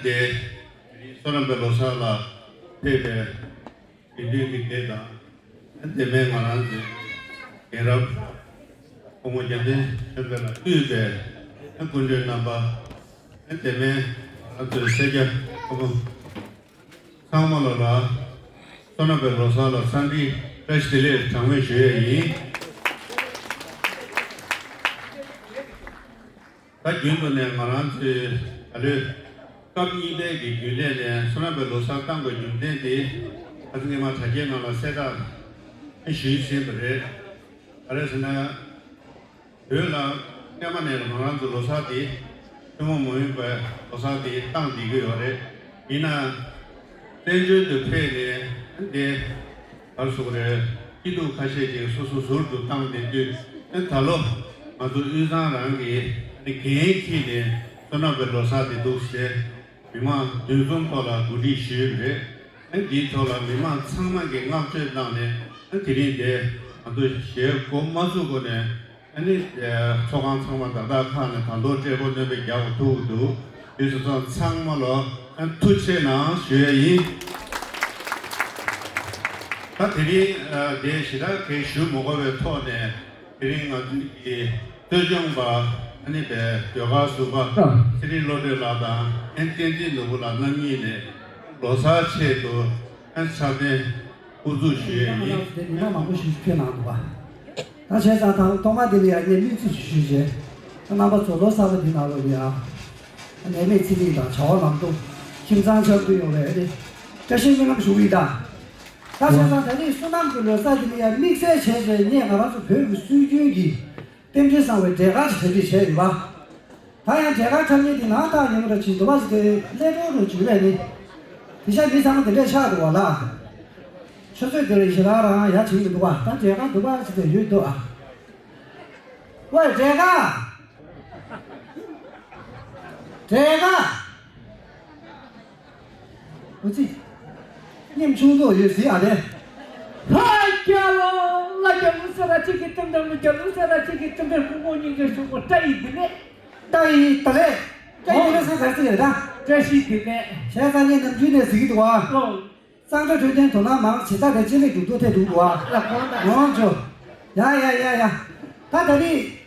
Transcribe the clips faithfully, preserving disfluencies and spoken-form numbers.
དེ་རིང་བསོད་ནམས་པའི་ལོ་གསར་ལ་ཕེབས་པའི་དགེ་འདུན་གྱི་སྡེ་དང་། དེ་མིན་ང་རང་ཚོའི་རྒན་རབས་སྐུ་ངོ་རྒྱལ་མཚན་ཆོས་འཕེལ་ལགས་དབུས་པའི་སྐུ་མགྲོན་རྣམ་པ། དེ་མིན་ང་རང་ཚོའི་སེར་སྐྱ་ཕོ་མོ་ཚང་མ་ལ་ལ་བསོད་ནམས་པའི་ལོ་གསར་ལ་འཚམས་འདྲི་བཀྲ་ཤིས་བདེ་ལེགས་གྲངས་མེད་ཞུ་ཡས་ཡིན། ད་རྒྱུན་དུ་ནས་ང་རང་ཚོའི་ད་ལོའི་སྐབས་གཉིས་པའི་གི་རྒྱུན་ལས་ནས་བསོད་ནམས་པའི་ལོ་གསར་བཏང་དགོས་རྒྱུ་མཚན་དེ་ཨ་ཙི་སྔས་མ་དྲ་རྒྱའི་ནང་ལ་གསལ་བསྒྲགས་ཞུས་ཟིན་པ་རེད། ག་རེ་ཟེར་ན། བོད་ལ་སྔས་མ་ནས་ང་རང་ཚོའི་ལོ་གསར་དེ་ཐུན་མོང་མ་ཡིན་པའི་ལོ་གསར་དེ་བཏང་བསྡད་ཀྱི་ཡོད་རེད། ཡིན་ན། བཙན་བྱོལ་དུ་ཕེབས་ནས་འདི་གར་སོང་རེད། སྐྱིད་སྡུག་ཁ་ཤས་ཅིག་སོ་སོ་ཟུར་དུ་བཏང་བསྡད་དུས། ད་ལོ་ང་ཚོ་དབུས་གཙང་རང་གི་འགན་འཁྱེར་ནས་བསོད་ནམས་པའི་ལོ་གསར་དེ་འདུག་ཟེར། མི་མང་འདུ་འཛོམས་ཐོག་ལ་གོ་སྒྲིག་ཞུས་ཡོད་རེད། འདིའི་ཐོག་ལ་མི་མང་ཚང་མ་གིས་བསྔགས་བརྗོད་གནང་ནས་དེ་རིང་འདི་ང་ཚོ་ཞལ་སྒོ་མ་བཙུགས་གོང་ནས། ཨ་ནི། ཚོགས་ཁང་ཚང་མ་བརྡ་དག་ཁག་ནས་ད་དུང་སྤྲོ་པོ་སྣོན་པ་རྒྱག་དགོས་ཐུག་འདུག་དུས་སུ་ཚང་མ་ལ་ཨ་ཐུགས་རྗེ་ཆེ་གནང་ཞུ་ཡས་ཡིན། ད་དེ་རིང་དེ་ཞེ་དྲག་གིས་ཞུ་མ་དགོས་པའི་ཐོག་ནས། དེ་རིང་ང་ཚོའི་གི་གཙོ་སྐྱོང་པ་ཨ་ནི་པའི་ཟློས་གར་ཟུར་པ་ཚེ་རིང་བློ་གྲོས་ལགས་དང་ཨན་བསྟན་འཛིན་ནོར་བུ་ལགས་རྣམ་གཉིས་ནས་ལོ་གསར་ཆེད་དུ་ཨན་འཆར་ལྡན་དབུ་འཛུགས་ཞུ་ཡས་ཡིན། མི་མང་པོ་ཞིག་ཕེབས་གནང་འདུག་པ། ད་བྱས་ཙང་ད་ཐོག་མ་དེ་ལ་ཡང་ངས་དམིགས་བསལ་ཞུ་བྱས། རྣམ་པ་ཚོ་ལོ་གསར་པ་འདི་ནང་ལོགས་ལ་ཡང་ནད་མེད་ཚེ་རིང་དང་བྱ་བ་ལམ་འགྲོ། ཁྱིམ་ཚང་ཆགས་འདུ་ཡོང་བའི་ཨ་ནི་བཀྲ་ཤིས་སྨོན་ལམ་ཞུ་གི་ཡིན་ད། ད་བྱས་ཙང་ད་ནི་བསོད་ནམས་ཀྱི་ལོ་གསར་འདི་ལ་ཡང་དམིགས་བསལ་བྱས་བྱས་ངས་ང་རང་ཚོ་བོད་ཀྱི་སྲོལ་རྒྱུན་གྱི་རྟེན་འབྲེལ་བཟང་བའི་འབྲས་དཀར་ཞིག་གྲ་སྒྲིག་བྱས་ཡོད་པ། ད་ཡང་འབྲས་དཀར་འཁྲབ་མཁན་དེ་ནང་ཐག་ཉེ་མོ་འདྲ་ཅིག་འདུག་པ་ཟེར་ཏེ་སླེ་ཀྲོ་རུ་བྱུག་ལས་ནི། དེ་ཤ་མི་ཚང་མ་དེ་འདྲས་ཆགས་འདུག་པ་ལ། ཆུ་ཚོད་དེ་ལ་ཞེ་དྲག་རང་ཡ་བྱེད་ཀྱི་འདུག་པ། ད་འབྲས་དཀར་འདུག་པ་ཟེར་ཏེ་ཡོད་འདུག་ཨ། ཝེ་འབྲས་དཀར། འབྲས་དཀར། འོ་ཙི། སྙེམས་ཆུང་དུ་ཡོད་ཟིན་ཨ་རེ། ཧ་རྒྱལ་ལོ། ལ་རྒྱལ་ལོ་ཟེར་ར་གཅིག་གི་སྟེང་དང་ལ་རྒྱལ་ལོ་ཟེར་ར་གཅིག་གི་སྟེང་དང་སྐུ་ངོ་སྙིང་རྗེ་ཞུ་གོ། བཀྲ་ཡི་བདེ་ལེགས། བཀྲ་ཡི་བདེ་ལེགས། བཀྲ་ཡི་བདེ་ལེགས་ཟེར་ག་ཚིག་རེད་ད། བཀྲ་ཤིས་བདེ་ལེགས། བྱས་ཙང་ངས་ནམ་རྒྱུན་ནས་ཟེར་གྱི་འདུག་ཨ། ལོ། གཙང་སྦྲ་འཕྲོད་བསྟེན་དོ་སྣང་མང་། ཇི་ལྟར་དེ་ཅི་ལས་རྒྱུ་ཐོག་ཐད་འདུག་འདུག་ཨ། ལ་གོང་ད། ངོ་ཅོ། ཡ་ཡ་ཡ་ཡ། ད་ད་རེས།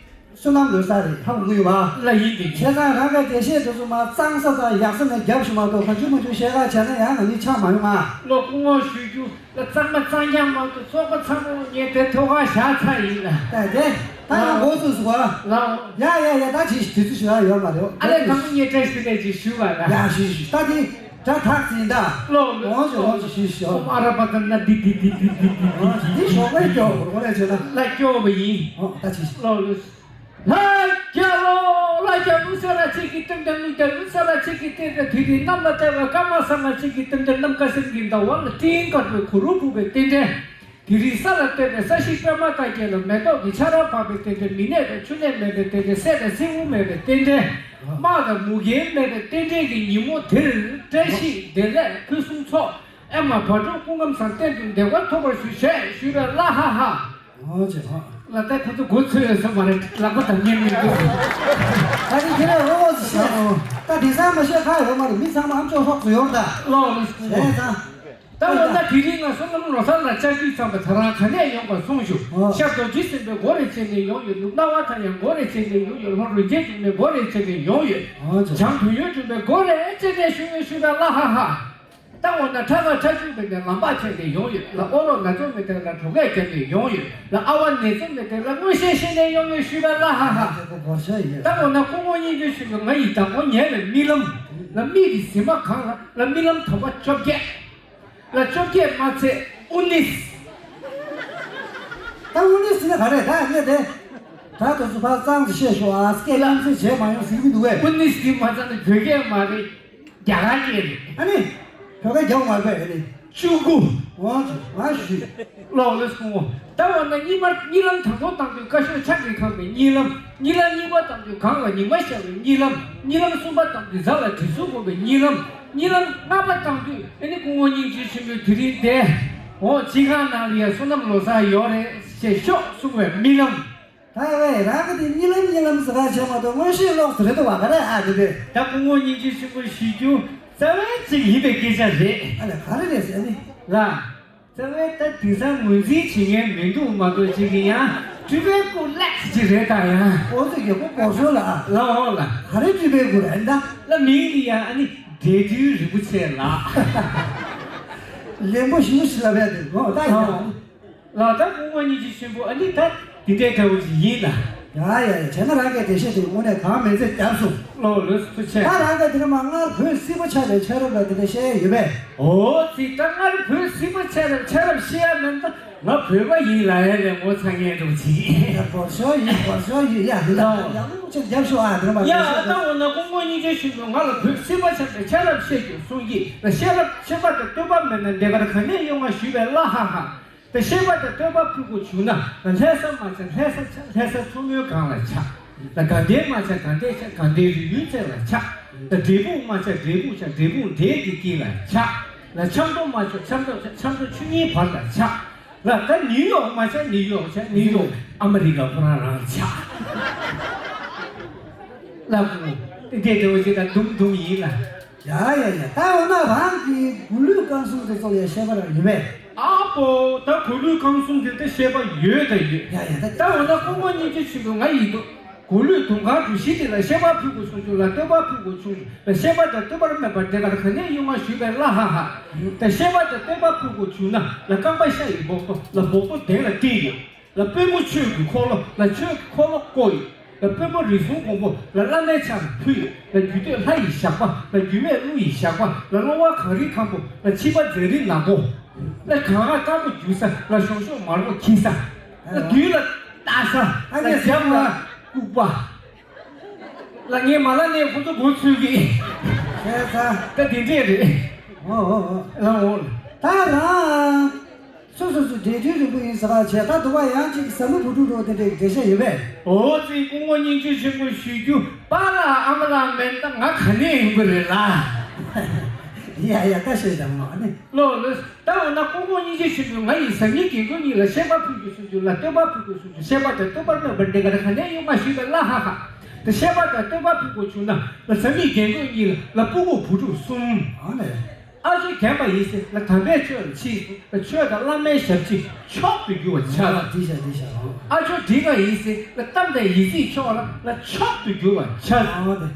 བསོད་ནམས་ལོ་གསར་རེད། ཧ་གོ་གི་ཡོད་པ། ལ་ཡིན་དེ། བྱས་ཙང་རང་གི་འགྲེལ་བཤད་དེ་ཚོ་མ་གཙང་ས་དང་ཡག་ས་ནས་རྒྱབ་ཞུ་མ་གཏོགས་གང་བྱུང་མང་བྱུང་བཤད་ག་བྱས་ན་ཡང་ང་གཉིས་ཆགས་མ་ཡོང་ང་། ལོ་སྐུ་ངོ་ཞུ་རྒྱུ་ལ་གཙང་མ་གཙང་རྐྱང་མ་གཏོགས་ཚོགས་པ་ཚང་མ་ངས་དེ་ཐོག་ཁ་བཞག་ཚར་ཡིན་ལ། ད་དེ་ད་ཡང་འགོ་ཚུགས་སོང་བ། ལ། ཡ་ཡ་ཡ། ད་ཅི་ཞིག་དུས་ཚོད་ཞིག་ཡང་ཡོད་མ་རེད། ཨ་ལས་དང་པོ་ངས་བཀྲ་ཤིས་བདེ་ལེགས་ཅིག་ཞུ་བ་ལ། ཡ་ཞུ་ཞུ་ཞུ། ད་དེ། ད་ཐག་ཟིན་ད། ལོ་ལོ། འོང་ཞིག་འོང་ཞིག་ཞུས་ཞུ། ཨོཾ་ཨ་ར་པ་ཙ་ན་དྷཱིཿ་དྷཱིཿ་དྷཱིཿ་དྷཱིཿ་དྷཱིཿ་དྷཱིཿ་འོང་ཞིག་འདི་ཞོགས་པའི་སྐྱོ་བོ་རེད་ཆེ་ན། ལ་སྐྱོ་བ་ཡིན། ཨོ་ད་ཅི་ཞིག་ལོ་ལོ། ལྷ་རྒྱལ་ལོ། ལྷ་རྒྱལ་ལོ། ས་ལ་ཆེ་གི་རྟེན་འབྲེལ། ཀླུ་རྒྱལ་ལོ། ས་ལ་ཆེ་གི་རྟེན་འབྲེལ། དེ་རིང་གནམ་ལ་བལྟ་བའི་སྐར་མ་ས་ལ་ཆེ་གི་རྟེན་འབྲེལ། གནམ་ཁ་སེང་གི་ཟླ་བ་ལ་སྤྲིན་དཀར་པོའི་གུ་རུ་ཕུབ་པའི་རྟེན་འབྲེལ། དེ་རིང་ས་ལ་བལྟས་པའི་ས་གཞི་པད་མ་དཀར་རྒྱན་ལ་མེ་ཏོག་གི་ཆར་པ་བབས་པའི་རྟེན་འབྲེལ། མི་ནད་དང་ཕྱུགས་ནད་མེད་པའི་རྟེན་འབྲེལ། སྲས་དང་སྲིང་མོ་མེད་པའི་རྟེན་འབྲེལ། དམག་དང་མུ་གེ་མེད་པའི་རྟེན་འབྲེལ་གྱི་ཉིན་མོ་དེར། བཀྲ་ཤིས་བདེ་ལེགས་ཕུན་སུམ་ཚོགས། ཨེ་མ་བག་དྲོ་སྐུ་ཁམས་བཟང་། གཏན་དུ་བདེ་བར་ཐོགས་པར་ཤོག་ཞེས་ཞུས་པས། ལ་ཧ་ཧ། ཨོ་ཅེ་ཧ། ལ་ད་ཁོ་ཚོ་མགོ་ཚོས་ཡོད་ས་མ་རེད། ལག་པ་འདར་མཁན་མི་འདུག་ད་ནི་ཁྱེད་རང་ཨོ་ཅེ་ཤེས། ད་དེང་སང་མ་བཤད་ཁ་ཡོད་མ་རེད། མི་ཚང་མ་ཨམ་ཅོག་ཧྲོག་ཏུ་ཡོད་ད། ལོ་ལོ། བྱས་ཙང་། ད་འོ་ན་དེ་རིང་ང་བསོད་ནམས་ལོ་གསར་ལ་བཅར་དུས་ཙམ་པ། ད་རང་ག་ནས་ཡོང་བ་གསུངས་ཞུ། ཨོ། ཤར་རྡོ་རྗེ་སེམས་དཔའི་སྒོ་རེ་ཕྱེ་ནས་ཡོང་ཡོད། ནུབ་སྣང་བ་མཐའ་ཡང་སྒོ་རེ་ཕྱེ་ནས་ཡོང་ཡོད། ལྷོ་རིན་ཆེན་འབྱུང་གནས་སྒོ་རེ་ཕྱེ་ནས་ཡོང་ཡོད། ཨོ་ཅེ། བྱང་དོན་ཡོད་འབྱུང་པའི་སྒོ་རེ་ཕྱེ་ནས་ཞུ་ཡོད་ཞུས་པས། ལ་ཧ་ཧ། ད་འོ་ན་ཁྲ་ཁ་ཁྲ་ཆུ་མེད་དེ་ལམ་པ་ཆད་ནས་ཡོང་ཡོད། ལ་ཨོ་རོག་ན་ཚོ་མེད་དེ་ལ་གྲོ་གས་བརྒྱབ་ནས་ཡོང་ཡོད། ལ་ཨ་བ་ནེ་ཚོ་མེད་དེ་ལ་མངོན་ཤེས་ཤེས་ནས་ཡོང་ཡོད་ཞུས་པས། ལ་ཧ་ཧ། ད་འོ་ན་སྐུ་ངོ་སྙིང་རྗེ་ཞུ་གི། ང་ཡི་བདག་པོ་ཉལ་བའི་རྨི་ལམ། ལ་མི་རི་གཟིམ་མ་གང་ལ། ལ་རྨི་ལམ་དོམ་པ་བཅོ་བརྒྱད། ལ་བཅོ་བརྒྱད་མ་ཚད་ཨུ་ནིས། ད་ཨུ་ནིས་ཟེར་ན་ག་རེ་ད་ངས་དེ། ད་དུ་སུ་ཕར་གཙང་དུ་བཤད་ཤོག་ཨ། སྐད་ལམ་སེང་བྱས་མ་ཡོང་ཟེར་གྱི་མི་འདུག་གས། ཨུ་ནིས་དེ་མ་ཚད་ནི་བོད་སྐད་མ་རེད། རྒྱ་གར་སྐད་རེད། ཨ་ནི། བོད་སྐད་རྒྱག་མ་དགོས་ཨ་ནི། ཅུ་གུ། འོ་ཅུ་ང་ཞུ། ལོག་ལེ་སོང་ངོ་། ད་འོ་ན་གཉིད་མ་གཉིད་ལམ་དང་པོ་བཏང་དུས་ཀ་ཤོད་ཕྱག་གིས་གང་བའི་གཉིད་ལམ། གཉིད་ལམ་གཉིས་པ་བཏང་དུས་གང་ལ་ཉི་མ་ཤར་བའི་གཉིད་ལམ། གཉིད་ལམ་གསུམ་པ་བཏང་དུས་གཟའ་ལ་དྲི་ཟུར་བསྒོམ་པའི་གཉིད་ལམ། གཉིད་ལམ་ལྔ་པ་བཏང་དུས་ཨ་ནི་སྐུ་ངོ་སྙིང་རྗེ་ཆེན་པོས་དེ་རིང་དེ། འོ་སྤྱི་ཁང་ནང་ལ་ཡ་བསོད་ནམས་ལོ་གསར་ཡོད་རེད་ཟེར་ཤོག་གསུང་བའི་རྨི་ལམ། ད་ཨེ་རང་གི་དེ་གཉིད་ལམ་གཉིད་ལམ་ཟེར་ག་བྱས་མ་གཏོགས་མངོན་ཤེས་ལོག་ཟེར་རེད་འདུག་བ། ག་རེ་ཨ་དེ་དེ། ད་སྐུ་ངོ་སྙིང་རྗེ་ཆེན་པོ་ཞུ་རྒྱུ་རྩ་བའི་གཅིག་ཡིན་པའི་སྐད་ཆ་རེད། ཨ་ལས་ག་རེ་རེད་ཟེར་ནི། ལ། རྩ་བའི་ད་དེང་སང་ངོས་འཛིན་བྱེད་མཁན་མི་འདུག་མ་གཏོགས་ཅིག་གི་ཡང་སྤྲུལ་པའི་སྐུ་ལེགས་ཅིག་རེད་ད་ཡང་། ཨོ་ཙི་གི་སྐུ་གོ་ཤོ་ལ་ཨ། ལ་འོ་ལ། ག་རེ་སྤྲུལ་པའི་སྐུ་རེད་ད། ལ་མིང་འདི་ཡང་ཨ་ནི་འབྲས་སྤྲུལ་རིན་པོ་ཆེ་ལགས། ལན་པོ་ཞིག་ཞིག་ལབ་ཡ་དེ་ངོ་ད་ཡིན་ད། ལགས་ད་སྐུ་ངོ་སྙིང་རྗེ་ཆེན་པོ་ཨ་ནི་ད་འདི་འདྲའི་འདྲ་བོ་ཅིག་ཡིན་ལ། ཡ་ཡ་ཡ་བྱས་ན་རང་གི་འགྲེལ་བཤད་དེ་དངོས་གནས་གང་མིན་ཚད་རྒྱབ་སོང་། ལོ་ལོས་ཐུགས་ཆེ། ད་རང་གི་དེ་ནི་མ་སྔར་བོད་སྲིད་པ་ཆགས་པའི་ཆགས་རབས་ལ་དེ་འདྲ་བཤད་ཡ་ཡོད་པས། ཨོ་ཙི་ད་སྔར་བོད་སྲིད་པ་ཆགས་རབས་ཆགས་རབས་བཤད་ཡ་མིན་ད་ང་བོད་པ་ཡིན་ལ་ཡ་ལས་ངོ་ཚ་ངན་འགྲོ་ཅིག་ཡ་སྐོར་ཤོ་ཡིན་སྐོར་ཤོ་ཡིན་ཡ་ཡིན་ད་ཡ་ཡང་ཅིག་རྒྱབ་ཤོག་ཨ་དེ་ནི་མ་ཡ་ད་འོ་ན་སྐུ་ངོ་སྙིང་རྗེ་ཆེན་པོས་ང་ལ་བོད་སྲིད་པ་ཆགས་པའི་ཆགས་རབས་བཤད་རྒྱུ་གསུང་གི་ལ་བཤད་རབས་ཆད་པ་དང་བསྟོད་པ་མེད་ན་འདི་གར་ག་ནས་ཡོང་ང་ཞུས་པས་ལ་ཧ་ཧ། ད་བཤད་པ་དང་བསྟོད་པ་ཕུལ་དགོས་བྱུང་ན། ལྷ་ས་མ་ཆགས་ལྷ་ས་ཆགས་ལྷ་ས་མཚོ་མོའི་སྒང་ལ་ཆགས། ད་དགའ་ལྡན་མ་ཆགས་དགའ་ལྡན་ཆགས་དགའ་ལྡན་རི་ཡུལ་རྩེ་ལ་ཆགས། ད་འབྲས་སྤུངས་མ་ཆགས་འབྲས་སྤུངས་ཆགས་འབྲས་སྤུངས་འབྲས་ཀྱི་དཀྱིལ་ལ་ཆགས། ལ་ཆབ་མདོ་མ་ཆགས་ཆབ་མདོ་ཆགས་ཆབ་མདོ་ཆུ་གཉིས་བར་ལ་ཆགས། ལ་ད་ནིའུ་ཡོག་མ་ཆགས་ནིའུ་ཡོག་ཆགས་ནིའུ་ཡོག་ཨ་མི་རི་ཀ་ཁོ་རང་རང་ཆགས། ལ་ཀུ་དེ་འདྲ་བོ་ཞིག་ད་དུམ་དུམ་ཡིན་ལ། ཡ་ཡ་ཡ། ད་འོ་ན་རང་གི་མགོ་ལུས་རྐང་གསུམ་དེ་ཚོ་ལ་ཡ་བཤད་པ་རང་ཡོད་པས། ཨ་པོ་ད་མགོ་ལུས་རྐང་གསུམ་དེ་ད་བཤད་པ་ཡོད་ད་ཡོད། ཡ་ཡ་ད། ད་འོ་ན་སྐུ་ངོ་སྙིང་རྗེ་ཆེན་པོ་ང་ཡིན་དུ། མགོ་ལུས་དུང་དཀར་གྲུ་བཞི་དེ་ལ་བཤད་པ་ཕུལ་དགོས་གསུང་བྱུང་ལ་བསྟོད་པ་ཕུལ་དགོས་གསུང་བྱུང་ལ་བཤད་པ་དང་བསྟོད་པར་སྨད་པ་དེ་གར་ག་ནས་ཡོང་ང་ཞུས་པས་ལ་ཧ་ཧ། ད་བཤད་པ་དང་བསྟོད་པ་ཕུལ་དགོས་བྱུང་ན་ལ་རྐང་པ་ཤ་ཡི་སྦོག་ཏོ་ལ་སྦོག་ཏོ་གདན་ལ་བཏིང་ཡོད། ལ་པུས་མོ་ཆོས་ཀྱི་འཁོར་ལོ་ལ་ཆོས་ཀྱི་འཁོར་ལོ་བསྐོར་ཡོད། ལ་པུས་མོ་རིགས་གསུམ་མགོན་པོ་ལ་བླ་མའི་ཕྱག་ལ་ཕུལ་ཡོད། ལ་རྒྱུད་སྟོད་ལྷ་ཡི་ཞགས་པ་ལ་རྒྱུད་སྨད་ཀླུ་ཡི་ཞགས་པ་ལ་གློ་བ་གངས་རིའི་ཁམ་བུ་ལ་ཆིབས་པ་རྫ་རིའི་ནག་པོ་ལ་གངས་ར་དཀར་པོ་རྒྱུག་ས་ལ་ཞོག་ཞོག་མར་པོ་འཁྱིལ་ས་ལ་དུས་ལ་ལྟ་ས་ལ་རྒྱབ་ལ་ལྐུགས་པ། ལ་ངས་མ་ལ་ནས་ཁོ་ཚོ་མགོ་ཚོས་གི། ཤེས་ཚ། ད་དེ་འདྲས་རེད། ཨོ་ཨོ་ཨོ། ལ་འོ། ད་རང་། སོ་སོ་སོ་འབྲས་སྤྲུལ་རིན་པོ་ཡིན་ཟེར་བ་བྱས་ད་དུ་བ་ཡང་གཅིག་ཟབ་མོ་བུ་ཕྲུག་འགྲོ་དེ་འདྲས་འགྲེལ་བཤད་ཡོད་པས། ཨོ་ཙི་སྐུ་ངོ་སྙིང་རྗེ་ཆེན་པོ་ཞུ་རྒྱུ་པཱ་ལགས་ཨ་མ་ལགས་མེད་ན་ང་ག་ནས་ཡོང་གི་རེད་ལ། ཡ་ཡ་ད་ཤེས་ད་མ་ནི། ལོ་ལོ། ད་འོ་ན་སྐུ་ངོ་སྙིང་རྗེ་ཆེན་པོས་ང་ཡི་ཟབ་གཉེར་རྒན་རྒོན་གཉིས་ལ་བཤད་པ་ཕུལ་རྒྱུ་གསུང་རྒྱུ་ལ་བསྟོད་པ་ཕུལ་དགོས་གསུང་རྒྱུ་བཤད་པ་དང་བསྟོད་པར་སྨོད་པ་འདི་ག་ར་ག་ནས་ཡོང་མ་ཞུས་པས་ལ་ཧ་ཧ། ད་བཤད་པ་དང་བསྟོད་པ་ཕུལ་དགོས་བྱུང་ན་ལ་ཟབ་གཉེར་རྒན་རྒོན་གཉིས་ལ་ལ་སྤུ་གུ་བུ་ཕྲུག་གསུམ། ཨ་ནི། ཨ་ཇོ་རྒན་པ་ཡིན་ཟེར་ལ་དམ་པའི་ཆོས་ལ་ཕྱིན་སོང་ལ་ཆོས་དང་བླ་མའི་ཞབས་ཕྱི་མཆོག་ཏུ་གྱུར་བར་བྱ་ལ། འདི་བྱ་འདི་བྱ་ཨོ། ཨ་ཇོ་འགྲིག་ག་ཡིན་ཟེར་ལ་གཏམ་དང་ཡིག་རྩིས་ཕྱོགས་ལ་ལ་མཆོག་ཏུ་གྱུར་བར་བྱ་ལ། ཨོ་དེ།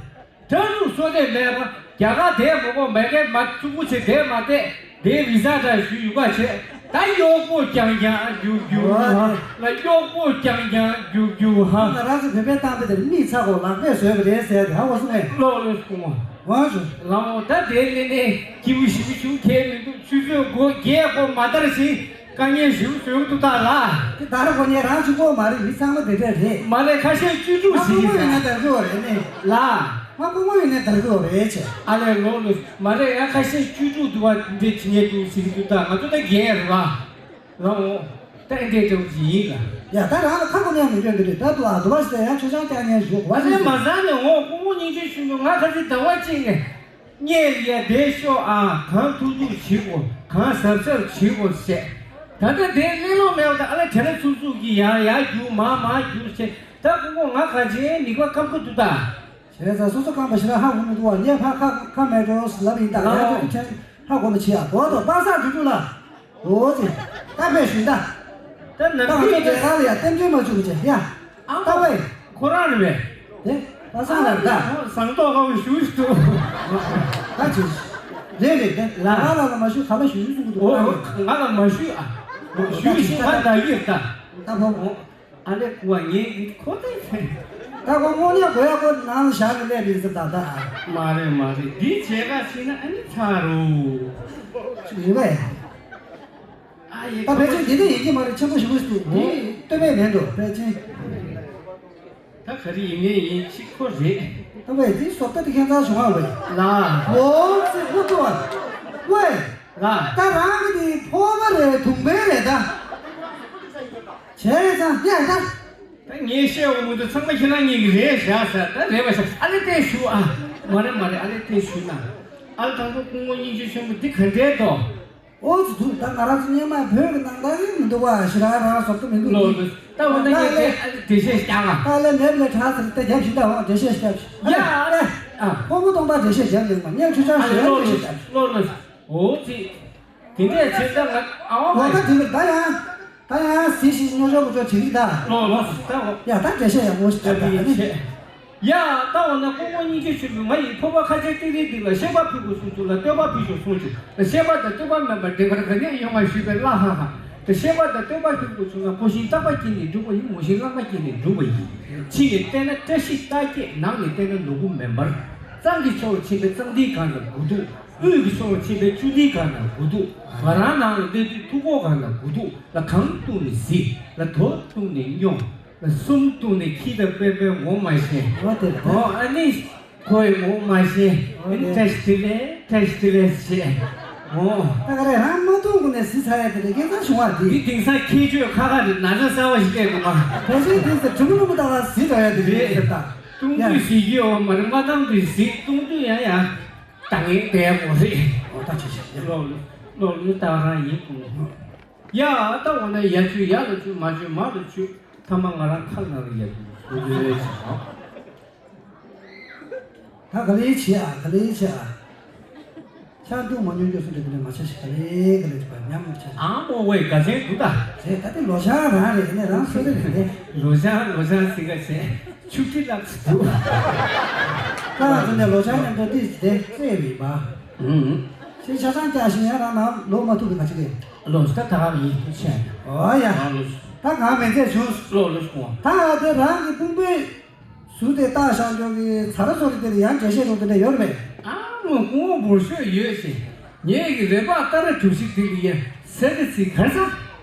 དྲ་ལུགས་སྲོལ་དེ་མེད་པ་རྒྱ་གར་དེ་མོ་གོ་མེ་གེ་མ་ཙུ་གུ་ཆེ་དེ་མ་དེ་དེ་བི་ཟ་འདྲ་ཞུ་ཡུ་ག་ཆེ་ད་གཡོག་པོ་རྐྱང་རྐྱང་རྒྱུག་རྒྱུག་ཧ་ལ་གཡོག་པོ་རྐྱང་རྐྱང་རྒྱུག་རྒྱུག་ཧ། ང་རང་ཚོ་བོད་པའི་གཏམ་དཔེ་དེར་མིག་ཚ་གོ་ལག་པས་བཟོས་པ་རེད་ཟེར་དེ་ཧ་གོ་སོང་ངས། ལོ་ལོ་སོང་བ། ཝང་ཞུ། ལ་འོ་ད་དེ་ནི་ནི་སྐྱིད་པོ་ཞིག་བྱུང་ཁྱེད་མི་འདུག་ཆུ་ཚོད་དགུ་བརྒྱད་གོ་མ་དར་ཞིག་དཀའ་ངལ་ཞིག་བཟོས་འདུག་ད་ལ། དེ་དར་གོ་ནས་རང་གཅིག་པོ་མ་རེད། མི་ཚང་མ་དེ་འདྲ་རེད། མ་རེད། ཁ་ཤས་བཅུ་དྲུག་ང་ཞིག་ཁོ་མོ་ཡིན་ན་རེད་དར་གོ་རེད་ནི། ལ། ང་ཁོ་མོ་ཡིན་ན་དར་གོ་རེད་ཆེ། ཨ་ལས་ལོ་ལོ། མ་རེད། ཡ་ཁ་ཤས་བཅུ་དྲུག་འདུག་བ་འདི་འདྲས་བྱེད་ཉེས་འདུག་ཟེར་གི་འདུག་ད་ང་ཚོ་ད་རྒན་རེད་བ། རང་འོ། ད་ཨེ་འདྲས་འདྲ་བོ་ཞིག་ཡིན་ལ། ཡ་ད་རང་ལ་ཁ་གོ་ནས་མི་འདོན་འདི་རེད། ད་དུ་ཨ་དུ་བ་ཟེར་ཡང་ཆོས་ཆང་རྒྱག་མཁན་ཞུ་བ་ཨ་ལས་ཟེར། མ་ཟ་ནས་འོ་སྐུ་ངོ་སྙིང་རྗེ་ཆེན་པོ་ང་ཁ་ཚིག་ཟླ་བ་གཅིག་ནས། གཉེར་ཡ་བསྡད་ཤོག་ཨ། གང་ཐུབ་ཐུབ་བྱེད་དགོས། གང་གཟབ་གཟབ་བྱེད་དགོས་ཟེར། ད་ལྟ་དེ་གླེང་སློང་མེད་པ་དང་ཨ་ལ་དེ་ལ་ཚུགས་ཚུགས་ཀྱིས་ཡར་ཡར་རྒྱུག་མར་མར་རྒྱུག་བྱས། ད་ཁོ་ཁོ་ང་ག་ཅེ་ནི་ག་སྐམ་ཁ་འདུག་ད། བྱས་ཙང་སོ་སོ་སྐམ་པ་ཞིག་ལ་ཧ་གོ་མི་འདུག་བ། ངས་ཕ་ཁ་ཁ་མེད་འགྲོ་ལབ་ཡིན་ད། ཡར་རྒྱུག་ཁྱེད་ཧ་གོ་མི་བྱེད་ཨ། གོ་ཏོ་པ་སངས་འབྲུག་འབྲུག་ལ། འོ་ཙི། ད་ཕེབས་ཤིང་ད། ད་ནམ་ད་ང་ཚོ་རྒྱལ་ཁང་ལ་ཡ་རྟེན་འབྲེལ་མ་བཅུག་བྱས་ཡ། ཨ་ད་བས། ཁོ་རང་རེད་པས། དེ་པ་སངས་ལ་ད། ཟངས་མདོག་ཁ་བོ་ཞུ་ཞུ་འདུག་ད་ཅི། རེད་རེད་དེ། ལ། ང་ལ་ལ་མ་ཞུ་ག་ལ་ཞུ་ཞུ་འདུག་ཨོ། ང་ལ་མ་ཞུ་ཨ། ཞུ་ཞིང་ང་ད་ཡིར་ད། ད་ཕོ་མོ། ཨ་ལེ་ཀུ་བ་ངས་ཁོ་ཐེ་ཐེ། ད་ཁོ་དངོས་གནས་དགོས་ཡ་ཁོ་ནང་ལ་བཞག་ནས་སླེབས་ཡིན་ཟེར་ད་ད། མ་རེད་མ་རེད། འདི་བྱས་ག་ཕྱིན་ན་ཨ་ནི་ཚར་རོ། ཡིན་པས། ཨ་ཡེ། ད་ཕལ་ཆེར་འདི་འདྲ་ཡིན་གྱི་མ་རེད། ཆེན་པོ་ཞིག་མ་ཞིག་འདུག་འདི་ལྟོས་མེད་མེད་འགྲོ་ཕལ་ཆེར། ད་ག་རེ་ཡིན་ནའི་ཡིན་ཅིག་ཁོ་རེད། ད་བས་འདི་བཟོ་ལྟ་འདི་ཁྱད་མཚར་བྱུང་བ་བས། ལ། འོ་ཙི་ཁོ་ཚོ་བ། ཝེ། ལ། ད་རང་གི་འདི་ཕོ་བ་རེད་དུང་བས་རེད་ད། བྱས་ཙང་ཡ་ད། ད་ངས་བཤད་འོང་མི་འདུག་ཚང་མ་ཁྱེད་རང་གཉིས་ཀྱི་རེད་བཞག་ཟེར། ད་རེད་པ་ཤག་ཨ་ལེ་ཏེ་ཞུ་ཨ། མ་རེད་མ་རེད། ཨ་ལེ་ཏེ་ཞུ་ན། ཨ་ལེ་དང་པོ་སྐུ་ངོ་སྙིང་རྗེ་ཆེན་པོ་འདི་ག་འདྲས་འདུག་ཨོ་ཙི་འདུག་ད་ང་རང་ཚོ་སྔོན་མ་བོད་ཀྱི་ནང་ལྟར་མི་འདུག་བ། ཞེ་དྲག་རང་བཟོ་ཐུབ་མི་འདུག་ལོ་ལོ། ད་འོ་ན་ད་ངས་ཨ་ལེ་ཨ་ལེ་འགྲེལ་བཤད་བརྒྱབ་ཨ། ད་ཨ་ལེ་ལེབ་ལེ་ཁྲ་ཟེར་ཏེ་རྒྱབ་བཞིན་ད་འོ་འགྲེལ་བཤད་བརྒྱབ་ཨ་ལེ། ཡ་ཨ་ལེ། ཨ་ཕོ་མོ་སྟོང་པ་འགྲེལ་བཤད་བརྒྱབ་ཡོད་མ་སྙན་ཆུ་ཆང་ཨ་ལེ་ཞེས་ལོ་འགྲེལ་ལོ་བཤད་བརྒྱབ། ལོ་ལོ། འོ་ཙི། དེ་འདྲས་བྱེད་ད་ང་ཨ་འོ་ད་དེ་འདྲ་ད་ཡང་། ད་ཡང་ཟི་ཞིག་སྨྱོ་སྦྱོར་པོ་ཅོག་བྱེད་ཀྱི་ད། ལོ་ལོ་ཟེར་ད་འོ། ཡ་ད་འགྲེལ་བཤད་ཡག་པོ་ཞིག་བརྒྱབ་ད་ཨ་ནི། ཡ་ད་འོ་ན་སྐུ་ངོ་སྙིང་རྗེ་ཆེན་པོས་ང་ཡི་ཕོར་པ་ཁ་ཆེ་ཏིག་ཏིག་འདི་ལ་བཤད་པ་ཕུལ་དགོས་གསུངས་བྱུང་ལ་བསྟོད་པ་ཕུལ་ཤོག་གསུངས་བྱུང་ལ། བཤད་པ་དང་བསྟོད་པ་མིན་པ་འདྲེ་མཁར་ག་ནས་ཡོང་བ་ཞུས་པས་ལ་ཧ་ཧ། ད་བཤད་པ་དང་བསྟོད་པ་ཕུལ་དགོས་བྱུང་ན་ཕོ་ཤིང་རྟག་པ་སྐྱེས་ནས་འགྲུབ་པ་ཡིན། མོ་ཤིང་རླངས་པ་སྐྱེས་ནས་འགྲུབ་པ་ཡིན། ཕྱི་ནས་བལྟས་ན་བཀྲ་ཤིས་རྟགས་བརྒྱད། ནང་ནས་བལྟས་ན་ནོར་བུ་མེ་འབར། གཙང་གི་ཕྱོགས་ལ་ཕྱིན་པའི་གཙང་ཏིའི་སྒང་ན་དགུ་ཐུག་དབུས་ཀྱི་ཕྱོགས་ལ་ཕྱིན་པའི་ཆུ་ཏིའི་སྒང་ན་དགུ་ཐུག་ང་རང་ནང་ལ་སླེབས་དུས་ཐུག་ཁོག་སྒང་ན་དགུ་ཐུག་ལ་གང་བཏུང་ནས་བཟི། ལ་དོ་བཏུང་ནས་སྨྱོ། ལ་གསུམ་བཏུང་ནས་ཁྱི་དང་སྤེན་པའི་ངོ་མ་ཤེས། འོ་དེ་རེད། འོ་ཨ་ནི། ཁོའི་ངོ་མ་ཤེས། འོ་ཨ་ནི་དེ། བཀྲ་ཤིས་བདེ་ལེགས་བཀྲ་ཤིས་བདེ་ལེགས་ཞེས། འོ། ད་ག་རེ་རང་མ་བཏུང་གོང་ནས་བཟི་ཚར་ཡ་དེ་རེད། ཁྱད་མཚར་བྱུང་བ་འདི། འདི་དེང་སང་ཁྱད་ཆོས་ཁ་ཁ་རེད། ན་ཚ་གསར་བ་ཞིག་སླེབས་འདུག་ག་ཕལ་ཆེར་དེང་སང་གྲུ་མོ་རུ་མོ་ལྟ་བ་བཟི་འགྲོ་ཡ་དེ་རེད་ཟེར་ད། བཏུང་དུས་བཟི་རྒྱུ་ཡོད་མ་རེད། མ་བཏུང་དུས་བཟི། བཏུང་དུས་ཡང་ཡང་ད་ངས་བསྡད་དགོས་རེད། འོ་ད་ཆེ་ཆེ། ལོག་ལོག་ལོག་ལོག་ད་རང་ཡིན་དགོས། ཡ་ད་འོ་ན་ཡ་ཆུ་ཡ་ལ་ཆུ། མ་ཆུ་མ་ལ་ཆུ། ཐ་མ་ང་རང་ཁ་ནང་ལ་ཡ་ཆུ་ཡོད་ཆུ་ཨ། ད་ག་ལེ་བྱེད་ཨ། ག་ལེ་བྱེད་ཨ། ཆང་འཐུང་མ་མྱོང་རྒྱུ་སུ་འདྲ་དེ་འདྲ་མ་བྱ་ཞིག་ག་ལེ་ག་ལེ་བྱེད་པ་ཉམས་མ་བྱ་ཞིག་ཨ་མོ་ཝེ་དགའ་ཆེན་འདུག་ད། རེད་ད། དེ་ལོ་ཆང་རང་རེད། དེ་ནས་རང་སོ་རེ་རེད་དེ། ལོ་ཆང་ལོ་ཆང་ཟིག་ག་བྱས་ཆུ་ཁྲི་ལགས་སུ་འདུག་ད་ང་ཚོ་ནས་ལོ་ཆང་མཉམ་དུ་དེ་དེ་རྩེ་མི་པ། ཧུམ། ཤིང་ཆ་ཚང་རྒྱག་ཞིང་ཡང་རང་ནང་ལོག་མ་ཐུབ་པའི་ང་ཅི་རེད། ལོ་ད་ད་ག་མི་ཡིན་ཆེ། ཨོ་ཡ། ཨ་ལོ། ད་གང་མི་ཚད་བྱུང་། ལོ་ལོ་ཤོང་། ད་དེ་རང་གི་དཔུང་པའི་ཟུར་དེ་སྟག་ཤར་འགྱོ་གི་ཚ་ར་ཚོ་རི་དེ་ལ་ཡང་འགྲེལ་བཤད་རོགས་དེ་འདྲ་ཡོད་རེད་པས། ཨ་མོ་སྐུ་ངོ་འབུར་ཤོས་ཡོད་ཞེས། ངེད་ཀྱི་རེ་བ་ཏ་ར་གྲུ་བཞི་དེ་ལ་ཡ་ཟེར་གི་ཚིག་གར་ས།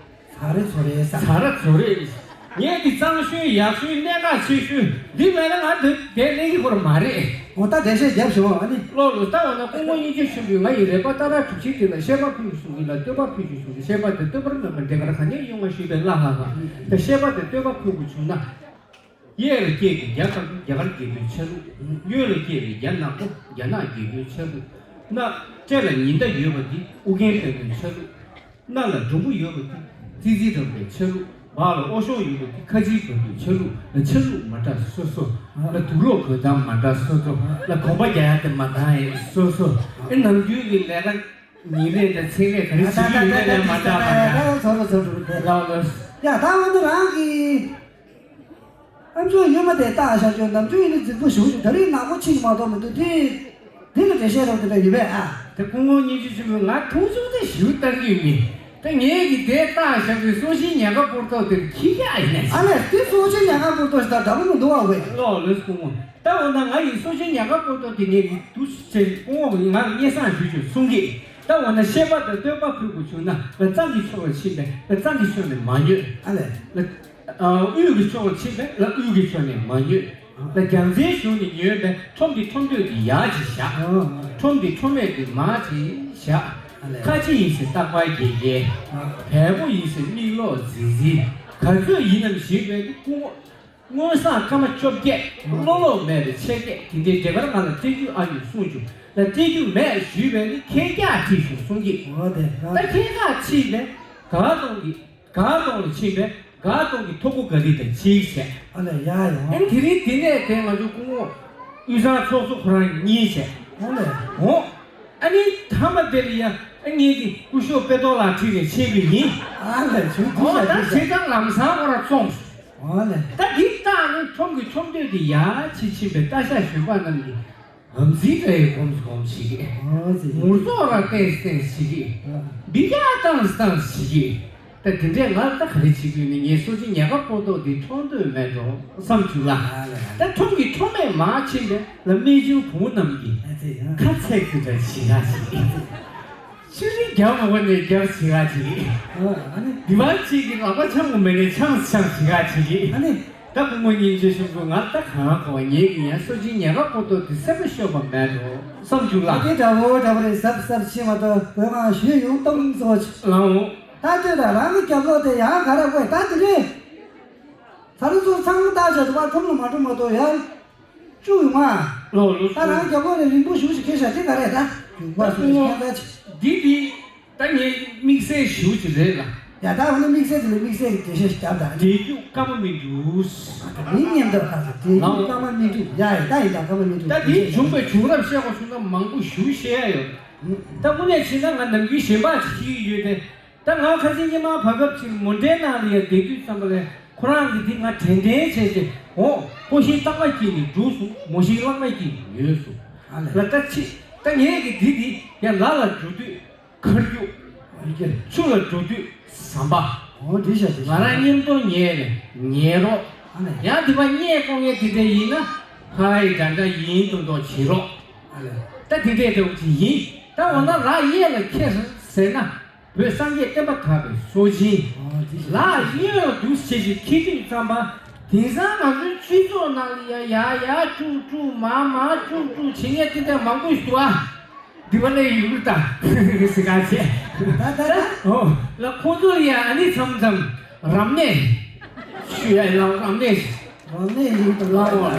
ཚ་རེ་ཚོ་རེ་ས། ཚ་ར་ཚོ་རེ། ངེད་འདི་གཙང་ཤོས་ཡག་ཤོས་གནད་འགག་ཆེ་ཤོས་འདི་མེད་ན་ང་འདི་དེ་གླེང་གི་ཁོ་ར་མ་རེད། འོ་ད་འགྲེལ་བཤད་རྒྱབ་ཤོག་ཨ་ནི། ལོ་ལོ་ད་འོ་ན་སྐུ་ངོ་སྙིང་རྗེ་ཆེན་པོས་ང་ཡི་རེ་བ་ཏ་ར་གྲུ་བཞི་དེ་ལ་བཤད་པ་ཕུལ་གྱི་གསུང་གི་ལ་བསྟོད་པ་ཕུལ་གྱི་གསུང་གི། བཤད་པ་དེ་བསྟོད་པར་སྨོན་པ་འདི་གར་ག་ནས་ཡོང་བ་ཞུས་པས་ལ་ཧ་ཧ། ད་བཤད་པ་དེ་བསྟོད་པ་ཕུལ་དགོས་བྱུང་ན། གཡས་ལ་སྐྱེས་པའི་རྒྱ་དཀར་པོ་རྒྱ་གར་རྒྱལ་པོའི་ཆ་ལུགས། གཡོན་ལ་སྐྱེས་པའི་རྒྱ་ནག་པོ་རྒྱ་ནག་རྒྱལ་པོའི་ཆ་ལུགས། སྣ། སྤྲེལ་ལ་ཉི་ཟླ་ཡོད་པ་འདི་ཨུ་རྒྱན་བོན་པོའི་ཆ་ལུགས། སྣ་ལ་འབྲོང་བུ་ཡོད་པ་འདི་ཙི་ཙི་རམ་པའི་ཆ་ལུགས། བག་ལ་ཨོ་ཤོག་ཡོད་པ་འདི་ཁ་ཆེའི་བོན་པོའི་ཆ་ལུགས་ལ། ཆ་ལུགས་མ་འདྲ་སོ་སོ་ལ། དུག་ལོག་གོས་ཐང་མ་འདྲ་སོ་སོ་ལ། གོམ་པ་རྒྱག་ཡ་དེ་མ་འདང་ཡ་སོ་སོ། ཨེ་ནམ་རྒྱུན་གྱི་ལས་ཀ་ཉིན་རེ་དང་ཚེ་རེ་ག་རེ་བྱེད་ཀྱི་ཡོད་ན་ལས་མ་འདྲ་མ་འདྲ། ལགས་ལགས། ཡ་ད་འོ་ན་རང་གི་ཨ་མཆོག་ཡུལ་མ་དེ་སྟག་ཤར་ཕྱོགས། ནམ་རྒྱུན་ཡིན་ན་རྫིག་པོ་ཞུ་ཞུ། ད་རིང་ནག་པོ་ཕྱིན་མ་གཏོགས་མི་འདུག་དེ་དེ་ལ་འགྲེལ་བཤད་རོགས་དེ་འདྲ་ཡོད་པས་ཨ། དེ་སྐུ་ངོ་སྙིང་རྗེ་ཆེན་པོས་ང་མཐོང་ཆུང་དེ་ཞུ་བཏང་གི་མིན། ད་ངེད་ཀྱི་དེ་སྟག་ཤར་པའི་སྲོག་ཤིང་ཉག་ག་སྤུར་ཏོག་དེར་ཁྱི་ཡག་ཡིན་ན། ཨ་ལས་དེ་སྲོག་ཤིང་ཉག་ག་སྤུར་ཏོག་ཞིག་ད་འདྲ་པོ་མི་འདུག་ཨ་ཝེ། ལོ་ལོས་སྐུ་ངོ། ད་འོ་ན་ང་ཡི་སྲོག་ཤིང་ཉག་ག་སྤུར་ཏོག་དེ་ངེད་ཀྱི་འདུག་ཟེར་སྐུ་ངོ་ང་ལ་སྙན་སེང་ཞུ་ཞུ་གསུང་གི། ད་འོ་ན་བཤད་པ་དང་བསྟོད་པ་ཕུལ་དགོས་བྱུང་ན་ལ་གཙང་གི་ཕྱོགས་ལ་ཕྱིན་པས་ལ་གཙང་གི་ཕྱོགས་ནས་མ་ཉོས། ཨ་ལས། ལ་དབུས་ཀྱི་ཕྱོགས་ལ་ཕྱིན་པས་ལ་དབུས་ཀྱི་ཕྱོགས་ནས་མ་ཉོས། ལ་རྒྱལ་མཚན་གཞུང་ནས་ཉོས་པས་ཁྲོམ་གྱི་ཁྲོམ་སྟོད་དེ་ཡག་ཅིག་བཞག་ཁྲོམ་གྱི་ཁྲོམ་མེད་དེ་མང་ཅིག་བཞག་ཁ་ཆེ་ཡིན་ཟེར་རྟག་པར་རྒྱལ་རྒྱལ། བལ་པོ་ཡིན་ཟེར་མིག་ལོག་འཛིན་འཛིན། ག་ཚོད་ཡིན་ནམ་ཞིག་པས་ཀུ་སྔོན་སངས་སྐར་མ་བཅོ་བརྒྱད་བློ་ལོག་མེད་པའི་ཆེ་སྐད་དེ་འདྲའི་འབྲེལ་བར་ང་ལ་སྤྲད་རྒྱུ་ཨ་ཡོད་གསུངས་བྱུང་ལ་སྤྲད་རྒྱུ་མེད་ཞུས་པས་ནི་ཁྱེད་ཀྱག་ཁྲིད་བྱུང་གསུང་གི། འོ་དེ་ད་ཁྱེད་ཀྱག་ཁྲིད་ནས་ག་གཏོང་གི་ག་གཏོང་ལ་ཕྱིན་པས་ག་གཏོང་གི་ཐོ་གུ་ག་རི་དང་གཅིག་བྱས། ཨ་ལས་ཡ་ཡོང་ཨེ་དེ་རིང་དེ་ནས་དེ་ང་ཚོ་སྐུ་ངོ་དབུས་གཙང་ཚོགས་གཙོ་ཁོ་རང་གཉིས་བྱས། ཨ་ལས་འོ། ཨ་ནི་མཐའ་མ་དེ་ལ་ཡ་ཨ་ངེད་ཀྱི་སྐུ་ཞབས་དཔེ་ཏོག་ལགས་ཁྲིད་ནས་ཕྱིན་པ་ཡིན། ཨ་ལས་བྱུང་འོ་ད་དེ་ད་ལམ་སང་ཁོ་ར་བཙོངས། ཨ་ལས། ད་འདི་ལྟ་ནི་ཁྲོམ་གྱི་ཁྲོམ་སྟོད་དེ་ཡ་ཕྱི་ཕྱིན་པའི་ལྟ་ཤ་གཞོན་པ་རྣམས་ཀྱིས་ངམ་ཚིག་རེ་གོམས་གོམས་བྱེད་ཀྱི། ཨ་ཙི། ངུར་ཙོག་ར་བསྟན་བསྟན་བྱེད་ཀྱི། ཨ། འབི་རྒྱག་བཏང་བཏང་བྱེད་ཀྱི། ད་དེ་འདྲས་ང་ད་ག་རེ་བྱེད་དགོས་ནི་ངའི་སོ་སྐྱེ་ཉལ་ཁ་པོ་ཏོ་འདི་མཐོང་འདོད་མེད་འགྲོ་བསམ་བྱུང་ལ། ཨ་ལས། ད་ཁྲོམ་གྱི་ཁྲོམ་མེད་མ་ཕྱིན་པས་ལ་རྨེ་ཆུང་བུ་རྣམས་ཀྱིས་ཨ་ཙི། ཨ། ཁ་ཚེག་ཚེག་འདྲ་བྱེད་ཡ་བྱེད་ཀྱི། ཆུ་རིན་རྒྱབ་མ་བ་ནས་རྒྱབ་བྱེད་ཡ་བྱེད་ཀྱི། ཨ་ནི། འདི་བ་གཅིག་གི་ལག་པ་འཆང་དགོས་མེད་ནས་འཆང་འཆང་བྱེད་ཡ་བྱེད་ཀྱི། ཨ་ནི། ད་སྐུ་ངོ་སྙིང་རྗེ་ཆེན་པོ་ང་ད་གང་གོ་ངེད་ཀྱི་ཡང་སོ་སྐྱེ་ཉལ་ཁ་པོ་ཏོ་འདི་སེམས་པ་ཤོར་བ་མེད་འགྲོ་བསམ་བྱུང་ལ། ཨ་དེ་འདྲ་བོ་འདྲ་བོ་རེད་གཟབ་གཟབ་ཕྱིན་མ་གཏོགས་བོད་ཁང་ཞུས་ཡོང་གཏོང་ཚོ་ཆེ། ལའོ། ད་ལྟོས་དང་རང་གི་རྒྱབ་ལོག་དེ་ཡང་ག་རེ་དགོས་ད་དེ་རེད། ད་རུ་ཚོ་ཚང་མ་བཏགས་བྱས་འདུག་པ་ཁྲོམ་ལ་མ་འགྲོ་མ་གཏོགས་ཡང་བཅུག་ཡོང་ང་། ལོ་ལོ། ད་རང་རྒྱབ་ལོག་ནས་རིང་པོ་ཞུ་ཞིག་ཁེལ་ཤག་དེ་ག་རེད་ད། རྒྱུག་པ་སུ་ཞིག་ཁྱད་མཚར་ཆེ། འདི་འདི། ད་ངས་དམིགས་བསལ་ཞུ་ཅིག་རེད་ལ། ཡ་ད་འོ་ན་དམིགས་བསལ་དེ་ལ་དམིགས་བསལ་གྱི་འགྲེལ་བཤད་ཞིག་བརྒྱབ་དང་། འགྲེལ་རྒྱུ་སྐར་མ་མི་འདུག་མི་ཉན་འདོད་ད་ཟེར་འགྲེལ་རྒྱུ་སྐར་མ་མི་འདུག་ཡ་ཡ་ད་ཡིན་ད་སྐར་མ་མི་འདུག་ད་འདིའི་བྱུང་བའི་བྱུང་རབས་བཤད་དགོས་བྱུང་ན་མང་པོ་ཞུ་བཤད་ཡ་ཡོད། ད་དངོས་གནས་བྱས་ན་ང་ནམ་རྒྱུན་གཞན་པ་ཅིག་ཤེས་ཀྱི་ཡོད་དེ། ད་ང་ཁ་སང་སྔོན་མ་བར་སྐབས་ཅིག་མོ་འདྲའི་ནང་ལ་ཡ་བསྡད་དུས་ཙམ་པ་ལས་ཁོ་རང་གིས་འདི་ང་དྲན་དྲན་བྱས་ཏེ་འོ་ཀོ་ཤིང་རྟག་པ་སྐྱེས་ནས་འགྲོ་སོང་མོ་ཤིང་གླང་མ་སྐྱེས་ནས་ཉོས་སོང་། ཨ་ལས། ལ་ད་ཅི་ད་ངས་ཀྱི་འདི་འདི་ཡ་ལ་ལ་འགྲོ་དུས། མཁར་རྒྱུག་ཆུ་ལ་འགྲོ་དུས་ཟམ་པ། འོ་འདི་བྱ་འདི་ང་རང་བྱ་མཉམ་དུ་ཉལ་ནས་ཉལ་རོགས། ཨ་ལས། ཡང་འདི་པ་བརྙས་སྐོང་མཁན་དེ་འདྲ་ཡིན་ན་ཧ་ཧའི་འདྲ་འདྲ་ཡིན་མདོག་མདོག་བྱེད་རོགས། ཨ་ལས། ད་དེ་འདྲས་འདྲ་བོ་ཅིག་ཡིན། ད་འོ་ན་ལག་གཡས་ལ་འཁྱེར་ཟེར་ན་བོད་སངས་རྒྱས་བསྟན་པ་དར་བའི་སྲོག་ཤིང་། འོ་འདི་བྱ་ལག་གཡོན་ལ་འདུག་བྱས་ཤིག་འཁྱེར་དུས་ཙམ་པ་དེང་སང་ང་ཚོའི་སྤྱི་ཚོགས་ནང་ལ་ཡ་ཡ་ཡ་ཀྲུག་ཀྲུག་མ་མ་ཀྲུག་ཀྲུག་བྱེད་མཁན་དེ་འདྲ་མང་པོ་ཞིག་འདུག་ཨ། འདི་བ་ལས་ཡུལ་དང་ཟི་ག་ཆེ། ད་ད་ད། ཨོ། ལ་ཁོང་ཚོ་ལ་ཡ་ཨ་ནི་མཚམས་མཚམས་རབ་གནས་ཞུ་ཡ་ལ་རབ་གནས། རབ་གནས་ཡིན་དུ་ལ་ལའོ། ལའོ།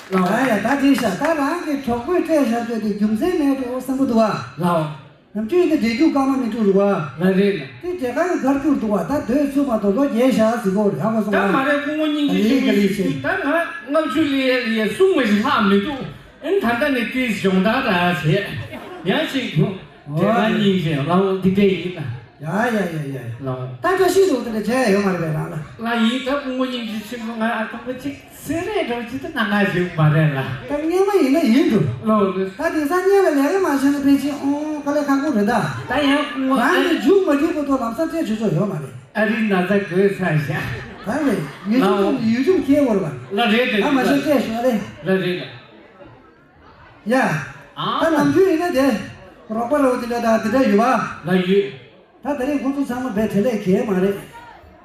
ད་ཡ་ད་དེ་ཤ་ད་རང་གི་གྲོགས་པོས་སྤྲད་བཞག་པའི་དེ་རྒྱུ་མཚན་མེད་འགྲོ་བསམ་གི་འདུག་བ། ལའོ། ནམ་རྒྱུན་ཡིན་ན་འདྲེ་རྒྱུག་སྐར་མ་མི་འགྲོ་རུ་བ། ལ་རེད་ལ། དེ་དེ་ག་ཡང་གར་གྱུར་འདུག་བ་ད་སྡོད་ཚུལ་མ་གཏོགས་ལོ་བརྒྱད་ཤ་ཟིན་གོ་རེད་ཧ་གོ་སོང་ད་བ། མ་རེད་སྐུ་ངོ་སྙིང་རྗེ་ཆེན་པོ་ཡིན་ད་ང་ལྔ་བཅུ་ལས་ལས་སྲུང་མ་ཞིག་ལྷག་མི་འདུག་ཨེ་ད་ལྟ་ནས་དེ་སྦྱོང་བརྡར་ར་བྱས། ཡང་ཅིག་དེ་ལ་སྙིང་རྗེ་ལའོ་འདི་འདྲས་ཡིན་ལ། ཡ་ཡ་ཡ་ཡ། ལའོ། ད་བཀྲ་ཤིས་རུ་དེ་འདྲ་བྱས་ཡོད་མ་རེད་པས་རང་ལ། ལ་ཡིན་ད་སྐུ་ངོ་སྙིང་རྗེ་ཆེན་པོ་ང་ཨ་ཐོང་པ་ཅིག་སེ་རེད་འགྲོ་ཅི་ད་ན་ང་ཞིག་མ་རེད་ལ། ད་སྔོན་མ་ཡིན་ན་ཡིན་འགྲོ། ལའོ་ལེ། ད་དེང་སང་སྔོན་ལ་ལས་ཀ་མ་བྱས་ན་ཕལ་ཆེར་ཨོང་དཀའ་ལས་ཁག་པོ་རེད་ད། ད་ཡང་སྐུ་ངོ་རང་གི་མཇུག་མ་སྒྲིལ་བར་དུ་ལམ་སང་སྤྲད་ཆོག་ཆོག་ཡོད་མ་རེད། ཨ་རིའི་ན་ཚ་དགོས་ཚར་ཤག་ད་རེད་ཡུ་ཊུབ་ལའོ། ཐོག་ནས་ཡུ་ཊུབ་ཁྱེར་བོར་བ། ལ་རེད་རེད་ད་མ་རེད་ཤེས་སྤྲད་ཤོག་ཨ་རེད། ལ་རེད་ལ། ཡ། ཨ་ད་ནམ་རྒྱུན་ཡིན་ན་དེ། རོགས་པ་རོགས་དེ་འདྲ་དང་དེ་འདྲ་ཡོད་པ། ལ་ཡོད། ད་དེ་རིང་ཁོང་ཚོ་ཚང་མ་བས་དེ་ལས་གལ་མ་རེད།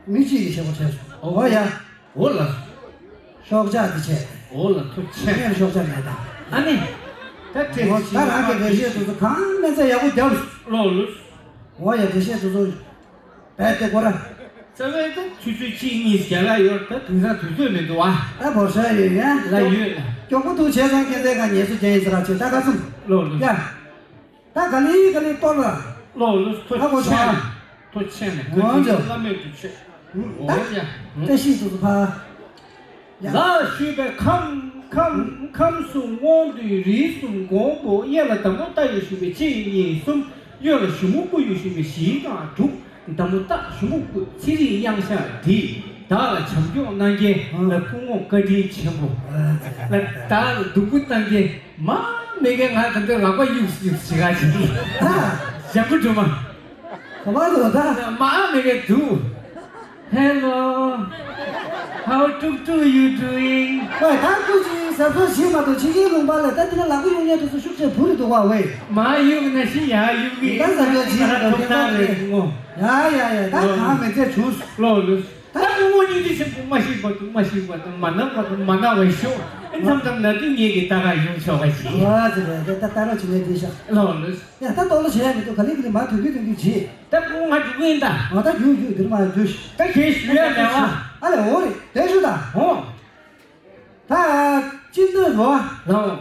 མི་གཅིག་གིས་བྱེད་པ་བྱས་སོང་། འོ་ཡ། འོ་ལ། ཤོག་ཆག་དེ་བྱས། འོ་ལ་ཐུགས་ཆེ། ངས་ཤོག་ཆག་མེད་ད། ཨ་ནི། ད་དེ་འོ་ད་རང་གི་འགྲེལ་བཤད་དེ་ཚོ་གང་མེད་ཚེ་ཡག་པོ་རྒྱབ། ལོ་ལུས། འོ་ཡ་འགྲེལ་བཤད་དེ་ཚོ། བས་ཏེ་ཀོ་ར། རྩ་བའི་ད་ཆུ་ཚོད་གཅིག་གཉིས་རྒྱ་ལ་ཡོད་ད་དེང་སང་དུས་ཚོད་མི་འདུག་ཨ། ད་བོར་ས་ཡོད་ཡ། ལ་ཡོད་ལ། མགྱོགས་པོ་འདུག་བྱས་ཙང་ཁྱེད་ཚའི་ཁ་ཉལ་སུ་ཅན་ཡིན་ཟེར་ར་ཆེ་ད་ག་ཚུམ། ལོ་ལོ། ཡ། ད་ག་ལི་ག་ལི་གཏོར་ར། ལོ་ལོ་ཐོ་ཧ་གོ་ཆེན་ཆོག་ཨ། ཐོ་ཆེན་ནས་གོ་ཅི་ལ་མེད་དུ་ཆེ། འོ་ཡ། བཀྲ་ཤིས་སུ་སུ་ཕ། ལ་ཞུས་པས་ཁམས་ཁམས་ཁམས་སུ་སྔོན་དུས་རིས་གསུམ་གོང་བུ་གཡས་ལ་ཟླ་མོ་ལྟ་ཡི་ཞུས་པས་གཅིག་གཉིས་གསུམ། གཡོན་ལ་ཞུ་མོ་སྐུ་ཡི་ཞུས་པས་བཞི་དང་དྲུག་ཟླ་མོ་ལྟ་ཞུ་མོ་སྐུ་ཚེ་རིང་གཡང་ཤ་འདི་བདག་ལ་བྱམས་སྐྱོང་གནང་མཁན་ལ་སྐུ་ངོ་བཀའ་དྲིན་ཆེན་པོ་ལ་བདག་ལ་སྡུག་པོ་བཏང་མཁན་མ་མེད་མཁན་ང་ད་ལྟ་རག་པ་གཡུག་གཡུག་བྱེད་ག་བྱེད་ཀྱི་ཞང་པོ་སྒྲོལ་མ་ག་པར་འགྲོ་ད་མ་མེད་མཁན་འདུག Hello. How to do you doing? ཝེ། ད་སྐུ་མཁྱེན་གཟབ་གཟབ་བྱེད་མ་གཏོགས་ཕྱི་རྒྱལ་ལུང་པ་ལ་ད་འདི་ན་ལག་པ་གཡུག་ཉན་དུས་སུ་ཤུགས་ཆེ་བུ་རེ་འདུག་བ། ཝེ། མ་གཡུག་ན་ཤི་ཡ་གཡུག་གི། ད་གཟབ་གཟབ་བྱེད་མ་གཏོགས་ཐོབ་ཐང་རེད་ངོ། ཡ་ཡ་ཡ། ད་གང་མེད་ཚད་བྱུང་། ལོ་ལོ། ད་སྐུ་ངོ་སྙིང་རྗེ་ཆེན་པོ། མ་ཤི་བར་དུ། མ་ཤི་བར་དུ། མ་ན་བར་དུ། མ་ན་བར་ཤོག་ཨེ། མཚམས་མཚམས་ན་དུས་ངེད་ཀྱི་ལྟ་ག་ཡོང་ཆོག་པ་ཞིག་ཨ་ཙི་རེད། ད་ལྟ་རོགས་བྱེད་ནས་བསྡད་ཤག་ལོ་ལོ། ཡ། ད་ལྟོགས་ལོ་བྱེད་ཡ་མི་འདུག་ག་ལེ་ག་ལེ་མ་དུས་རྒྱུན་དུས་རྒྱུན་བྱེད། ད་སྐུ་ང་འགྲོ་གི་ཡིན་ད། ཨ། ད་རྒྱུགས་རྒྱུགས། འདིར་མ་རྒྱུགས་ཤིག་ད་གས་ཞུ་ཡ་མེད་བ། ཨ་ལེ། འོ་རེད། དེ་ཞུ་ད། འོ། ད་སྤྱི་ཟླ་རོ། ལའོ།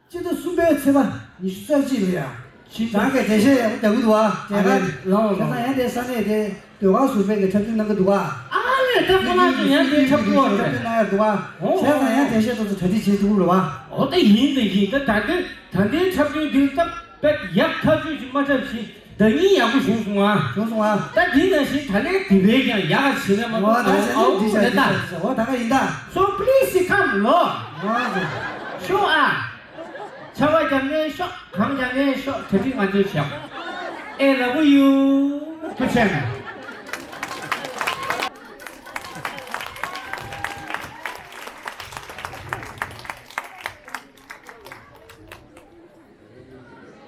སྤྱི་ཟླ་གསུམ་པའི་ཚེས་པ་ཉི་ཤུ་རྩ་གཅིག་ལ་ཡ། ཕྱི་ཟླ། རང་གིས་འགྲེལ་བཤད་ཡག་པོ་རྒྱག་གི་འདུག་བ། ཨ་ལེ། ལའོ་ལའོ། བྱས་ཙང་ཡང་དེ་ས་གནས་དེ་ཟློས་གར་ཟུར་པའི་གི་འཁྲབ་སྟོན་གནང་གི་འདུག་བ། ཨ་ལེ། ད་ཁོ་རང་ཚོ་ཡང་དེ་འཁྲབ་སྟོན་གནང་ཡ་འདུག་བ། འོ། བྱས་ཙང་ཡང་འགྲེལ་བཤད་ཏོག་ཙམ་གྲ་སྒྲིག་བྱེད་ཐུབ་རེད་བ། འོ། ད་ཡིན་ད་ཡིན། ད་ད་ལྟའི་ད་ལྟའི་འཁྲབ་སྟོན་འདིར་ད་དཔེ་ཡག་ཐག་ཆོད་ཅིག་མ་འཁྲབ་ཞིག་ཟླ་ཉིན་ཡག་པོ་བྱུང་སོང་ཨ། བྱུང་སོང་ཨ། ད་འདི་ནང་བཞིན་ད་ལན་དེ་བས་ཀྱང་ཡག་ག་བྱེད་ན་མ་འོ། གཏོགས། ད་ཨའོ་ཨའོ་འདི་བྱ་རེད་ད། འདི་བྱ། འོ། ད་ག་ཡིན་ད། So please come ལོ། ཨོ་ཙི། ཤོག་ཨ། ཆར་པ་བརྒྱབ་ནའི་ཤོག་གངས་བརྒྱབ་ནའི་ཤོག་གྲ་སྒྲིག་ང་ཚོས་བྱེད། ཨེ། ལ་བུ་ཡུ། ཐུགས་རྗེ་ཆེ།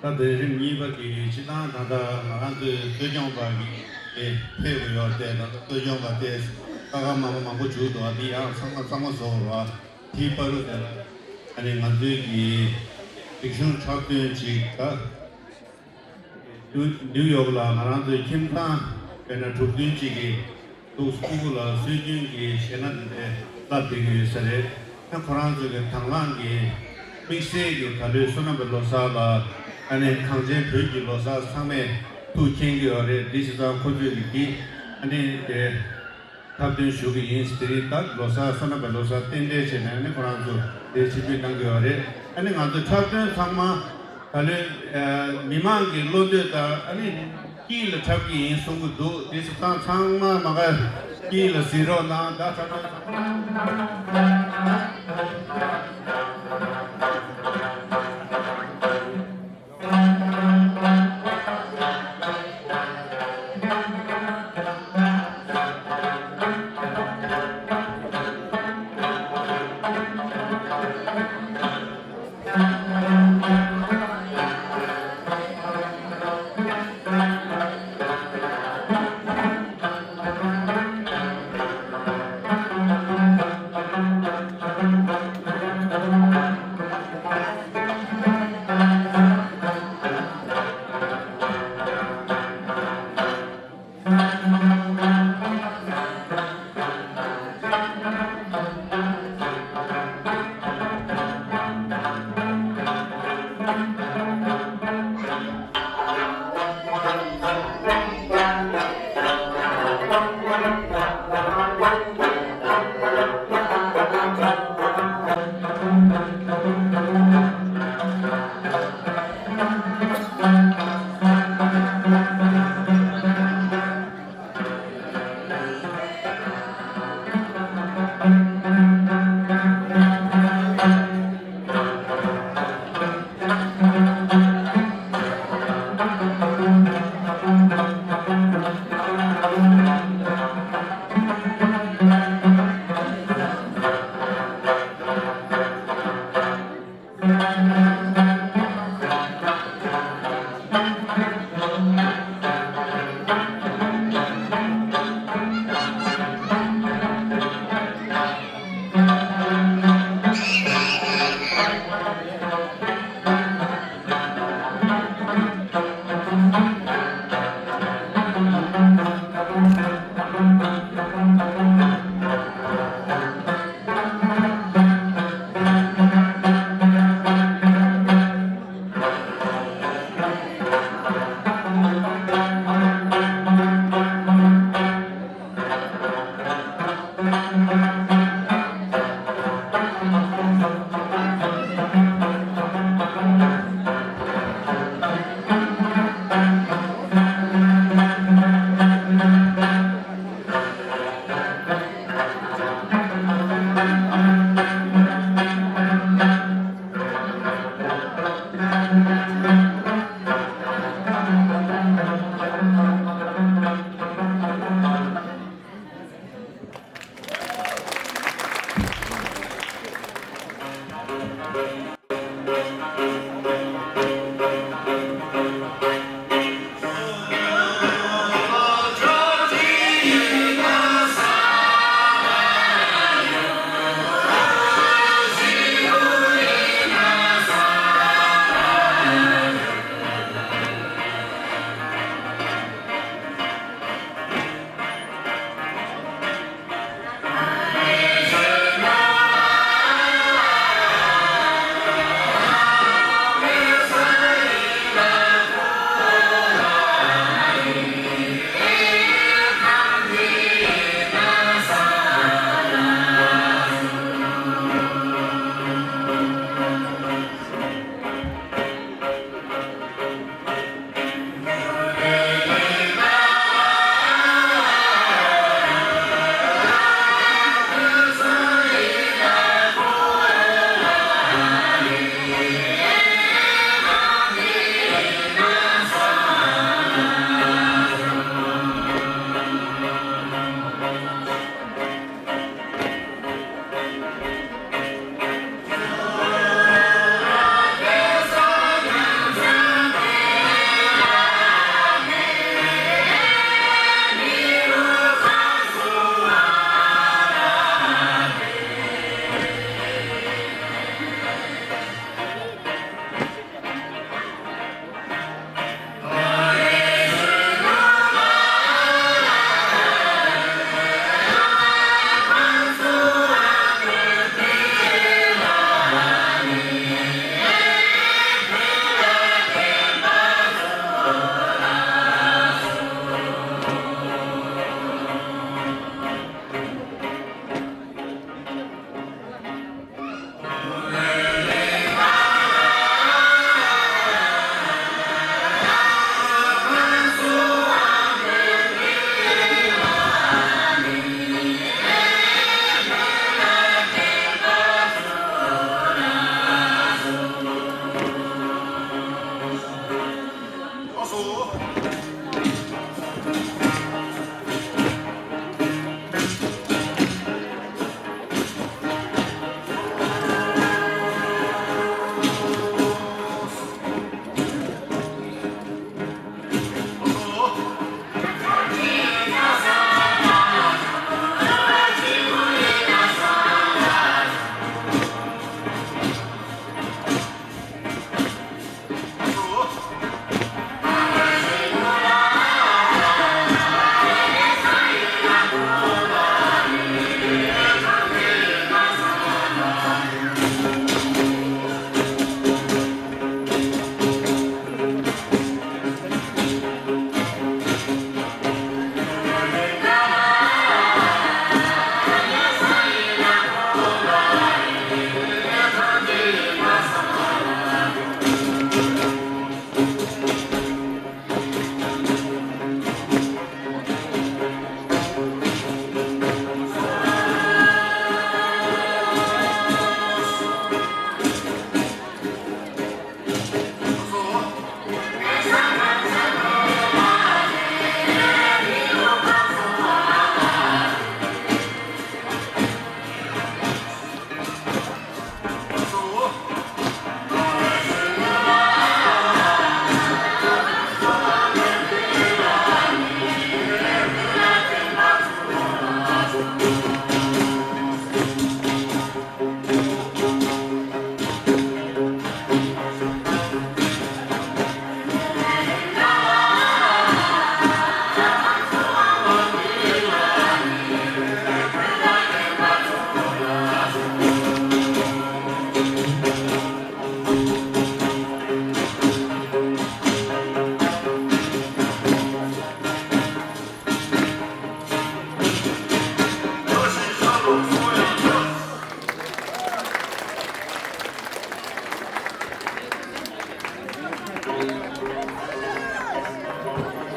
ད་དེ་རིམ་གཉིས་པ་གི་སྤྱི་བཏང་ད་ལྟ་ང་རང་ཚོའི་གཙོ་སྐྱོང་པ་གི་དེ་ཕེབས་དགོས་ཡོད་དེ། ད་ལྟ་གཙོ་སྐྱོང་པ་དེ་ཀ་ཁ་མ་མ་མང་པོ་བྱུང་འདུག་ཨ། དེ་ཡང་ཚང་མ་གཙང་མ་བཟོ་དགོས་རེད་བ། དེའི་བར་དུ་དེ་ལ་ཨ་ནི་ང་ཚོའི་གི་རིག་གཞུང་འཁྲབ་སྟོན་ཅིག་ད། ནིའུ་ནིའུ་ཡོག་ལ་ང་རང་ཚོའི་ཁྱིམ་ཚང་དཔེར་ན་དྲུག་བདུན་ཅིག་གིས་འདུག་སེ་སྤུ་གུ་ལ་སྲོལ་རྒྱུན་གྱི་གཞས་སྣ་འདི་འདྲའི་བསླབ་བསྡད་ཀྱི་ཡོད་ས་རེད། ཨ། ཁོ་རང་ཚོ་གི་དང་བླངས་ཀྱིས་དམིགས་བསལ་གྱི་ད་ལོའི་བསོད་ནམས་པའི་ལོ་གསར་ལ་ཨ་ནི་གངས་ཅན་བོད་ཀྱི་ལོ་གསར་ཚང་མས་ཐུགས་མཁྱེན་གྱི་ཡོད་རེད། འདི་བྱས་ཙང་ཁོ་ཚོས་ཀྱི་འདི་ཨ་ནི་དེ། འཁྲབ་སྟོན་ཞུ་གི་ཡིན། དེ་རིང་ད་ལོ་གསར་བསོད་ནམས་པའི་ལོ་གསར་རྟེན་འབྲེལ་བྱས་ནས་ནི་ཁོ་རང་ཚོ་དེ་ཆིབས་བསྒྱུར་གནང་གི་ཡོད་རེད། ཨ་ནི་ང་ཚོ་འཁྲབ་སྟོན་ཚང་མ་ད་ལོའི་ཨ་མི་མང་གི་བློ་འདོད་ལྟར་ཨ་ནི་དཀྱིལ་ལ་འཁྲབ་ཀྱི་ཡིན་གསུང་གི་འདུག་དེ་སོང་ཙང་ཚང་མ་མ་ག་དཀྱིལ་ལ་གཟིགས་རོགས་གནང་། ད་འཁྲབ་སྟོན་ཚང་མ།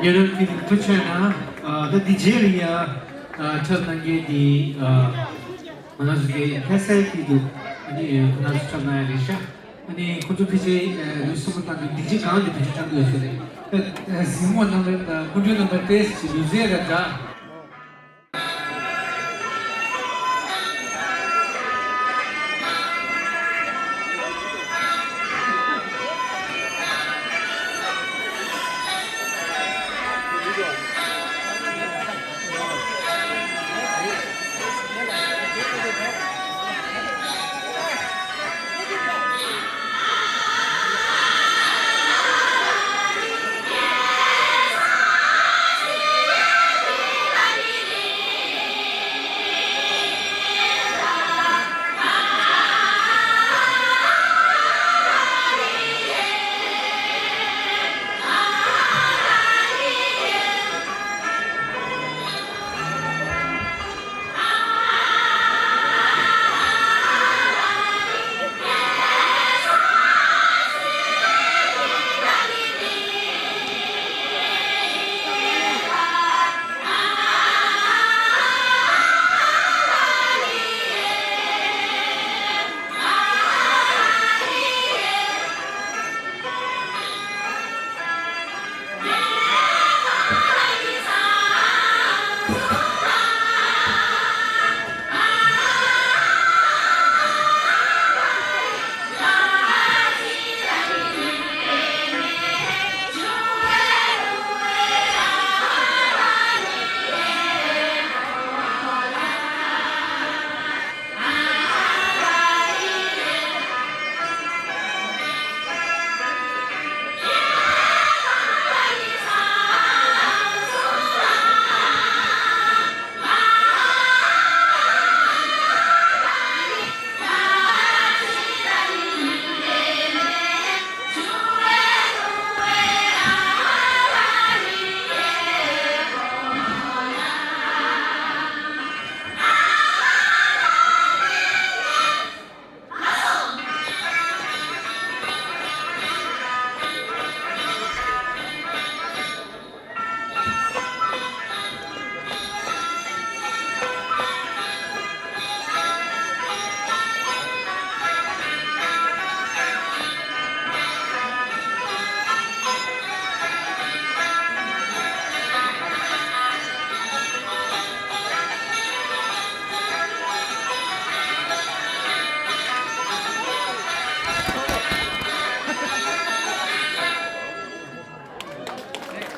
ཡ་རབས་ཀྱི་ཐུགས་རྗེ་ཆེ་གནང་། ཨ་ད་འདི་རྗེས་ལ་ཡ་ཨ་འཁྲབ་གནང་མཁན་འདི་ཨ་ང་རང་ཚོ་གི་ལྷ་སའི་སྐད་དུ་ཨ་ནི་ཁོ་རང་ཚོ་འཁྲབ་གནང་ཡ་རེད་ཤག་ཨ་ནི་ཁོ་ཚོ་ཕལ་ཆེར་ཨ་ལུས་སུ་མ་བཏང་གི་འདི་རྗེས་གང་དུ་བེད་སྤྱོད་བཏང་གི་ཡོད་ས་རེད། ཨ་གཟིགས་མོ་རྣམ་པ་དང་སྐུ་མགྲོན་རྣམ་པ་ཏོག་ཙམ་ཅིག་ལུས་རྩལ་ར་འདྲ།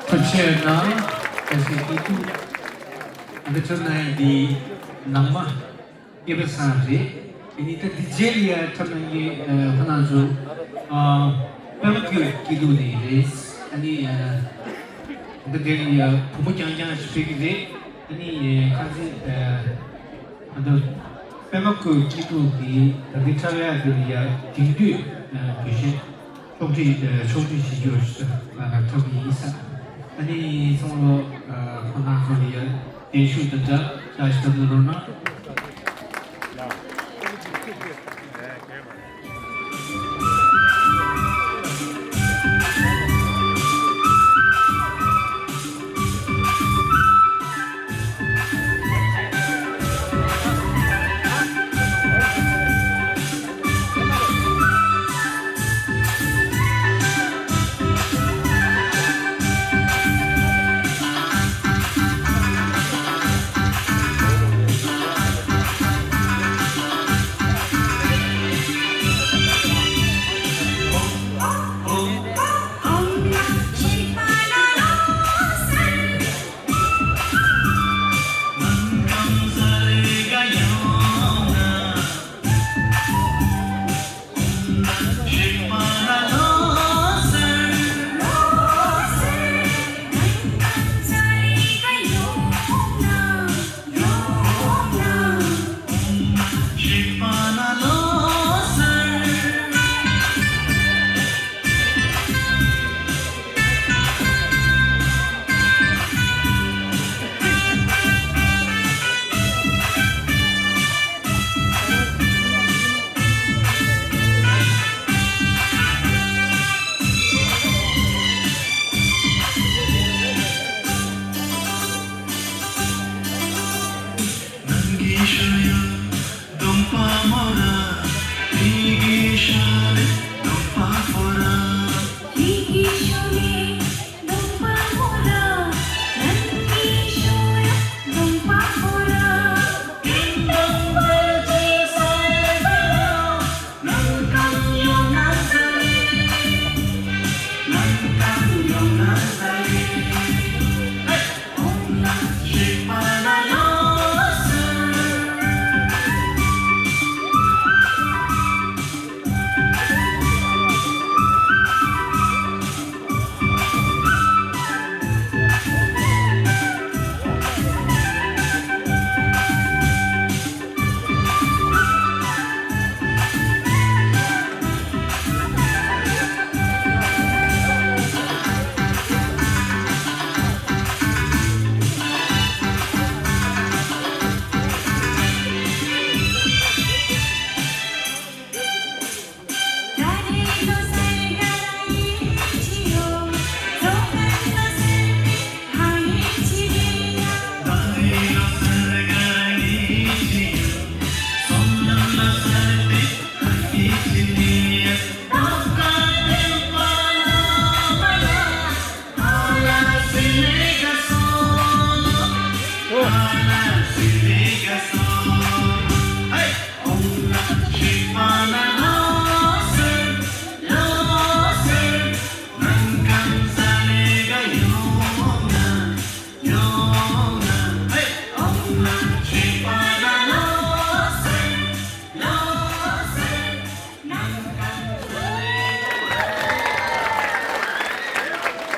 ཐུགས་རྗེ་གནང་། གལ་སྲིད་དེ་དུས་འདི་ཚོ་ནང་འདི་ནང་མ་སྐྱེས་པ་ཚང་རེད། དེ་ནི་ད་འདི་རྗེས་ལ་ཡ་འཁྲབ་གནང་མཁན་ཁོ་རང་ཚོ་པད་མ་སྐྱིད་སྐྱིད་སྡུག་ནས་རེད། ཨ་ནི་འདི་འདྲའི་ཡ་བུ་མོ་རྐྱང་རྐྱང་ཞིག་ཕེབས་ཀྱི་རེད། ཨ་ནི་ཁ་སང་ཨ་ད་པད་མ་སྐྱིད་སྐྱིད་སྡུག་གི་ད་ལྟའི་འཁྲབ་ཡ་དེ་ལ་ཡ་དེང་དུས་དུས་ཆེན། ཕྱོགས་སྒྲིག་ཕྱོགས་སྒྲིག་བྱེད་རྒྱུ་ཐོབ་ཡིན་ས། ཨ་ནི་ཚང་མ་ཁོང་རྣམ་ཚོ་ལ་ཡ་བརྟན་བཞུགས་དང་སྦྲགས་བཀྲ་ཤིས་བདེ་ལེགས་རོགས་གནང་།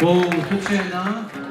ཨོ། ཐུགས་རྗེ་གནང་།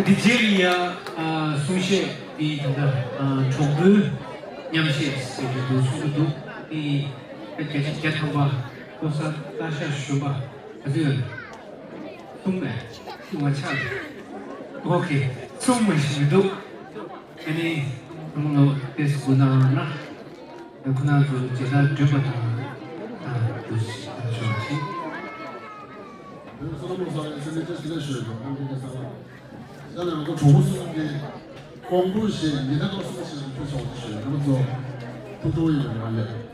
འདི་རྗེས་ལ་ཡ་གསུང་བཤད་འདི་ད་ལྟ་གྲོགས་པོའི་མཉམ་བཤད་ཟེར་གྱི་འདུག་གསུང་གི་འདུག་འདི་བརྒྱ་ཆ་བརྒྱ་ཐམ་པ་ལོ་གསར་སྟག་ཤར་གཞོན་པ་ག་ཚོད་ཡོད། གསུང་མེད། གསུང་མ་ཆགས། ཨོ་ཁེ། གསུང་མ་ཞིག་མི་འདུག་ཨ་ནི་ཁོང་ལོ་ཏེས་དགུ་ནང་ན་ཁོ་ན་ཚོ་རྗེས་ལ་འདོན་པ་དང་དུ་ཞིག་ཞུ་བ་ཞིག་བསོད་ནམས་བཟང་བའི་སེམས་ནི་ཅི་ཞིག་ལ་ཞུ་དགོས། ཨ་མི་རི་ཀའི་ས་ལ། ས་ལ་ང་ཚོ་གྲོགས་པོ་གསུམ་གྱི་ཀོང་པོ་ཞེས་ཉི་ཟླ་ཀོང་གསུམ་ཞེས་སུ་ཕུལ་ཆོག་ཅེས་ཞུ་ཡོད། ང་ཚོ་ཐུགས་སྤྲོ་བོ་ཡིན་པ་ང་ལས།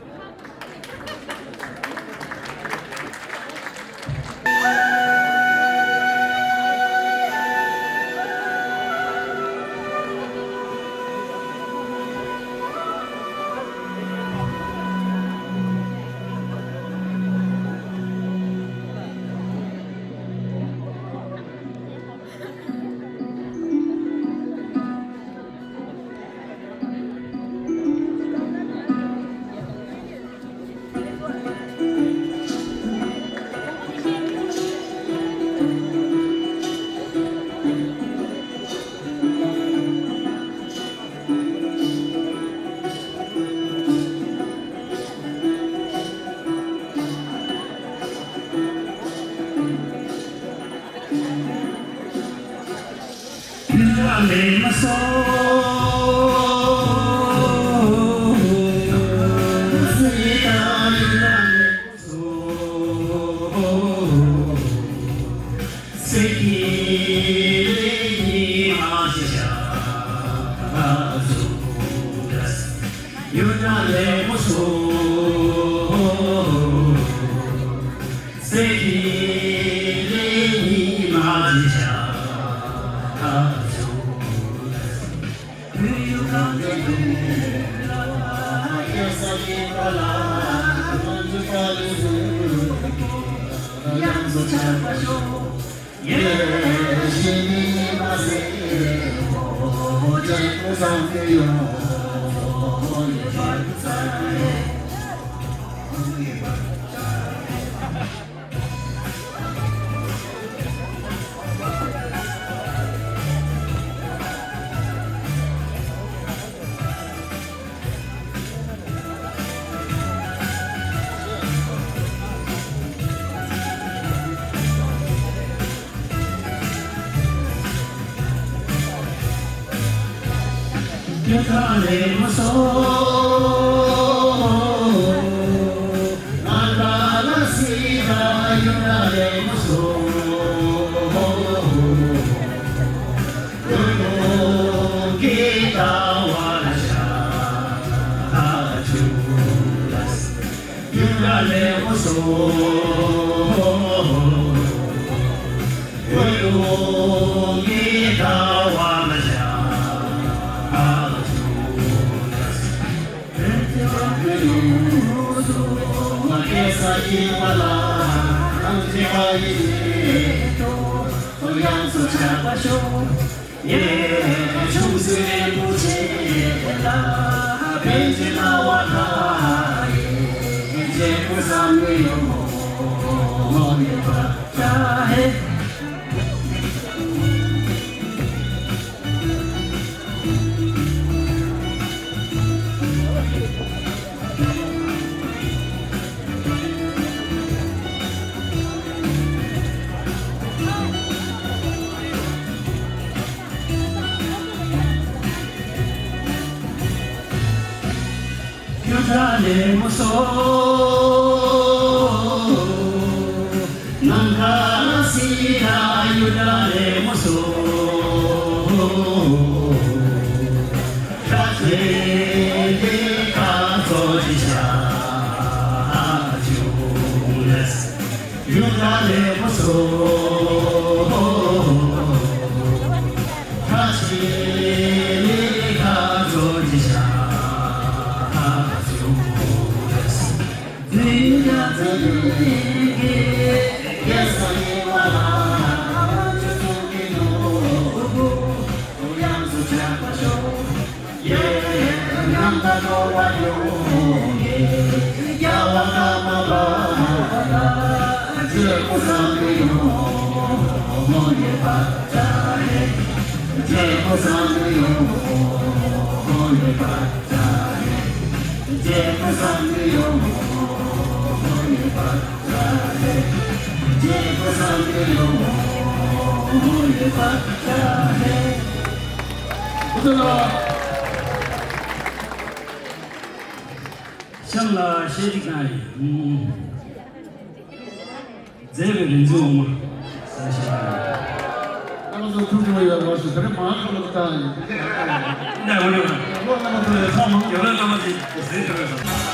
གཤམ་ལ་བཤད་ཅིག་གནང་ཡིན། མཛད་པའི་རིག་འཛིན་འོག་མ། ས་ཞིང་། རྣམ་པ་ཚོ་ཐུགས་རྗེ་ཆེ་ཡོད་རོགས་ཞུ། དེ་རིང་མང་ཚོགས་ལ་བཏང་ཡིན། འདི་འདྲ་ཡོད་རེད། ལོ་རྣམ་པ་ཚོ་ལ་ཐོག་མང་ཡོད་རེད། རྣམ་པ་ཚོས་གཟིགས་ཐུབ་རེད་བསམ།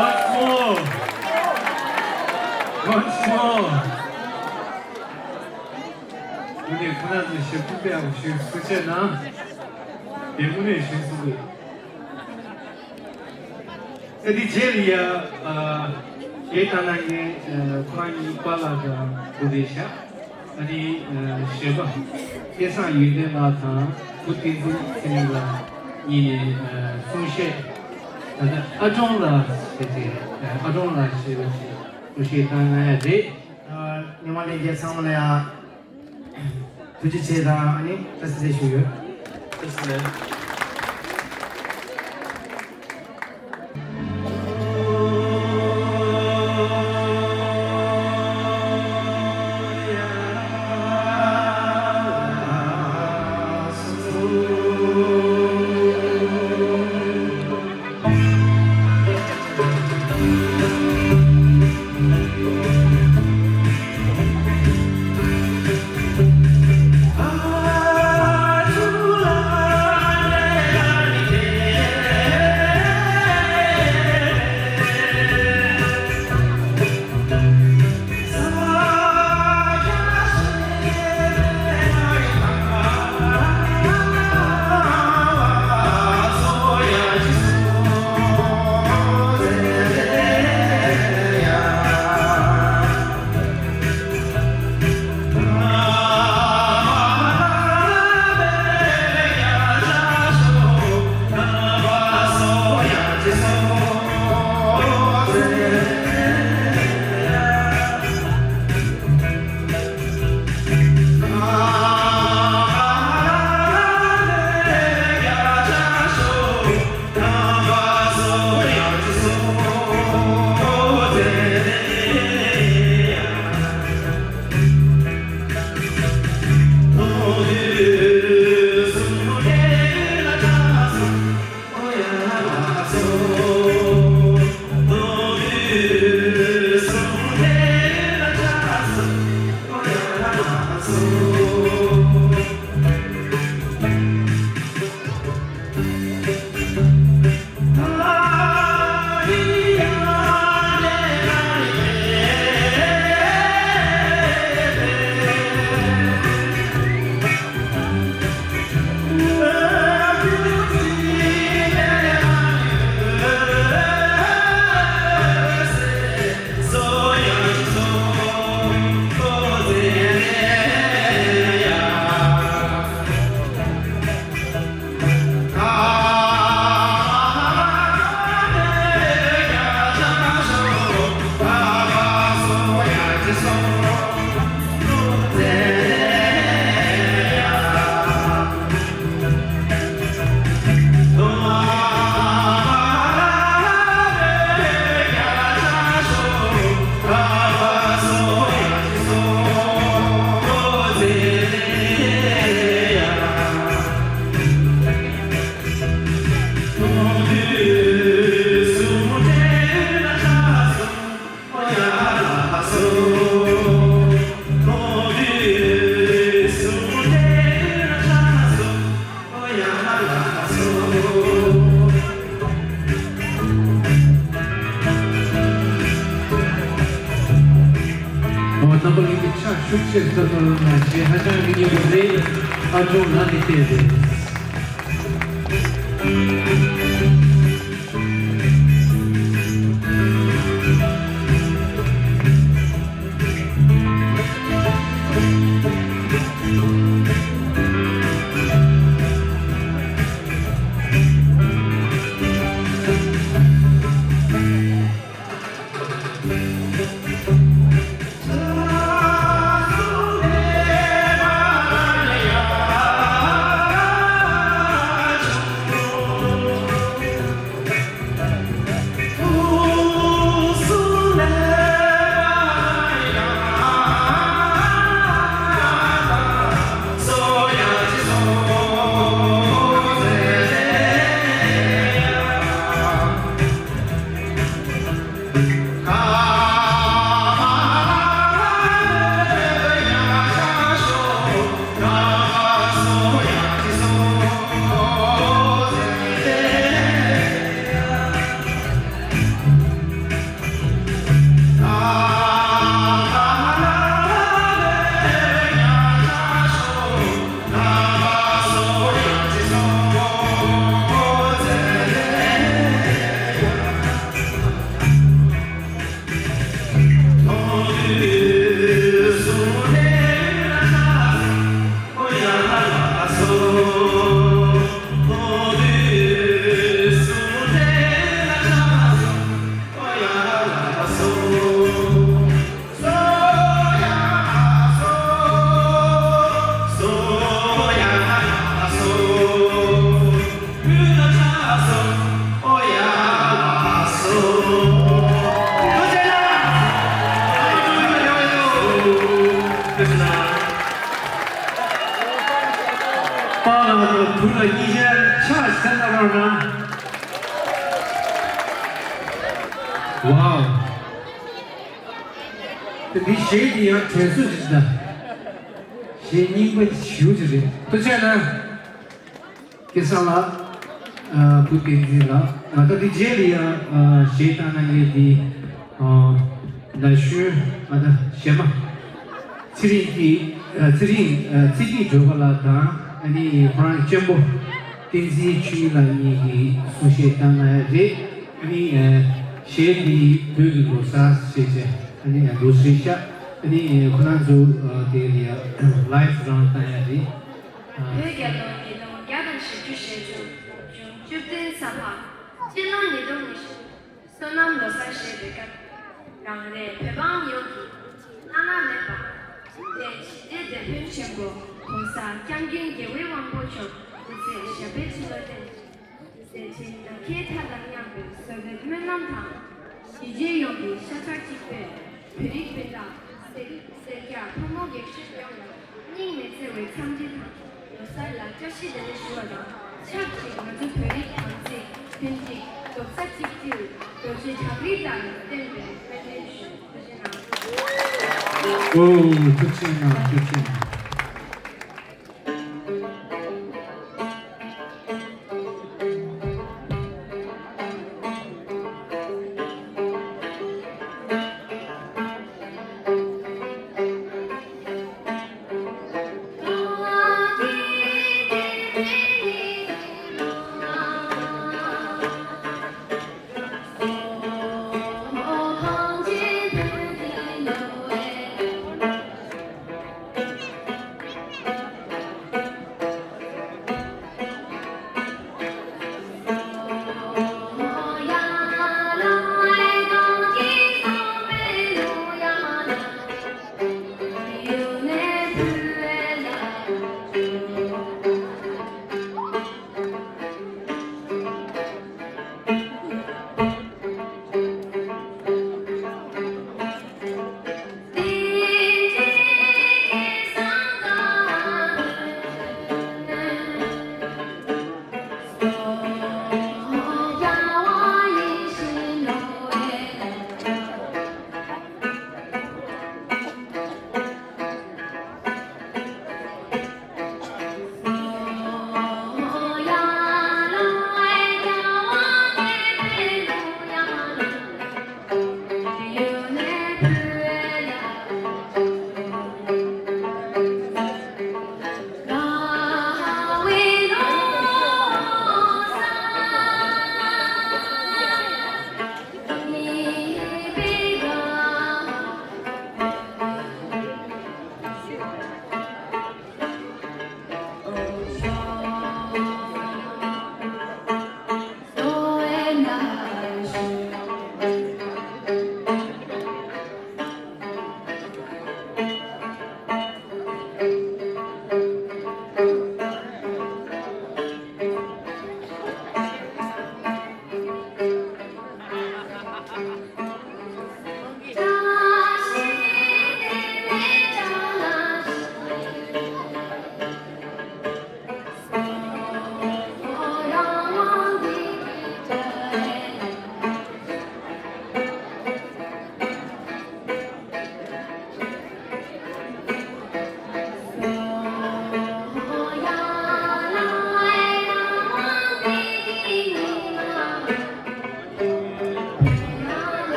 Once more. Once more. དངོས་གནས་ཁོ་རང་ཚོས་ཞབས་ཕྱི་དཔེ་ཡག་པོ་ཞུས། ཐུགས་རྗེ་གནང་། དེ་དངོས་གནས་ཞུས་སོང་གི། ཨ་ནི་རྗེས་ལ་ཡ། ཨ། རྗེས་ད་ན་ངས་ཨ་ཁོ་རང་གཉིས་པཱ་ལགས་དང་གུ་རེ་ཤ། ཨ་ནི་ཨ་གཞས་པ་སྐལ་བཟང་ཡོན་ཏན་ལགས་དང་བུ་བསྟན་འཛིན་ཚེ་རིང་ལགས་གཉིས་ནས་ཨ་གསུང་བཤད། ད་ལྟ་ཨ་ཀྲོང་ལགས་ཟེར་ཏེ། ཨ་ཀྲོང་ལགས་ཞེས་པ་ཞིག་གསུང་བཤད་གནང་ཡ་རེད། ཨ། ཉི་མ་ལྷན་རྒྱས་ཚང་མ་ལ་ཡང་ཐུགས་རྗེ་ཆེ་དང་ཨ་ནི་བཀྲ་ཤིས་བདེ་ལེགས་ཞུ་ཡོད། བཀྲ་ཤིས་བདེ་ལེགས། ཨོ། རྣམ་པ་ལྷན་རྒྱས་ཕྱག་ཤུགས་ཆེར་བརྡབ་གནང་རོགས་གནང་། རྗེས་ཧ་ཅང་གི་སྙན་པོ་རེད། ཨ་ཀྲོང་ལགས་ནས་བལྟས་རེད། གཉིས་ཆར་ཕྱག་འཚལ་གནང་རོགས་གནང་། ཝའོ། དེ་འདི་གཞས་འདི་ཡང་དྲན་གསོ་ཞིག་དང་། གཞས་རྙིང་པ་ཞེ་པོ་ཅིག་རེད། ཐུགས་རྗེ་གནང་། སྐལ་བཟང་ལགས། ཨ། བུ་བསྟན་འཛིན་ལགས། ང་ད་འདི་རྗེས་ལ་ཡང་། ཨ། གཞས་བཏང་གནང་མཁན་འདི། ཨ། ན་གཞོན་ང་ད་གཞས་མ། ཚེ་རིང་གི། ཨ། ཚེ་རིང་། ཨ། ཚེ་སྐྱིད་སྒྲོལ་དཀར་ལགས་དང་། ཨ་ནི་ཁོ་རང་གཅེན་པོ་བསྟན་འཛིན་ཆོས་ཉིད་ལགས་གཉིས་ཀྱིས་གསུང་བཤད་བཏང་གནང་ཡ་རེད། ཨ་ནི། ཨ། གཞས་འདི་བོད་ཀྱི་ལོ་གསར་ཞེས་བྱས། ཨ་ནི་ལོ་གསར་ཤག་ཨ་ནི་ཁོ་རང་ཚོ། ཨ། དེ་ལ་ཡ་ལའིབ་རང་བཏང་ཡ་རེད། བོད་རྒྱལ་ལོ་ཉིས་སྟོང་བརྒྱ་དང་བཞི་བཅུ་ཞེ་དྲུག་འབྱུང་བཅུ་བདུན་ས་ཕག་སྤྱི་ལོ་ཉིས་སྟོང་ཉི་ཤུ། བསོད་ནམས་ལོ་གསར་བཞད་པའི་སྐབས། རང་རེ་བོད་འབངས་ཡོངས་ཀྱི་བླ་ན་མེད་པ། དེ་ཞི་བདེའི་དེད་དཔོན་ཆེན་པོ་༸གོང་ས་༸སྐྱབས་མགོན་རྒྱལ་བའི་དབང་པོ་མཆོག་སྐུ་ཚེ་ཞབས་པད་མཐའ་ཡས་པར་བརྟན། མཛད་འཕྲིན་ནམ་མཁའི་མཐའ་དང་མཉམ་པའི་བཟོད་པའི་སྨོན་ལམ་དང་། གཞིས་བྱེས་ཡོངས་ཀྱི་ཤ་ཁྲག་གཅིག་པའི་བོད་རིགས་སྤུན་ཟླ། སེར་སེར་སྐྱ་ཕོ་མོ་རྒན་གཞོན་ཡོངས་ལ་སྙིང་ནས་བརྩེ་བའི་འཚམས་འདྲི་དང་། ལོ་གསར་ལ་བཀྲ་ཤིས་བདེ་ལེགས་ཞུ་བ་དང་། ཆབས་ཅིག་ང་ཚོ་བོད་རིགས་དམ་ཚིག་མཐུན་སྒྲིལ་རྡོག་རྩ་གཅིག་སྒྲིལ་རྡོ་རྗེ་བྲག་རི་ལྟར་བརྟན་པའི་སྨོན་འདུན་ཞུ། ཐུགས་རྗེ་གནང་། ཨོ། ཐུགས་རྗེ་གནང་། ཐུགས་རྗེ་གནང་།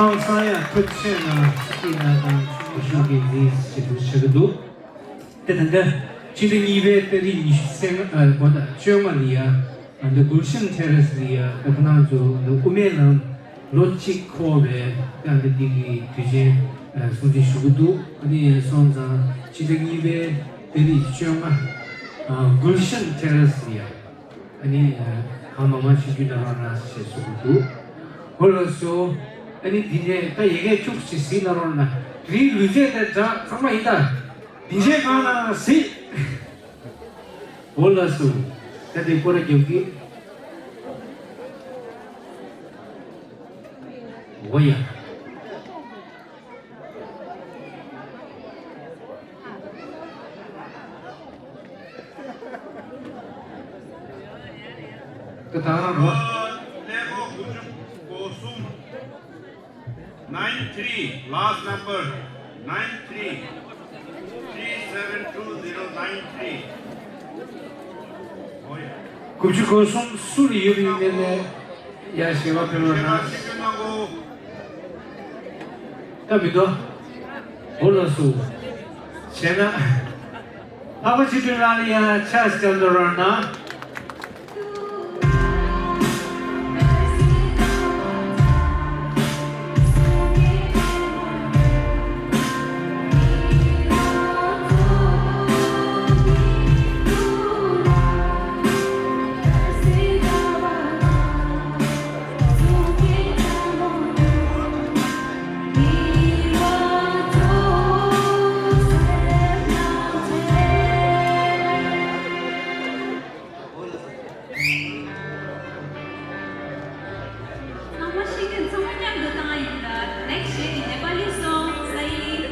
ཧང་སང་ཡ་ཐུགས་ཆེ་ན་སྐྱིད་ན་དང་ཆུང་ཞུ་གི་འདི་ཞིག་ཏུ་ཆགས་ཀྱི་འདུག་དེ་ད་ལྟ་ཕྱི་ཟླ་གཉིས་པའི་ཏ་རིག་ཉི་ཤུ་རྩ་ལྔ་ཨ་གོ་ད་བཅོ་ལྔ་ལ་ཡ་ཨ་འདི་གུལ་ཤན་ཊེ་རེ་སི་ལ་ཡ་ད་ཁོ་རང་ཚོ་འདི་དབུ་མའི་ལམ་ལོ་གཅིག་འཁོར་བའི་ད་འདི་འདི་གི་དུས་ཆེན་ཨ་སྲུང་བརྩི་ཞུ་གི་འདུག་ཨ་ནི་སོང་ཙང་ཕྱི་ཟླ་གཉིས་པའི་ཏ་རིག་བཅོ་ལྔ་ཨ་གུལ་ཤན་ཊེ་རེ་སི་ལ་ཡ། ཨ་ནི་གང་མང་མང་ཞིག་རྒྱུད་ན་རོགས་གནང་ཞེས་གསུངས་འདུག་འོ་ལགས་སོ། ཨ་ནི་འདི་ནས་ད་ཡི་གེ་བཅུ་གཅིག་གཟིགས་ན་རོགས་གནང་། རིང་ལུས་རྩལ་དང་སྦྲགས་ཚང་མ་ཡིན་ད། སྡིངས་ཆའི་སྒང་ན་གཟིགས། འོ་ལགས་སོ། ད་དེ་སྐོར་ར་རྒྱབ་ཀྱི། འོ་ཡ། ཀ་ཐང་རོ། ཀླད་ཀོར་དགུ་བཅུ་གོ་གསུམ། nine three, last number, nine three, three seven two zero nine three. ཨོ་ཡ། དགུ་བཅུ་གོ་གསུམ་སུ་ལ་ཡོད་པའི་གནས་ལས་ཡར་ཞལ་པར་ཕུལ་རོགས་གནང་། ད་མི་འདུག་འོ་ལགས་སོ། བྱས་ན། འཕགས་པ་ཆོས་སྒྲོན་ལགས་ལ་ཡང་ཕྱག་བརྐྱངས་རོགས་གནང་། ཚང་མ་ཤེས་མཁན་ཚང་མ་མཉམ་དུ་བཏང་ཡིན་ད། ནེག་སི་ཊི་ནེ་པ་ལི་སོང་ས་ཡིན།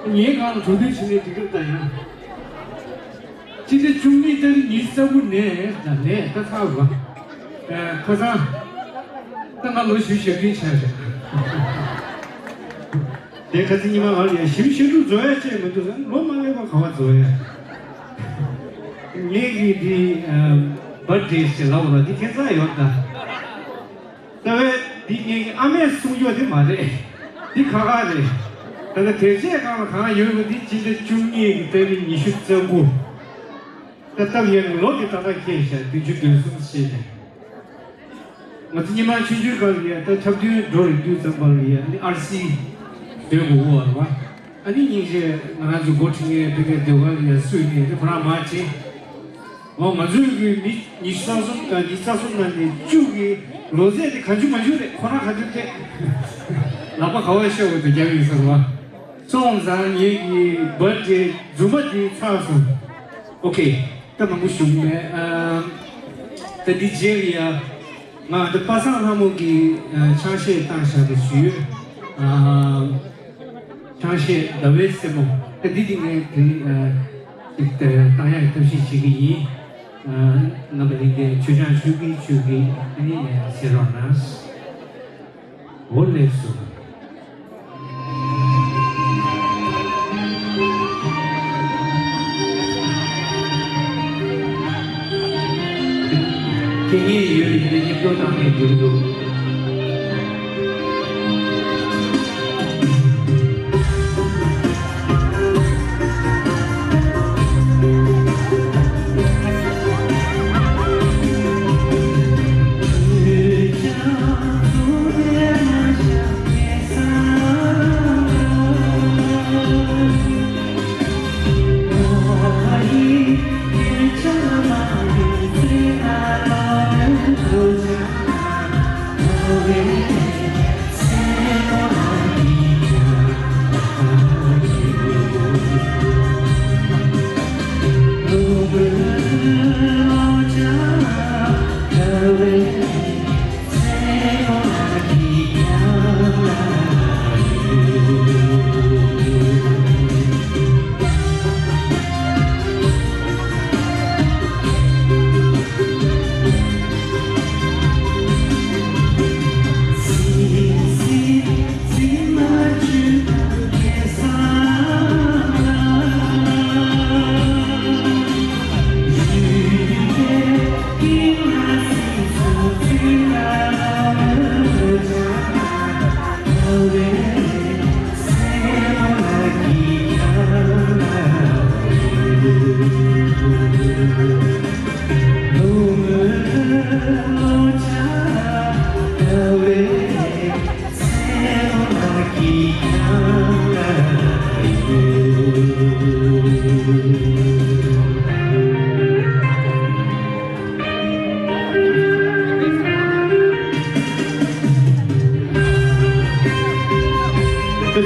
ངའི་སྒང་ལ་གྲོས་བསྡུར་བྱེད་ནས་འགྲིག་གི་རེད་ད་ཡ། སྤྱི་ཟླ་བཅུ་གཉིས་ཏ་རིག་ཉི་ཤུ་རྩ་དགུ་ནས་ད་ནས་ད་ཚར་བ། ཁ་སང་། ད་ང་ལོ་བཞི་ཞེ་བདུན་ཆགས་རེད། དེ་ཁ་སང་ཉི་མ་ང་ལ་ཡ་ཞིམ་ཞིམ་དུ་བཟོ་ཡ་བྱས་མི་འདུག་ཟེར། ལོ་མ་སླེབས་པ་ག་བ་བཟོ་ཡ། ངེད་ཀྱི་འདི་བར་ཌེ་ཞེས་ལབ་པ་འདི་ཁྱད་མཚར་ཡོད་ད། རྩ་བའི་འདི་ངེད་ཀྱི་ཨ་མས་གསུང་རྒྱུ་དེ་མ་རེད། འདི་ཁ་ཁ་རེད། ད་ལྟ་དེ་རྗེས་གང་ལ་གང་ཡོད་པ་འདི་སྤྱི་ཟླ་བཅུ་གཉིས་ཀྱི་ཏ་རིག་ཉི་ཤུ་རྩ་དགུ། ད་སྟབས་ཡག་གི་ལོ་འདི་ཏག་ཏག་འཁེལ་ཤག་བདུན་ཅུ་དོན་གསུམ་བྱས་ནས། ང་ཚོ་སྔོན་མ་ཆུང་ཆུང་སྒང་ལ་ཡ་ད་འཁྲབ་སྟོན་འགྲོ་རེ་དུས་ཙམ་པ་ལ་ཡ་ནི་ཨར་སི་སྡོད་དགོས་བ་རེད་བ། ཨ་ནི་སྙིང་རྗེ་ང་རང་ཚོ་འགོ་ཁྲིད་མཁན་ཕ་གིའི་སྡོད་སྒར་ལ་ཡ་སུས་ནས་དེ་ཁོ་རང་མར་ཕྱིན། འོ་ང་ཚོའི་གི་མི་ཉི་ཤུ་རྩ་གསུམ་དང་ཉི་ཤུ་རྩ་གསུམ་ནང་ནས་བཅུ་གི་ལོ་ཚད་དེ་གང་བྱུང་མང་བྱུང་རེད། ཁོ་རང་ག་དུས་དེ་ལག་པ་ག་བར་ཤོར་བ་དང་རྒྱབ་ཡིན་ཟེར་བ། སོང་ཙང་ངེད་ཀྱི་བར་ཌེ་རྫུན་མ་དེ་ཚར་སོང་། ཨོ་ཁེ། ད་མང་པོ་ཞུ་གི་མེད། ཨམ། ད་འདི་རྗེས་ལ་ཡ། ང་འདི་པ་སངས་ལྷ་མོ་གི་ཨ་ཆང་གཞས་བཏང་བཞག་པ་ཞུ་ཡོད། ཨ་ཆང་གཞས་ཟླ་བའི་སྲས་མོ། ཨ་འདི་འདི་ངས་དེ་ཨ་ཅིག་བཏང་ཡག་ཐབས་ཤེས་བྱེད་ཀྱི་ཡིན། ཨ་རྣམ་པ་ལྷན་རྒྱས་མཆོད་ཆང་མཆོད་ཀྱིན་མཆོད་ཀྱིན་ཨ་ནི་ཨ་གསན་རོགས་གནང་། འོ་ལགས་སོ། དེ་ངས་ཡོད་ཡིན་ན་མཉམ་དུ་བཏང་ནས་འགྲོ་གི་འདུག་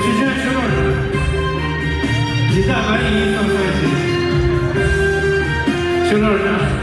ཆུ་ཆེན་ཆུ་ལོར་ཇི་ལྟར་ང་ཡིན་བསམ་བསམ་ཞིག་ཆུ་ལོར་ན།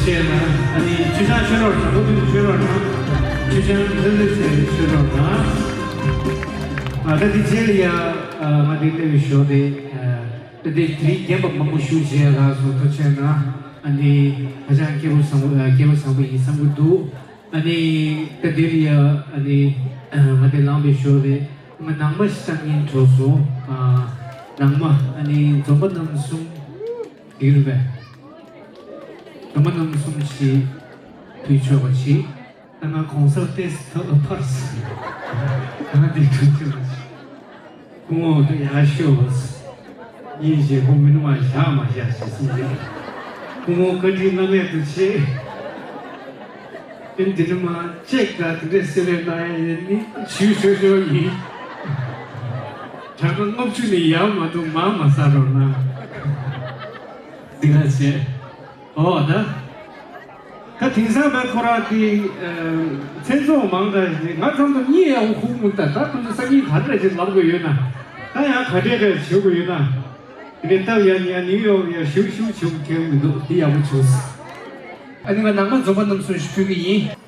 ཆེ་ན་ཨ་ནི་ཆུ་ཆང་ཆུ་རོགས་དང་པོ་དུས་ཆུ་རོགས་དང་ཆུ་ཆང་ལྷོད་ལྷོད་བྱས་ཆུ་རོགས་དང་། ཨ་ད་དེ་རྗེས་ལ་ཡ་ཨ་ང་དེ་སླེབས་པའི་ཞོར་དེ་ཨ་ད་དེ་དེ་རིང་རྒན་པ་མང་པོ་བཞུགས་བྱས་ལགས་སོ། ཐུགས་རྗེ་གནང་། ཨ་ནི་ཧ་ཅང་སྐལ་བ་བཟང་པོ་ཨ་སྐལ་བ་བཟང་པོ་ཡིན་བསམ་གྱི་འདུག་ཨ་ནི་ད་དེ་ལ་ཡ་ཨ་ནི་ང་དེ་ལངས་པའི་ཞོར་དེ་ང་ནང་མ་ཞིག་བཏང་གིན་འགྲོ་སོང་། ཨ་ནང་མ་ཨ་ནི་འཛོམས་པ་རྣམ་གསུམ་ཡོད་རེད་པས། འཛོམས་པ་རྣམ་གསུམ་ཞིག་ཕུལ་ཆོག་པ་ཞིག་ད་ང་གོང་ས་ཏེས་ཐོག་ཕར་སོང་། ང་འདི་ཐུག་ཆེ་མ་ཞིག་སྐུ་ངོ་ད་ཡག་ཤོས། ཡིན་ཞེས་ཁོང་མི་ནུ་མ་བཞག་མ་བཞག་ཞེས་གསུངས་ཏེ། སྐུ་ངོ་བཀའ་དྲིན་བླ་མེད་དུ་ཆེ། ཨེ་འདི་ནི་མ་ཅེག་དང་དེ་འདྲས་སེ་རེ་གནང་ཡ་ཡིན་ནི་ཞུ་ཆོག་ཆོག་ཡིན། གྲངས་ཀ་ལྔ་བཅུ་ནི་ཡར་མ་འདུག་མར་མ་ཟ་རོགས་གནང་། འདི་ག་བྱས། ཨོ་ད། ད་དེང་སང་བས་ཁོ་རང་དེ་མཚན་ཚོགས་མང་དྲགས་ཞིག་ང་ཚང་དུ་གཉིད་ཡག་པོ་ཁུག་མི་འདུག་ད་ད་དུང་སང་ཉིན་ག་འདྲ་ཞིག་ལབ་དགོས་ཡོད་ན། ད་ཡང་ག་འདྲས་འདྲ་བྱེད་དགོས་ཡོད་ན། དེ་ནས་སྟབས་ཡག་ནས་ཡང་ནིའུ་ཡོག་ཡང་ཞུགས་ཞུགས་བྱེད་དགོས་ཀྱི་མི་འདུག་འདི་ཡག་པོ་བྱུང་སོང་། ཨ་ནི་ང་ནང་མ་འཛོམས་པ་རྣམས་སུ་ཞུ་གི་ཡིན།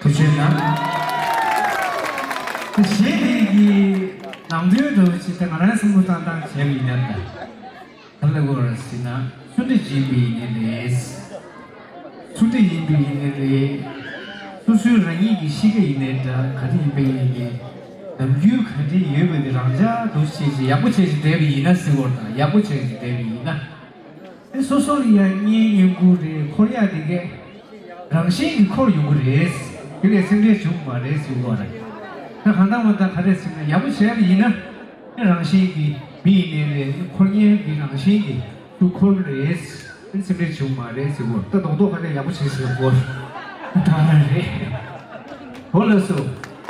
ཐུགས་རྗེ་གནང་། དེ་གཞས་དེ་གི་ནང་དོན་འདྲ་བོ་ཅིག་དེ་ང་རང་བསམ་བློ་བཏང་སྟངས་བྱས་པ་ཡིན་ན་ད། ག་ལ་གོ་ར་ཟེར་ན་སུ་འདྲ་ཡིན་པ་ཡིན་ནའི་རེད། སུ་འདྲ་ཡིན་པ་ཡིན་ནའི་རེད། སོ་སོའི་རང་ཉིད་ཀྱི་གཤིས་ཀ་ཡིན་ནའི་འདྲ་ག་རེ་ཡིན་པ་ཡིན་ནའི་ནམ་རྒྱུན་ག་འདྲ་ཡོད་པ་དེ་རང་འཇགས་འདུག་བྱས་ཅིག་ཡག་པོ་བྱས་ཅིག་བསྡད་པ་ཡིན་ན་ཟེར་བ་དང་ཡག་པོ་བྱས་ཅིག་བསྡད་པ་ཡིན་ན། ཨེ་སོ་སོ་ལ་ཡང་གཉེན་ཉེ་གུ་རེད། འཁོར་ཡག་དེ་གས་རང་བཞིན་གྱིས་འཁོར་ཡོང་གི་རེད། དེ་ལས་སེམས་ཁྲལ་བྱུང་མ་རེད་ཟེར་བ་རེད། ད་གང་ལྟར་མ་ལྟར་ག་རེ་ཟེར་ན་ཡག་པོ་བྱས་པ་ཡིན་ན་ཨེ་རང་བཞིན་གྱིས་མི་ཡིན་ནའི་རེད། འཁོར་མཁན་གྱི་རང་བཞིན་གྱིས་ཚུར་འཁོར་རེད། ཨེ་སེམས་ཁྲལ་བྱུང་མ་རེད་ཟེར་བ། ད་རྡོག་རྡོག་ག་རེ་ཡག་པོ་བྱས་ཟེར་བ་ད་རེད། འོ་ལགས་སོ།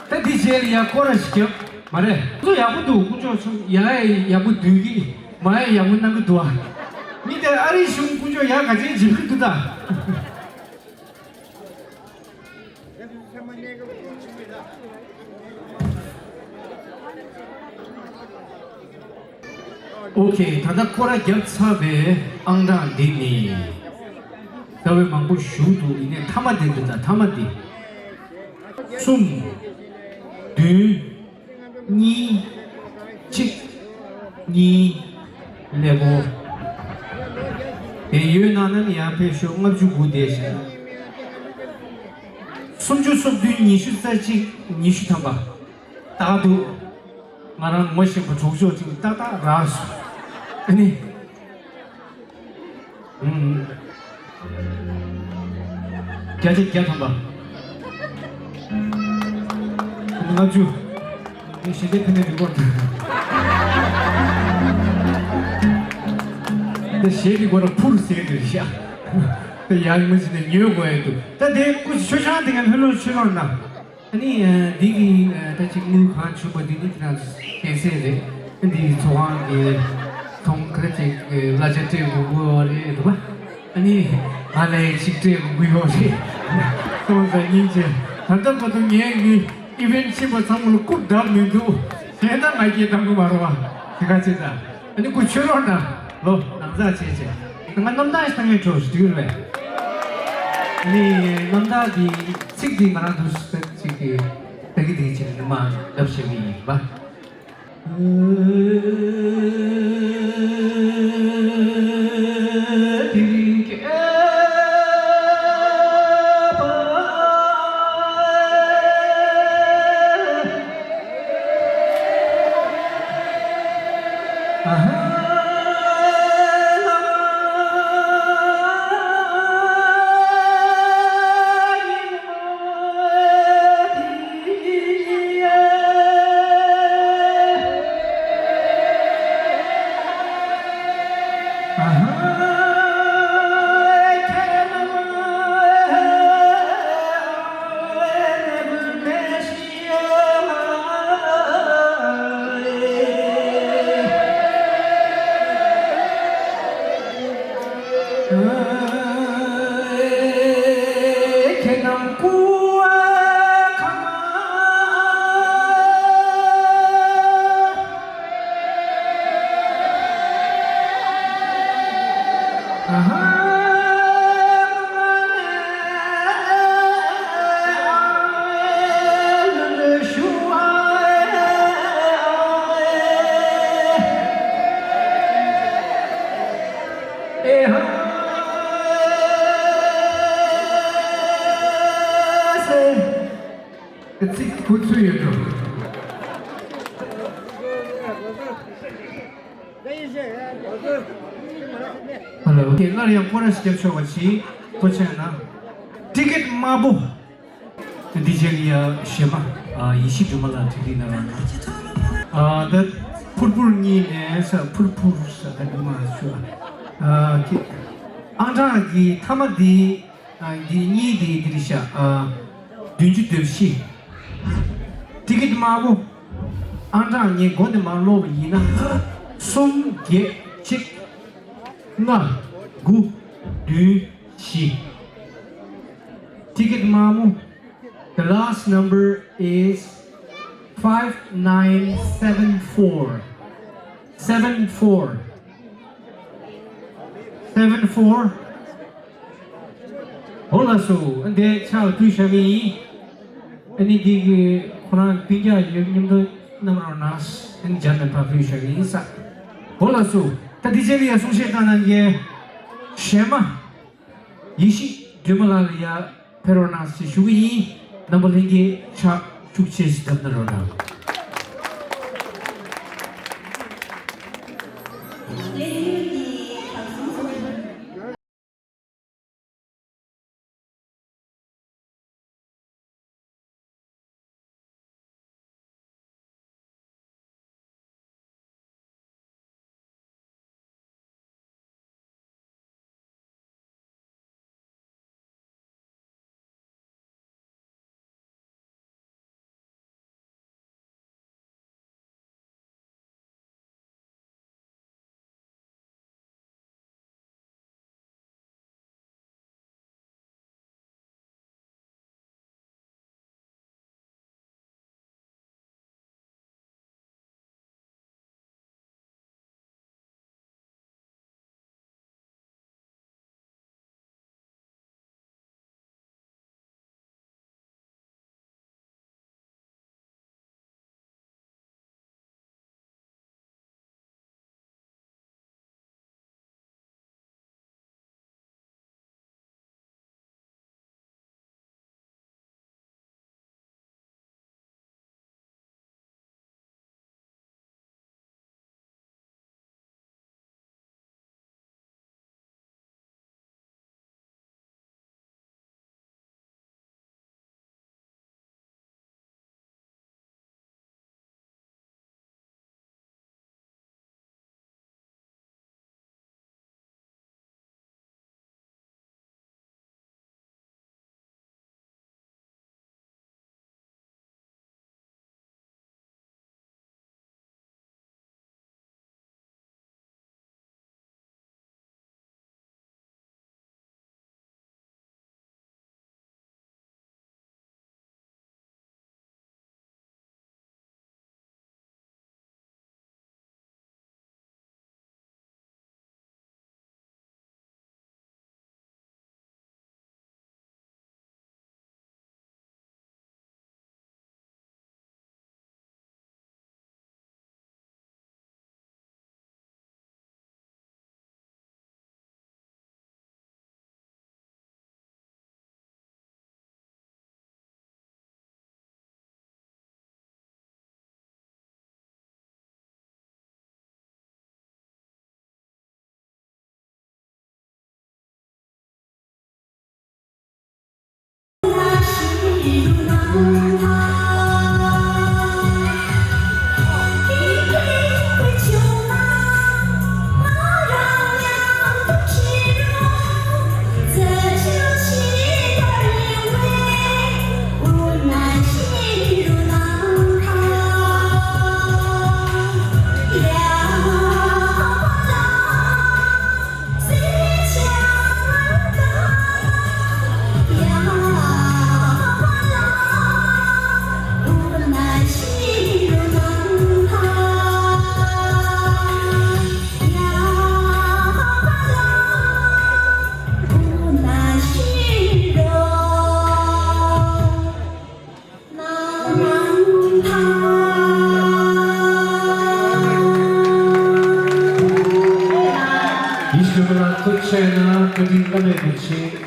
ད་འདི་རྗེས་ལ་ཡང་སྐོར་ར་ཞིག་རྒྱབ། མ་རེད། ཁོ་ཚོ་ཡག་པོ་འདུག་དཀོན་མཆོག་གསུམ་ཡ་ཡ་ཡག་པོ་སྡོད་ཀྱི། མ་ཡ་ཡག་པོ་གནང་གི་འདུག་ཨ། མི་དེ་ཨ་རིའི་གཞུང་དཀོན་མཆོག་ཡ་ག་ཅན་བྱེད་ཀྱི་འདུག་ད། ཨོ་ཁེ། ད་ལྟ་སྐོར་ར་བརྒྱབ་ཚར་བའི་ཨང་གྲངས་འདི་ནི་རྩ་བའི་མང་པོ་ཞུ་འདུག་ཡིན་ནའི་མཐའ་མ་འདི་འདི་དང་མཐའ་མ་འདི། གསུམ། བདུན། གཉིས། གཅིག་གཉིས། ཀླད་ཀོར། དེ་ཡོད་ན་ནམ་ཡང་ཕེབས་ཤོག་ལྔ་བཅུ་དགུ་དེ་བཞིན། སུམ་ཅུ་སོ་བདུན། ཉི་ཤུ་རྩ་གཅིག་ཉི་ཤུ་ཐམ་པ། ཏག་འདུག་ང་རང་ངོ་ཤེས་པ་གྲོགས་མཆོག་ཅིག་ཏག་ཏག་རག་སོང་། ཨ་ནི། ཨུམ། བརྒྱ་ཆ་བརྒྱ་ཐམ་པ། ལྔ་བཅུ། ངས་ཞལ་འདེབས་ཕུལ་ནས་རི་ཀོར་དང་། འདི་ཞལ་འདི་སྒོ་ར་འཕུར་ཟེར་འདི་རེད་ཤག་འདི་ཡག་ཡིན་མ་ཟེར་ནས་ཉོས་དགོས་ཡ་འདུག་ད་དེ་སྐུ་མཆོད་ཆང་དེ་ངས་ལྷོད་ལྷོད་མཆོད་རོགས་གནང་། ཨ་ནི་འདི་གི་ད་ཅིག་དངུལ་གང་བྱུང་བ་འདི་ནི་དེ་རང་གལ་སྲིད་རེད། འདི་ཚོགས་ཁང་གི་ཚོང་ཁ་ཅིག་གླ་ཆ་སྤྲད་དགོས་ཀྱི་ཡོད་རེད་འདུག་པ། ཨ་ནི་ང་ལ་ཡང་ཅིག་སྤྲད་དགོས་ཀྱི་ཡོད་རེད། སོང་ཙང་སྙིང་རྗེ། ད་ལྟ་བར་དུ་ངས་ངའི་ཨི་ཝེན་ཕྱིན་པ་ཚང་མ་ལ་རྐུབ་བརྡབས་མི་འདུག་གཞན་དག་ང་སྐྱེས་བཏང་གི་མ་རེད་བ། དེ་ག་ཅིག་ད། ཨ་ནི་སྐུ་མཆོད་རོགས་གནང་། ལོ་ནང་ཚགས་བྱས་བྱས། ང་རྣམ་ཐར་ཞིག་བཏང་ཡས་འགྲོ་ཞིག་འགྲིག་རེད་པས། ཨ་ནི་རྣམ་ཐར་འདི་ཚིག་འདི་ང་རང་འདུག་ཅིག་གི་ད་གི་དེ་བྱས་ནས་མ་ལབ་བྱེད་ཀྱི་ཡིན་པ། ཚིག་ཁུ་ཚུར་ཡོད་འགྲོ། ཧ་ལོ། དེ་སླར་ཡང་སྐོར་ར་ཞིག་རྒྱབ་ཆོག་པ་ཞིག་གོ་ཆེན་ན། ཊི་ཀེ་ཊི་དམར་པོ། འདི་རྗེས་ལ་ཡ་གཞས་མ། ཨ། ཡེ་ཤེས་སྒྲོལ་མ་ལགས་ཐུགས་རྗེ་གནང་རོགས་གནང་། ཨ། ད་ཕུར་ཕུར་གཉིས་ནས་ས་ཕུར་ཕུར་ས་ད་འདི་མ་ཞུ། ཨ། ཁྱེད་ཨང་གྲངས་ཀྱི་མཐའ་མ་འདི། ཨ། འདི་གཉིས་འདི་འདི་རེད་ཤག་ཨ། བདུན་ཅུ་དོན་བཞི། ཊི་ཀེ་ཊི་དམར་པོ། ཨང་གྲངས་ངས་མགོ་ནས་མར་ཀློག་པ་ཡིན་ན། གསུམ་བརྒྱད་གཅིག་ལྔ་དགུ་བདུན་བཞི། ཊི་ཀེ་ཊི་དམར་པོ། The last number is five nine seven four. Seven four. Seven four. འོ་ལགས་སོ། ཨ་འདི་ཕྱག་ལ་ཕུལ་བཞག་གི་ཡིན། ཨ་ནི་འདི་གི་ཁོ་རང་སྤུན་ཀྱག་ཡོད་མཉམ་དུ་བསྣམས་རོགས་གནང་། ཨ་ནི་འཇར་མན་ཕར་ཕུལ་བཞག་གི་ཡིན་ས། འོ་ལགས་སོ། ད་འདི་རྗེས་ལ་ཡ་གསུང་བཤད་གནང་མཁན་གཞས་མ་ཡེ་ཤེས་སྒྲོལ་མ་ལགས་ལ་ཡ་ཕེབས་རོགས་གནང་ཞེས་ཞུ་གི་ཡིན། རྣམ་པ་ལྷན་རྒྱས་ཕྱག་ཤུགས་ཆེ་ཞིག་བརྡབ་གནང་རོགས་གནང་།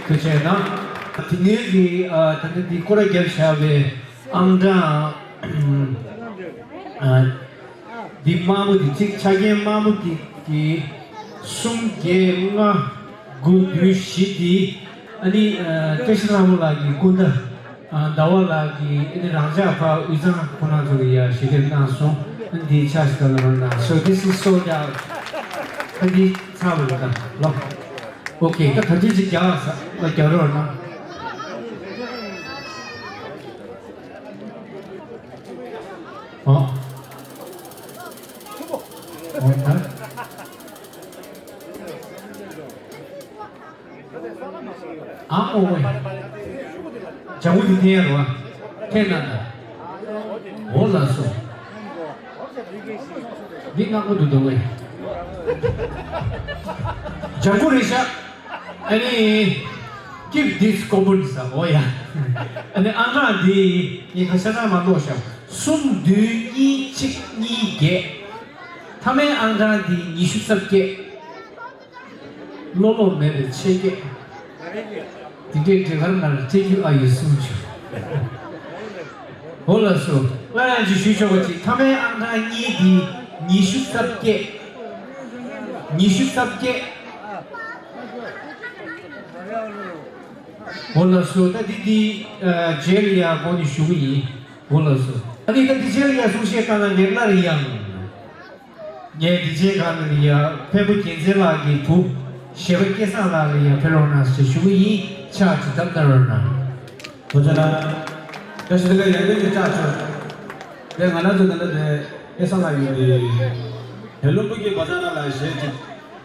བྱས་ན། དེ་སྔོན་གྱི་ཨ་ད་ལྟ་འདི་སྐོར་ར་བརྒྱབ་བཞག་པའི་ཨང་གྲངས་ཨ་འདི་དམར་པོ་འདི་གཅིག་ཆ་རྐྱེན་དམར་པོ་འདི་གི་གསུམ་བརྒྱད་ལྔ་དགུ་བདུན་བཞི་འདི་ཨ་ནི་ཨ་བཀྲ་ཤིས་ལྷ་མོ་ལགས་ཀྱི་སྐུ་ཟླ་ཨ་ཟླ་བ་ལགས་ཀྱི་ཨ་ནི་རང་ཅག་ཕ་དབུས་གཙང་ཁོང་རྣམ་ཚོ་གི་ཡ་ཞལ་འདེབས་གནང་སོང་། ཨ་ནི་འདི་ཕྱག་ཞིག་ག་ལ་རོལ་གནང་། So this is sold out. ཨ་འདི་ཚར་བ་རེད་ད་ལོ། ཨོ་ཁེ། ད་ག་ཚོད་ཅིག་རྒྱག་ཨ་ས་ལ་རྒྱག་རོགས་གནང་། ཨོ། ཨོ་ད། ཨ་ཨོ་ཝེ། ཇ་བུ་དེ་འཐེན་ཡ་རོ། འཐེན་ན་ད། འོ་ལགས་སོ། འདི་ནག་པོ་འདུག་འདུག་བས། ལྗང་ཁུ་རེད་ཤག་ཨ་ནི། Keep this coupon ཟེར་འོ་ཡ། ཨ་ནི་ཨང་གྲངས་འདི་ངས་ཁ་ཤ་ཚ་མ་ལོག་ཤག་གསུམ་བདུན་གཉིས་གཅིག་གཉིས་བརྒྱད། མཐའ་མའི་ཨང་གྲངས་འདི་ཉི་ཤུ་རྩ་བརྒྱད། བློ་ལོག་མེད་པའི་ཆེ་སྐད། དེ་འདྲའི་འདྲེ་གར་ནར་སྤྲད་རྒྱུ་ཨ་ཡོད་གསུངས་བྱུང་། འོ་ལགས་སོ། སླར་ཡང་ཅིག་ཞུ་ཆོག་པ་ཅིག་མཐའ་མའི་ཨང་གྲངས་གཉིས་འདི་ཉི་ཤུ་རྩ་བརྒྱད། ཉི་ཤུ་རྩ་བརྒྱད། འོ་ལགས་སོ། ད་འདི་འདི་རྗེས་ལ་ཡང་དགོངས་ནས་ཞུ་གི་ཡིན། འོ་ལགས་སོ། ཨ་ནི་ད་འདི་རྗེས་ལ་ཡང་གསུང་བཤད་གང་ལ་ངེར་སླར་ཡང་། ངས་འདི་བྱས་གང་ལ་ཡ་ཕེབས་པོ་རྒྱལ་མཚན་ལགས་ཀྱི་བུ་ཞེ་པོ་སྐལ་བཟང་ལགས་ལ་ཡ་ཕེབས་རོགས་གནང་ཞེས་ཞུ་གི་ཡིན། ཕྱག་ཅིག་བརྡབ་གནང་རོགས་གནང་། ཐུགས་རྗེ་གནང་། བཀྲ་ཤིས་བདེ་ལེགས། ཡང་བསྐྱར་གྱི་ཕྱག་མཆོད། དེ་ང་རང་ཚོ་ད་ལྟ་དེ་སྐལ་བཟང་ལགས་ཡོད་དེ། བལ་ལུམ་བུ་གི་བ་ཛ་ན་ལ་ཞེས་ཅིག་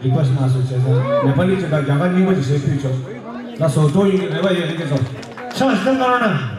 རི་ཀུ་ཨེ་སི་ཊི་གནང་སོང་བྱས་ཙང་ནེ་པ་ལི་ཅིག་དང་རྒྱ་གར་རྙིང་པ་ཅིག་ཞེས་ཕུལ་ཆོག་ལགས་སོ། གྲོགས་ཡིན་གྱི་རེ་བ་ཡོད་རིགས་ཚོ། ཕྱག་ཞིག་བརྡབ་གནང་རོགས་གནང་།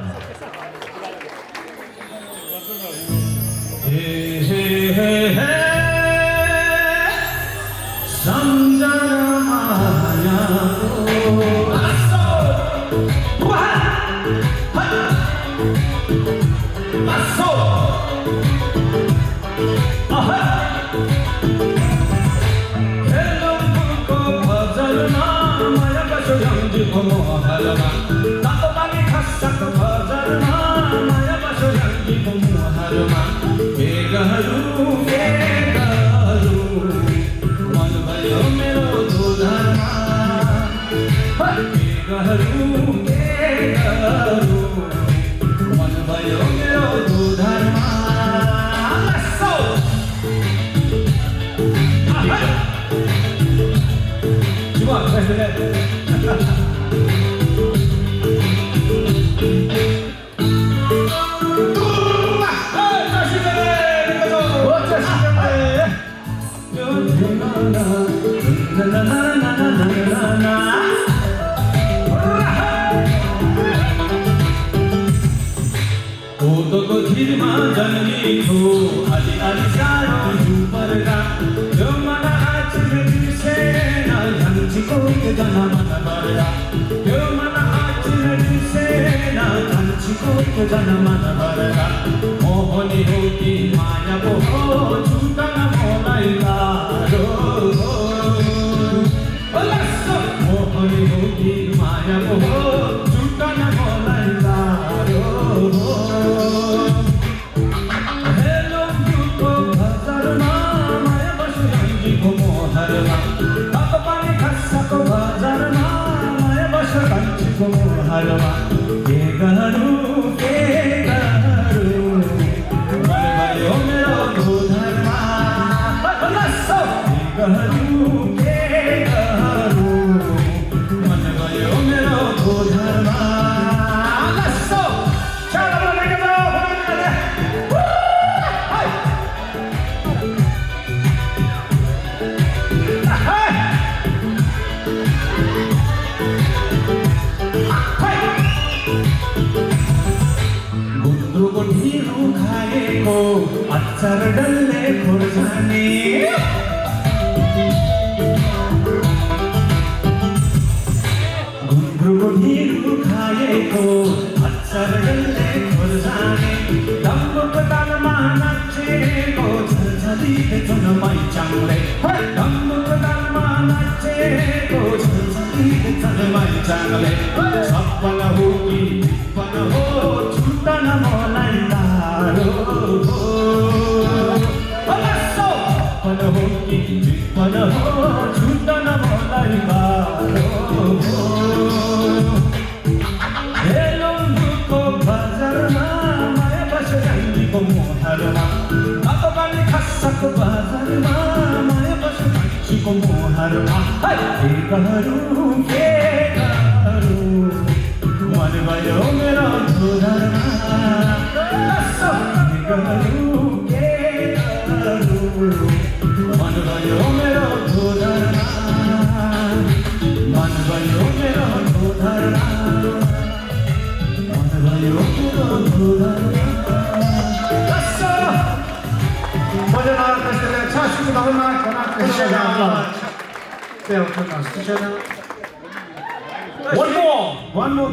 छप्पन हो कि तिप्पन हो, छुट्टन मलाई गाह्रो हो। छप्पन हो कि तिप्पन हो, छुट्टन मलाई गाह्रो हो। हेलौँडुको बजारमा माया बस्यो रानीको मुहारमा। बाबा बानी खस्साको बजारमा माया बस्यो मान्छेको मुहारमा। है, के गरौँ, के गरौँ, मन भयो मेरो धुधरमा। के गरौँ, के गरौँ, मन भयो मेरो धुधरमा। मन भयो मेरो धुधरमा। One more, one more.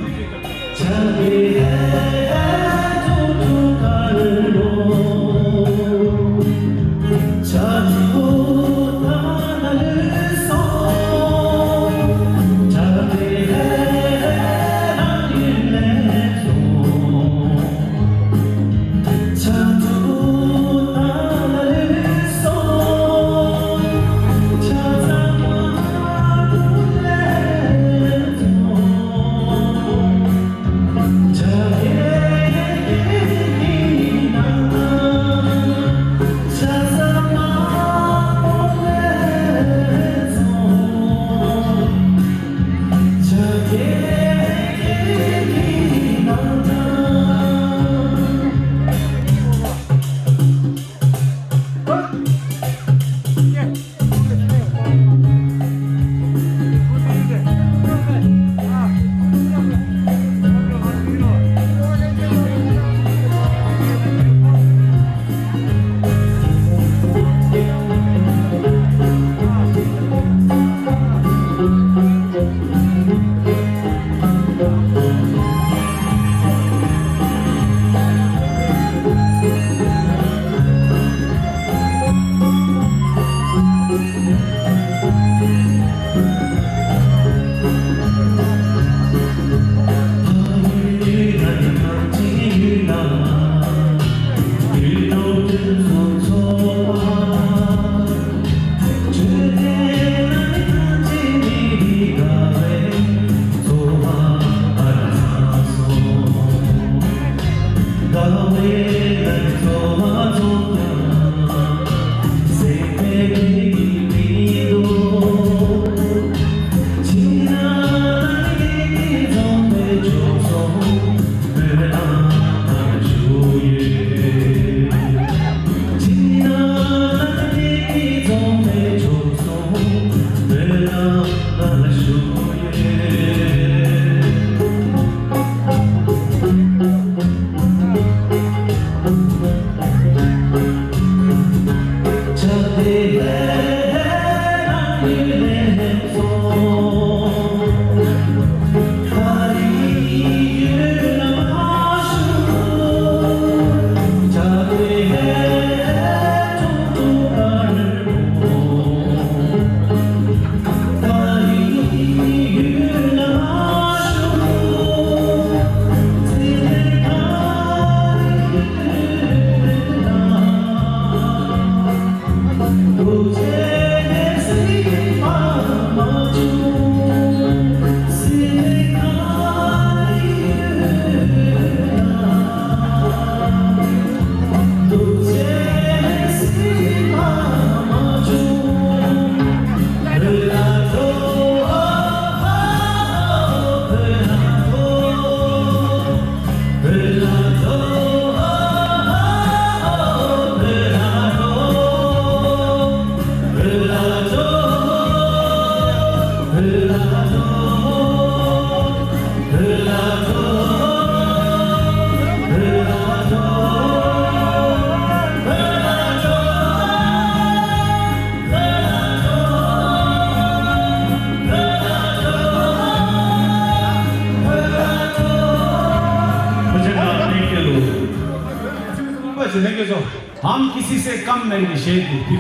हम किसी से कम नहीं, शेर की,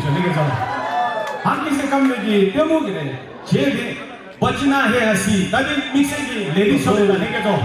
हम किसी से कम नहीं, तेमू की नहीं, शेर की। बचना है हंसी। ད་དེ་དམིགས་བསལ་གྱི་ལས་རིགས་ཕྱོགས་ནས་ལ་ལྷན་རྒྱས་ཚོ།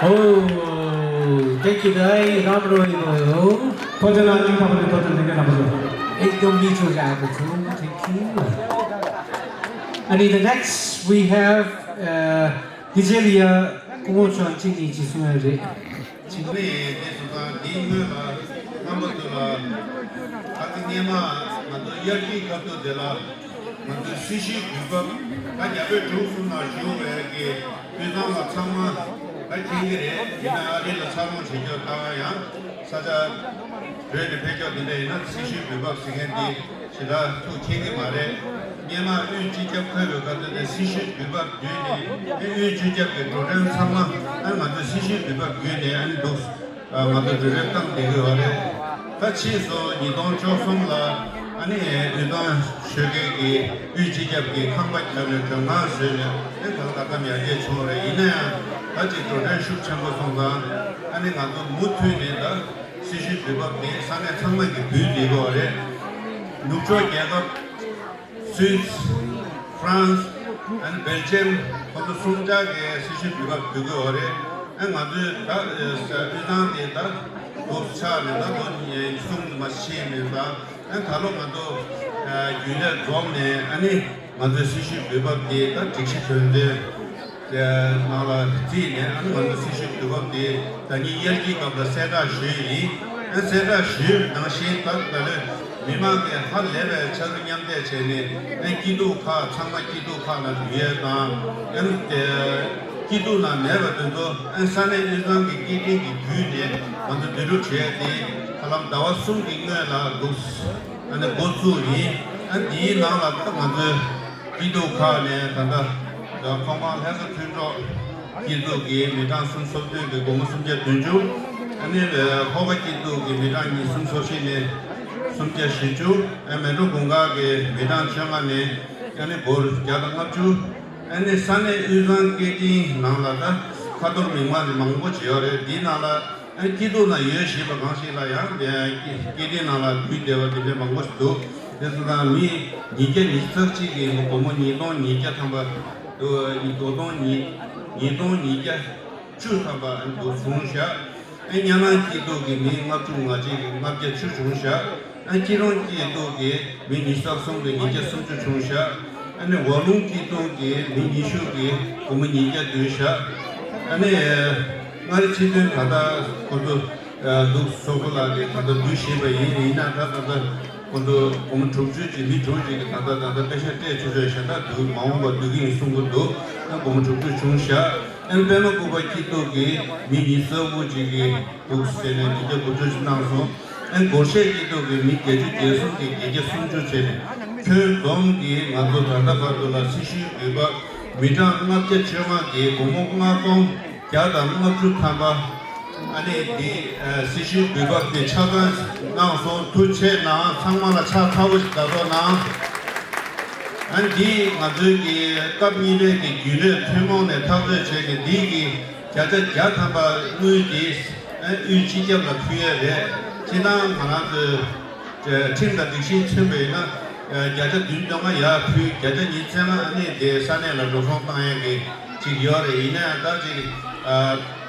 Oh, thank you, Dai. Ram रह्यो। थोजन आदि खबर थोजन देखे ना बजो। एकदम मीठो गाएको छु। Thank you. अनि the next we have, uh, Vigilia Kumar चौहान जी जी सुना रे। ནས་དེ་སོང་ཙང་འདིའི་སྔོན་ལ་རྣམ་པ་ཚོ་ལ་ཨ་ཙི་སྔས་མ་ང་ཚོ་དབྱར་དུས་སྐབས་དུས་དེ་ལ་ང་ཚོའི་སྲི་ཞུའི་གོ་སྐབས་ད་རྒྱ་བོད་འབྲུག་གསུམ་ལ་བཞུགས་པའི་གི་དབུས་གཙང་བ་ཚང་མ་ད་མཁྱེན་གི་རེད། ཡིན་ན་ཨ་རི་ལ་འཚར་ལོངས་བྱེད་ཆོག་ད་ཡང་ས་ཆ་བོད་ནས་ཕེབས་ཆོག་དེ་འདྲ་ཡིན་ན་སྲི་ཞུའི་གོ་སྐབས་ཟེར་མཁན་འདི་ཞེ་དྲག་ཐུགས་མཁྱེན་གི་མ་རེད། སྔས་མ་དབུས་སྤྱི་ཁྱབ་འཁོད་པའི་སྐབས་དུས་དེ་སྲི་ཞུའི་གོ་སྐབས་བརྒྱུད་ནས་ཨ་དབུས་སྤྱི་ཁྱབ་ཀྱི་འགྲོ་གྲོན་ཚང་མ་ཨ་ང་ཚོའི་སྲི་ཞུའི་གོ་སྐབས་བརྒྱུད་ནས་ཨ་ནི་འདུག་ང་ཚོ་འབྲེལ་ཡོད་བཏང་བསྡད་ཀྱི་ཡོད་རེད། ད་ཕྱིས་སུ་ཉིས་སྟོང་བཅུ་གསུམ་ལ་ཨ་ནི་དབུས་གཙང་ཆོལ་ཁའི་གི་དབུས་སྤྱི་ཁྱབ་ཀྱི་ཁང་པ་བརྒྱབ་ནས་མགྲོན་ཁང་བཟོས་ནས་ཨ་ནི་ད་ལྟ་གཏམ་ཡར་རྒྱས་བྱུང་བ་རེད། ཡིན་ན་ཡང་ད་ཅིག་འགྲོ་གྲོན་ཤུགས་ཆེན་པོ་སོང་ཙང་ཨ་ནི་ང་ཚོ་མུ་མཐུད་ནས་ད་སྲི་ཞུའི་འབུལ་བ་དེ་ས་གནས་ཚང་མ་གིས་འབུལ་བསྡད་ཀྱི་ཡོད་རེད། ནུབ་ཕྱོགས་རྒྱལ་ཁབ། སུད་སི། ཧྥ་རན་སི། ཨ་ནི་སྦེལ་ཇམ། ཁོ་ཚོ་གསུམ་ཆ་གིས་སྲི་ཞུ་འབུལ་བ་འབུལ་གྱི་ཡོད་རེད། ཨ་ང་ཚོས་ད་དབུས་གཙང་དེ་ད་འདུག་ཆགས་ནས་ད་ལོ་ཉི་ཤུ་རྩ་གསུམ་མ་ཕྱིན་ནས་ད་ཨ་ད་ལོ་ང་ཚོ་རྒྱུན་ལས་འཛོམས་ནས་ཨ་ནི་ང་ཚོའི་སྲི་ཞུ་འབུལ་བ་དེ་ད་སྒྲིག་གཞི་དོན་ཚན་ནང་ལ་བརྩིས་ནས་ཨ་ནི་ང་ཚོའི་སྲི་ཞུ་འབུལ་བ་དེ་ད་ཉིན་དབྱར་གྱི་སྐབས་ལ་གསལ་བསྒྲགས་ཞུས་ཡིན། ཨ་གསལ་བསྒྲགས་ཞུས་ནང་བཞིན་ད་ད་ལོ། མི་མང་གིས་ཧ་ལས་པའི་ཆ་རུ་མཉམ་འདེགས་བྱས་ནས་ཨ་སྐྱིད་སྡུག་ཁག་ཚང་མ་སྐྱིད་སྡུག་ཁག་ལ་འདུས་ཡས་དང་ཨ་ནི་སྐྱིད་སྡུག་ནང་མེད་པ་དེ་ཚོ་ཨ་ས་གནས་དབུས་གཙང་གི་སྐད་འཕྲིན་གྱི་བརྒྱུད་ནས་ང་ཚོ་འདི་རུ་བྱས་ཏེ་ཧ་ལམ་ཟླ་བ་གསུམ་གྱི་སྔོན་ལ་འདུག་ཨ་ནི་འགོ་བཙུགས་ཡིན། ཨ་འདིའི་ནང་ལ་ད་ང་ཚོའི་སྐྱིད་སྡུག་ཁག་ནས་ད་ལྟ་ཁོང་མང་ལྷ་ས་མཐུན་གྲོགས། སྐྱིད་སྡུག་གི་མི་གྲངས་སུམ་ཅུ་སོ་བདུན་གྱི་སྒོར་མོ་སུམ་བརྒྱ་བདུན་ཅུ། ཨ་ནི་ལྷོ་ཁ་སྐྱིད་སྡུག་གི་མི་གྲངས་ཉི་ཤུ་རྩ་བཞི་ནས་སུམ་བརྒྱ་བཞི་བཅུ། ཨ་མལ་གྲོ་གུང་དཀར་གྱི་མི་གྲངས་བཅོ་ལྔ་ནས་ཨ་ནི་སྒོར་བརྒྱ་དང་ལྔ་བཅུ། ཨ་ནི་ས་གནས་དབུས་གཙང་སྐད་འཕྲིན་ནང་ལ་ད་ཁ་ཐོར་མིང་མ་དེ་མང་པོ་ཅིག་ཡོད་རེད། འདིའི་ནང་ལ་ཨ་སྐྱིད་སྡུག་ན་ཡོད་ཞེས་པ་གང་ཞིག་ལ་ཡང་སྐད་འཕྲིན་ནང་ལ་འབུལ་བསྡད་པ་དེ་འདྲའི་མང་པོ་ཞིག་འདུག་དེ་ཚོ་དང་མི་ཉིས་བརྒྱ་ཉི་ཤུ་རྩ་གཅིག་གིས་སྒོར་མོ་ཉིས་སྟོང་ཉིས་བརྒྱ་ཐམ་པ། ཉིས་སྟོང་ཉིས་ཉིས་སྟོང་ཉིས་བརྒྱ་བཅུ་ཐམ་པ་འདུག་བྱུང་བཞག་ཨ་ཉ་ནང་སྐྱིད་སྡུག་གི་མི་ལྔ་བཅུ་ང་གཅིག་གིས་ལྔ་བརྒྱ་བཅུ་བྱུང་བཞག་ཨ་སྐྱིད་རོང་སྐྱིད་སྡུག་གི་མི་ཉི་ཤུ་རྩ་གསུམ་གིས་ཉིས་བརྒྱ་སུམ་ཅུ་བྱུང་བཞག་ཨ་ནི་ཝ་ལུང་སྐྱིད་སྡུག་གི་མི་ཉི་ཤུ་གིས་སྒོར་མོ་ཉིས་བརྒྱ་བསྡུས་བཞག་ཨ་ནི་མངའ་རིས་སྤྱི་མཐུན་ད་ལྟ་ཁོ་ཚོ་འདུག་སོག་པོ་ལགས་ཀྱིས་ད་ལྟ་བསྡུ་བཞིན་པ་ཡིན། ཡིན་ན་ད་ད་ལྟ་ཁོ་ཚོ་སྒོར་མོ་དྲུག་ཅུ་ཅིག་མི་དྲུག་ཅིག་གིས་ད་ལྟ་ད་ལྟ་པེ་ཤག་སྤྲད་ཆོག་ཆོག་ཞེ་དྲག་འདུག་མ་འོངས་པ་བསྡུ་གི་ཡིན་གསུང་གི་འདུག་ཨ་སྒོར་མོ་དྲུག་ཅུ་བྱུང་བཞག་ཨ་པད་མ་ལྐུགས་པ་སྐྱིད་སྡུག་གིས་མི་ཉི་ཤུ་རྩ་དགུ་ཅིག་གིས་འདུག་ཟེར་ནས་ཉིས་བརྒྱ་དགུ་བཅུ་ཅིག་གནང་སོང་། ཨ་སྒོར་གཞས་སྐྱིད་སྡུག་གིས་མི་བརྒྱད་ཅུ་གྱ་གསུམ་གྱིས་བརྒྱད་བརྒྱ་སུམ་ཅུ་བྱས་ནས་ཁྱོན་བསྡོམས་ཀྱིས་ང་ཚོ་ད་ལྟ་བར་དུ་ལ་སྲི་ཞུའི་འབུལ་བ་མི་གྲངས་ལྔ་བརྒྱ་བཅོ་ལྔ་གིས་སྒོར་མོ་ལྔ་སྟོང་བརྒྱ་དང་ལྔ་བཅུ་ཐམ་པ། ཨ་ནི་འདི་ཨ་སྲི་ཞུའི་འབུལ་བ་འདི་ཆ་ཚང་གནང་སོང་། ཐུགས་རྗེ་གནང་། ཚང་མ་ལ་ཕྱག་ཚ་པོ་ཞིག་བརྡབ་རོགས་གནང་། ཨ་ནི་འདི་ང་ཚོའི་གི་སྐབས་གཉིས་པའི་གི་རྒྱུན་ལས་ཐུན་མོང་ནས་ཐག་གཅོད་བྱས་ཏེ་འདི་གི་བརྒྱ་ཆ་བརྒྱ་ཐམ་པ་དངུལ་འདི་ཨ་དབུས་སྤྱི་ཁྱབ་ལ་ཕུལ་ཡས་རེད། སྤྱིར་བཏང་ང་རང་ཚོའི་ཁྲིམས་དང་སྒྲིག་གཞི་མཚོན་པ་ཡིན་ན་བརྒྱ་ཆ་བདུན་ཅུ་ལྔ་ཡར་ཕུལ། བརྒྱ་ཆ་ཉི་ཤུ་རྩ་ལྔ་ཨ་ནི་དེ་ས་གནས་ལ་འགྲོ་སོང་བཏང་ཡས་ཀྱི་ཅིག་ཡོད་རེད། ཡིན་ན་ཡང་ད་ཅིག་ཨ་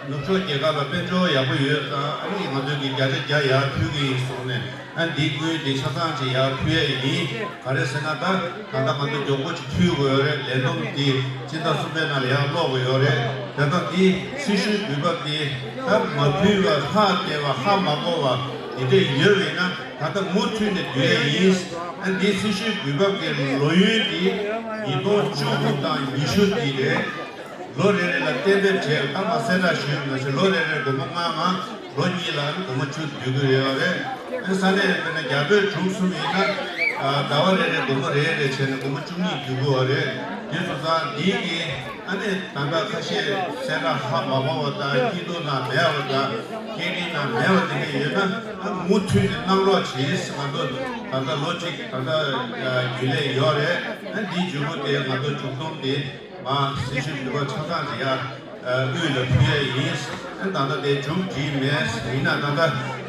ནུབ་ཕྱོགས་རྒྱལ་ཁབ་ལ་དཔལ་འབྱོར་ཡག་པོ་ཡོད་ཙང་ཨ་ནི་ང་ཚོས་ཀྱི་བརྒྱ་ཆ་བརྒྱ་ཡར་ཕུལ་གྱི་ཡིན་གསུངས་ནས་ཨ་འདི་དངུལ་འདི་ཆ་ཚང་ཅིག་ཡར་ཕུལ་ཡས་ཡིན། ག་རེ་ཟེར་ན་ད་ད་ལྟ་ང་ཚོ་མགྱོགས་པོ་ཅིག་ཕུལ་དགོས་ཡོད་རེད། ལས་བསྡོམས་འདི་སྤྱི་ཟླ་གསུམ་པའི་ནང་ལ་ཡར་སློག་དགོས་ཡོད་རེད། དེ་ལྟར་འདི་སྲི་ཞུའི་འབུལ་བ་འདི་ད་མ་ཕུལ་བ་ཧ་བལྟས་པ་ཧ་མ་གོ་བ་འདི་འདྲས་ཡོད་པས་ན། ད་ལྟ་མུ་མཐུད་ནས་བསྡུ་ཡས་ཡིན། ཨ་འདི་སྲི་ཞུའི་འབུལ་བབ་ཀྱི་ལོ་ཡུན་འདི་ཉིས་སྟོང་བཅུ་དགུ་དང་ཉི་ཤུ་འདི་རེད། ལོ་རེ་རེ་ལ་གཏན་འབེབས་བྱས། ད་མ་གསལ་བསྒྲགས་ཞུས་མ་ཟད་ལོ་རེ་རེར་སྒོར་མོ་ལྔ་ལྔ། ལོ་གཉིས་ལ་སྒོར་མོ་བཅུ་བསྡུ་གི་ཡོད་རེད། ས་གནས་དཔེར་ན་རྒྱ་བོད་གྲུབ་གསུམ་ཡིན་ན། ཟླ་བ་རེ་རེ་སྒོར་མོ་རེ་རེ་བྱས་ནས་སྒོར་མོ་བཅུ་གཉིས་བསྡུ་དགོས་པ་རེད། དེ་སོང་ཙང་འདིའི་གི་ཨ་ནི་ད་ལྟ་ཁ་ཤས་གསལ་བསྒྲགས་ཧ་མ་གོ་བ་དང་། སྐྱིད་སྡུག་ནང་མེད་པ་དང་། སྐད་འཕྲིན་ནང་མེད་པ་དེ་འདྲ་ཡོད་ན། ཨ་མུ་མཐུད་ནས་གནང་རོགས་བྱེད། ང་ཚོ་ད་ལྟ་ལོ་གཅིག་ད་ལྟ་རྒྱུན་ལས་ཡོད་རེད། ཨ་འདིའི་མཇུག་མ་དེ་ང་ཚོ་མཇུག་སྡོམ་དེ་མ་སྲི་ཞུ་དུས་བབ་ཆ་ཚང་དེ་ཡ་དབུས་ལ་ཕུལ་ཡ་ཡིན། ཨ་ད་ལྟ་དེ་མཇུག་བསྒྲིལ་མེད། ཡིན་ན་ད་ལྟ་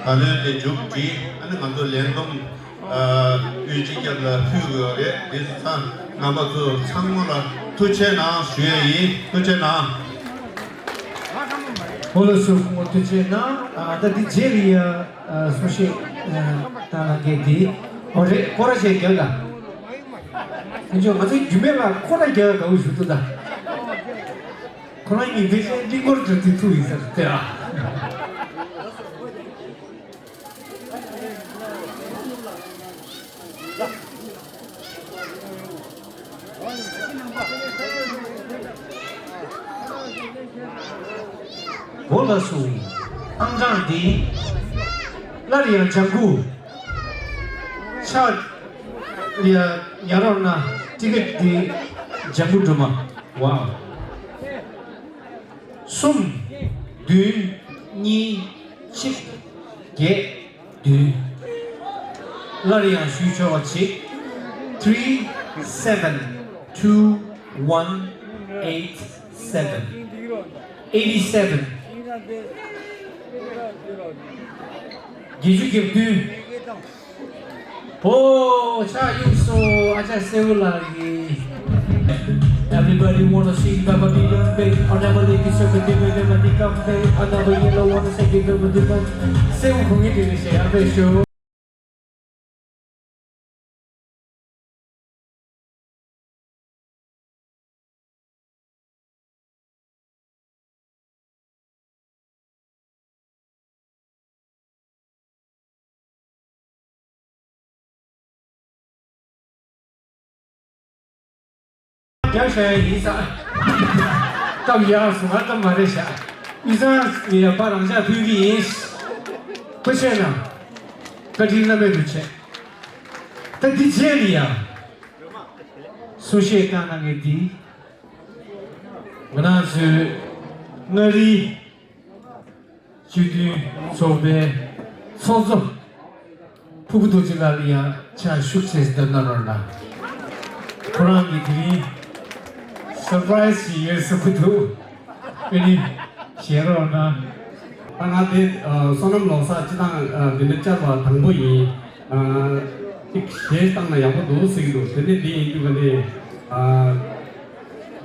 ད་ལོའི་དེ་མཇུག་བསྒྲིལ། ཨ་ནི་ང་ཚོ་ལས་བསྡོམས་དབུས་སྤྱི་ཁྱབ་ལ་ཕུལ་དགོས་རེད། དེ་ཚོ་ཚང་རྣམ་པ་ཚོ་ཚང་མ་ལ་ཐུགས་རྗེ་གནང་ཞུ་ཡ་ཡིན། ཐུགས་རྗེ་གནང་། འོ་ལགས་སོ། ཁོང་ཐུགས་རྗེ་གནང་། ཨ་ད་འདི་རྗེས་ལ་ཡ་གསུང་བཤད་བཏང་གནང་མཁན་འདི། འོ་རེད། སྐོར་ར་བྱས་རྒྱག་དང་། དེ་ཚོ་ང་ཚོའི་རྒྱུད་སྨད་ལ་སྐོར་ར་རྒྱག་དགའ་བོ་ཞུ་ཐུབ་ད། ཁོ་རང་ཉིན་མཚན་གཅིག་གླིང་སྐོར་འགྲོ་དུས་ཐུག་ཡིན་ས་རེད་དེ་ཨ། འོ་ལགས་སོ། ཨང་གྲངས་འདི། སླར་ཡང་ལྗང་གུ། ཕྱག་ཡ་ཉར་རོགས་གནང་། ཊི་ཀེ་ཊི་འདི་ལྗང་གུ་སྦྲུམ་མ། ཝའོ། གསུམ། བདུན། གཉིས། གཅིག་བརྒྱད། བདུན། སླར་ཡང་ཞུ་ཆོག་པ་བྱེད། three seven two one eight seven eighty seven། བརྒྱད་ཅུ་གྱ་བདུན། ཨོ་ཕྱག་གཡུགས་སོང་། ཨ་ཅག་སེའུ་ལགས་ཀྱིས། Everybody wanna see Baba Didam Bey. I never let you suffer, they will never become big. I never yellow wanna say give them a different. སེའུ་ཁོང་གིས་དེ་རེད་ཞེས་ཡར་བས་ཞུ། རྒྱབ་བཞག་ཡ་ཡིན་ས། སྐབས་ཡག་སོང་ང་སྐབས་མ་རེད་ཤག་དབུས་གཙང་ཡ་ཕར་རང་འཇགས་ཕུལ་གི་ཡིན། ཐུགས་རྗེ་གནང་། བཀའ་དྲིན་བླ་མེད་དུ་ཆེ། ད་འདི་རྗེས་ལ་ཡ། གསུང་བཤད་བཏང་གནང་མཁན་འདི། ང་རང་ཚོའི་མངའ་རིས་སྤྱི་མཐུན་ཚོགས་པའི་ཚོགས་གཙོ་ཕུར་བུ་རྡོ་རྗེ་ལགས་ལ་ཡང་ཕྱག་ཤུགས་ཆེ་ཙམ་གནང་རོགས་གནང་། ཁོ་རང་གིས་དེ་རིང་སར་པ་རའི་སི་ཞིག་ཡོད་བསམ་གྱི་འདུག་ཨ་ནི་བཞེས་རོགས་གནང་། ད་ང་དེ་བསོད་ནམས་ལོ་གསར་སྤྱི་བཏང་འདི་འདྲ་བཅར་བ་དང་པོ་ཡིན། ཅིག་གཞས་བཏང་ན་ཡག་པོ་འདུག་ཟེར་གྱི་འདུག་དེ་ནས་འདི་ཡིན་དུས་ག་ནས།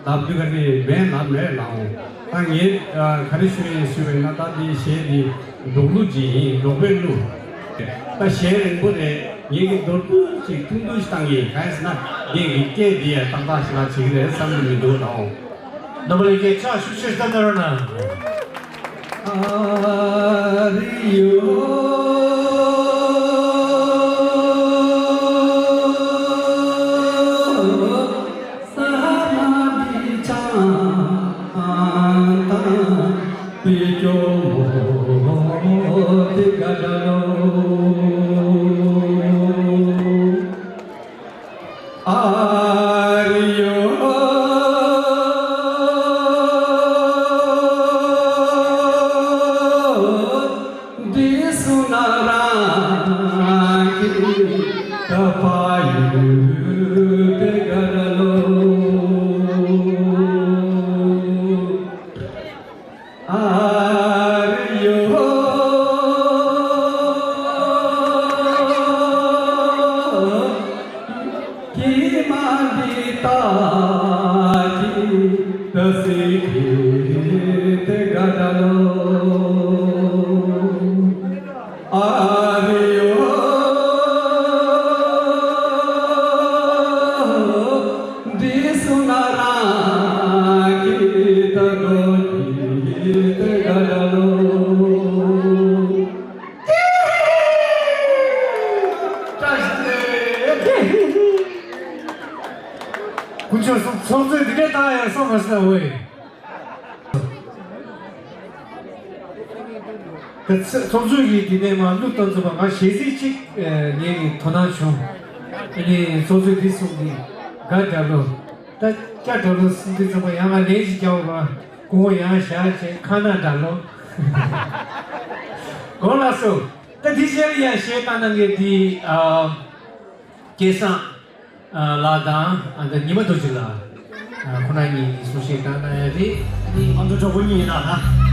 ལབ་དུས་ག་ནས་མེད་ལབ་མེད་ལབ་འོང་། ད་ངས་ག་རེ་ཞུ་ཡིན་ཞུ་བས་ན། ད་འདི་གཞས་འདི་འབྲོག་གླུ་ཅིག་ཡིན། འབྲོག་པའི་གླུ། ད་གཞས་རིང་པོ་རེད། ངས་ཀྱི་མདོར་བསྡུས་ཅིག་ཐུང་ཐུང་ཞིག་བཏང་གི་ཡིན། གང་ཡིན་ཟེར་ན་ངས་ཀྱི་སྐད་འདི་ཡང་ཏག་ཏག་ཞིག་ལ་བྱེད་ཀྱི་རེད་བསམ་གྱི་མི་འདུག་ལབ་འོང་། རྣམ་པ་ལྷན་རྒྱས་ཕྱག་ཤུགས་ཆེ་ཙམ་གནང་རོགས་གནང་། ཨ་རི་ཡོ། དཀོན་མཆོག་གསུམ་ཚོགས་གཙོས་འདི་འདྲའི་བཏང་ཡང་སོང་མ་སོང་ཝེ། ཚོགས་གཙོ་གིས་དེ་ནས་མར་གླུ་བཏང་ཚར་བ། ང་ཞལ་གཟིགས་གཅིག་ངས་དོ་སྣང་བྱུང་། ཨ་ནི་ཚོགས་གཙོས་འདི་གསུངས་ཏེ། དགའ་དྲག་ལོ། ད་སྐྱ་དྲག་ལོ་གསུངས་དུས་ཙམ་པ་ཡང་ང་ལན་ཅིག་རྒྱག་པ། སྐུ་ངོ་ཡང་བཞག་བྱས་ཁ་ན་དྲག་ལོ། དགོངས་ལགས་སོ། ད་འདི་རྗེས་ལ་ཡང་གཞས་བཏང་གནང་མཁན་འདི་ཨ། སྐལ་བཟང་ལགས་དང་ཨ་ད་ཉི་མ་རྡོ་རྗེ་ལགས། ཁོ་རང་གཉིས་ཀྱིས་གསུང་བཤད་གནང་གནང་ཡ་རེད། ཨ་ནི་ཨ་མདོ་གྲོགས་པོ་གཉིས་ཡིན་ན་ན།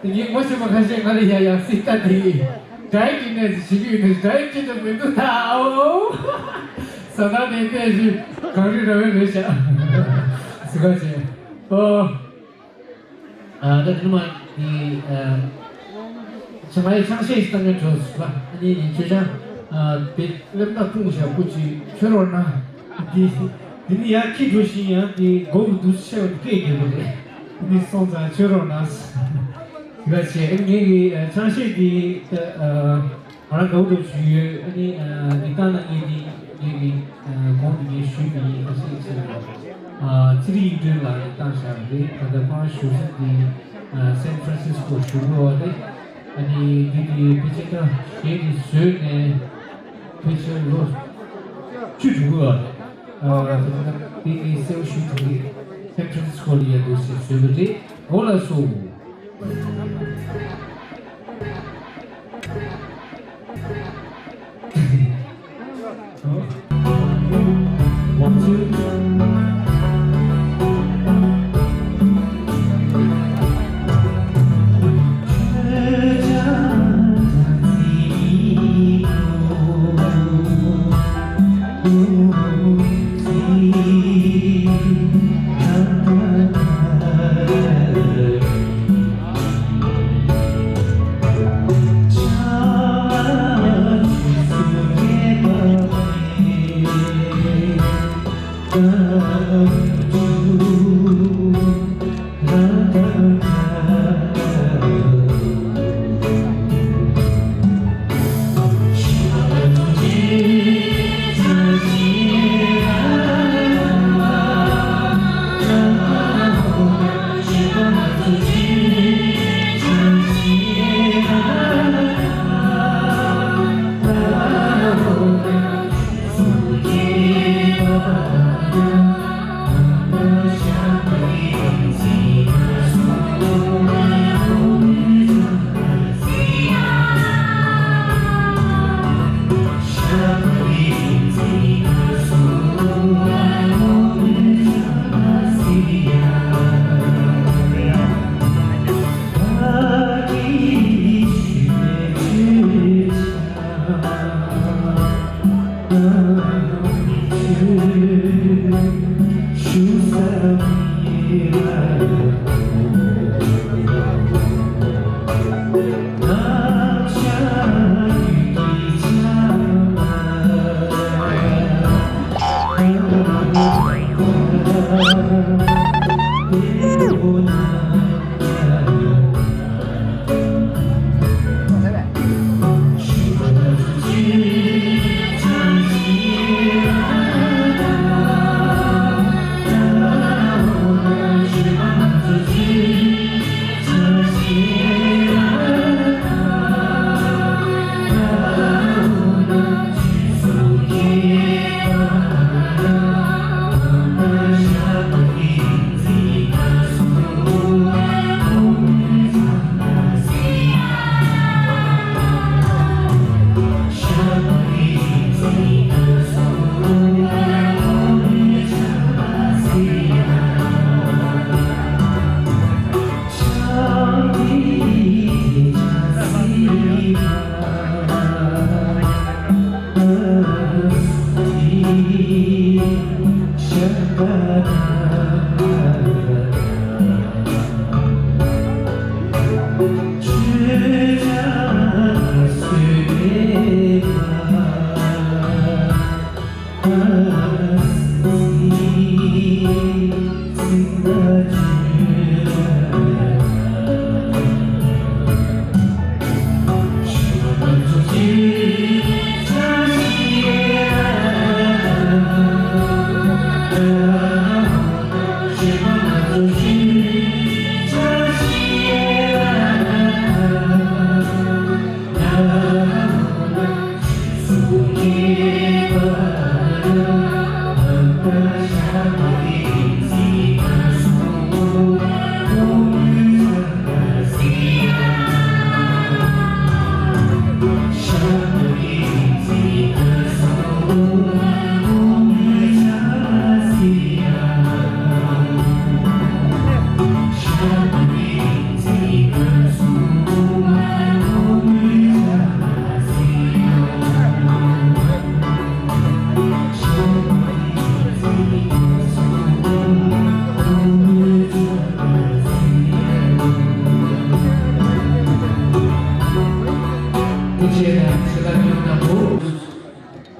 དེ་ངས་ངོ་ཤེས་པ་ཁ་ཤས་ང་ལ་ཡ་ཡ་སྲིད་ལྟ་དེ་ཡིན། དགྲ་ཡི་གནས་སུ་ཞིག་ཡོད་དེ་དགྲ་ཡི་སྐྱིད་དུ་མི་འདུག་ད་ཨོ། ས་ཐག་ནས་བལྟས་ཤིག་གངས་རི་ར་བའི་རེད་ཤག་སུ་ག་བྱས་ཨོ། ཨ་ད་དེ་ནི་མ་དེ་ཨ། ཆང་ཨའི་ཆང་ཤས་ཤིག་བཏང་ངན་བྲོས་སུ་ལ་ཨ་ནི་ཡིན་ཆོས་ཆང་ཨ་དེ་སླེབས་ན་ཕུང་བཞག་སྐུ་ཅིག་ཆོས་རོགས་ན་དེ་དེ་ནི་ཡར་ཁྱི་འགྲོ་བཞིན་ཡང་དེ་མགོ་གི་འདུག་ཆེ་བ་དེ་སྐད་རྒྱབ་པ་རེད། དེ་ནི་སོང་ཙང་ཆོས་རོགས་ན་ཡ་ཆེ་ངེད་ཀྱི་ཨ་ཆང་ཤས་དེ་ཨ། ང་རང་དགའ་པོ་འདུག་ཞུས་ཡོད། ཨ་ནི་ཨ་འདི་བཏང་ན་ངས་འདི་ངས་འདི་ཨ་གོང་དུ་ངས་ཞུས་པ་ཡིན། ཁ་ཤས་ཅིག་ཨ་ཚེ་རིང་ཡིག་སྒྲོན་ལགས་ནས་བཏང་བཞག་པ་རེད། ད་ལྟ་ཁོ་རང་བཞུགས་ས་འདི་ སན་ཧྥ་རན་སིས་ཀོ་བཞུགས་ཡོད་པ་རེད། ཨ་ནི་འདི་དེ་ཕལ་ཆེར་ད་གཞས་དེ་བཟོས་ནས་ཕལ་ཆེར་ལོ་བཅུ་དྲུག་ཡོད་རེད། ཨ་དེ་ནི་གསལ་པོ་ཞུ་ཐུབ་ཀྱི། སན་ཧྥ་རན་སིས་ཀོ་ལ་ཡ་འདུག་ཟེར་བཟོས་པ་རེད། འོ་ལགས་སོ།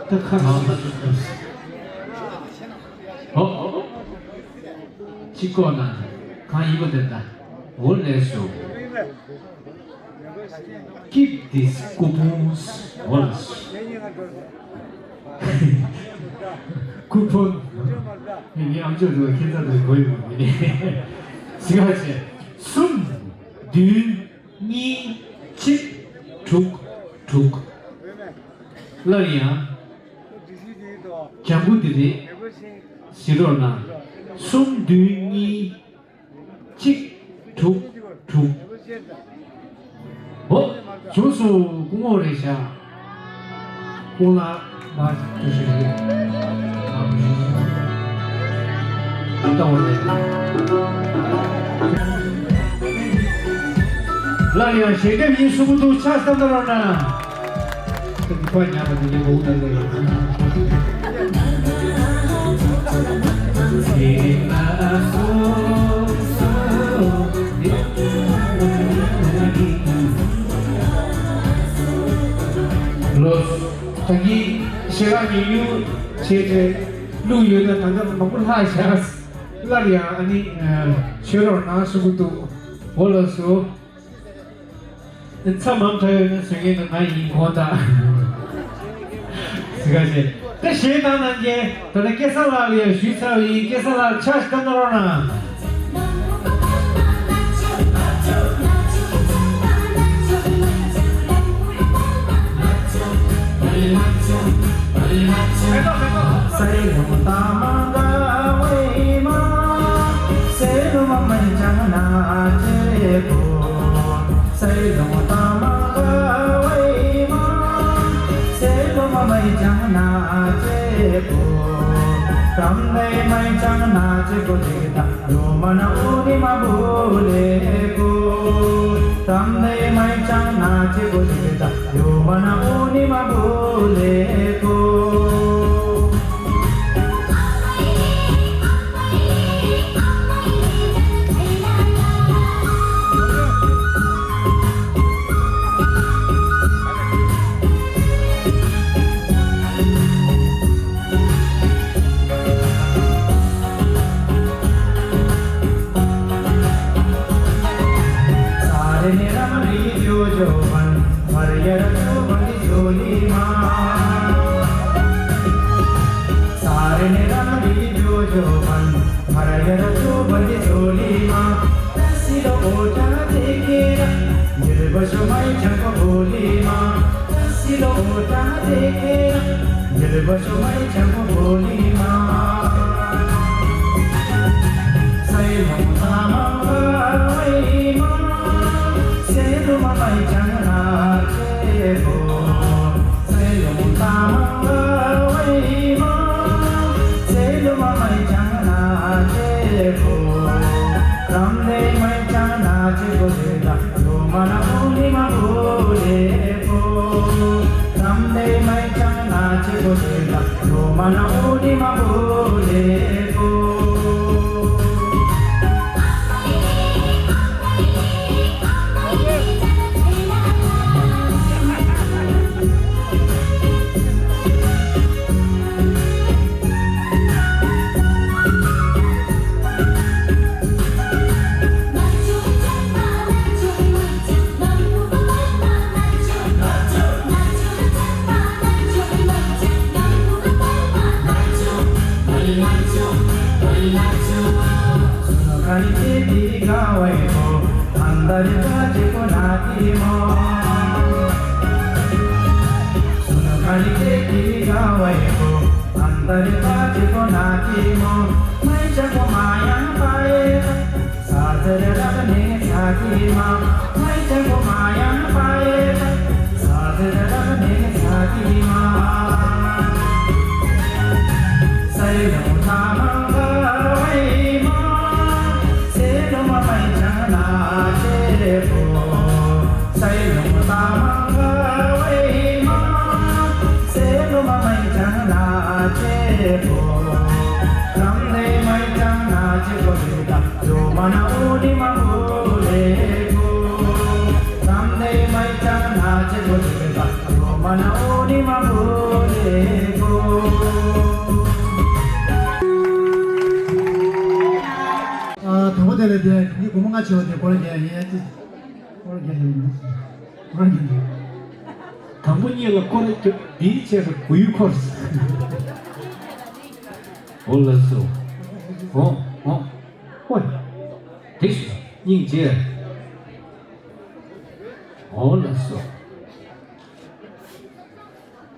ད་ཁ་ཞིག་ཨོ། གཅིག་ཀོ་ན་གང་ཡིན་པ་དེ་ད། འོ་ལགས་སོ། Keep this coupons once. ཀུ་པོན། ངའི་ཨམ་ཅོག་འདུག་ཁྱེད་ཚ་དུ་གོ་ཡོང་མི་ནི། ཟི་ག་ཆེ། གསུམ། བདུན། གཉིས། གཅིག་དྲུག་དྲུག་སླར་ཡང་། ལྗང་གུ་འདི་རེད། གཟིགས་རོགས་གནང་། གསུམ། བདུན། གཉིས། གཅིག་དྲུག་དྲུག་འོ། བྱུང་སོང་། སྐུ་ངོ་རེད་ཤག་སྐུ་ལ་མ་ཐུག་ཞིག་རེད། ཨ་ཏོ་རེད། སླར་ཡང་ཞལ་འདེབས་ཡིན་གསུང་གི་འདུག་ཕྱག་བསྟར་གནང་རོགས་གནང་། ད་འདི་པ་ཉག་ག་འདི་ཉག་ག་འུ་ད་ད་ཡོད། ལོ། ད་གིན་ཞལ་ལག་ཉོ་ཉོ་བྱས་ཏེ་བླུགས་ཡོད་ན་ད་ལྟ་མང་པོ་ལྷག་བཞག་སླར་ཡང་ཨ་ནི་མཆོད་རོགས་གནང་གསུང་གི་འདུག་འོ་ལགས་སོ། ཚ་མམ་ཐོས་ཡོད་ན་བཟོད་མཁན་དང་ང་ཡིན་གོ་ད། ཟི་ག་ཞེ། ད་གཞས་བཏང་གནང་མཁན་ད་ལྟ་སྐལ་བཟང་ལགས་ལ་ཡང་ཞུས་ཚར་བ་ཡིན། སྐལ་བཟང་ལགས་ཕྱག་ཞིག་བཏང་གནང་རོགས་གནང་། ཨ། དང་པོ་དེ་ལས་དེ་ངའི་སྒོར་མོ་ལྔ་བྱེད་པ་དེ་སྐོར་རྒྱག་ཡིན་ཡ་ཅི། སྐོར་རྒྱག་ཡིན། སྐོར་རྒྱག་ཡིན། དང་པོ་གཉིས་ལ་སྐོར་རྒྱག་འདིའི་ཆེད་དུ་གུ་ཡུ་འཁོར། འོ་ལགས་སོ། འོ་འོ། ཨོ། དེ་ཞུ་སྙིང་རྗེ། འོ་ལགས་སོ།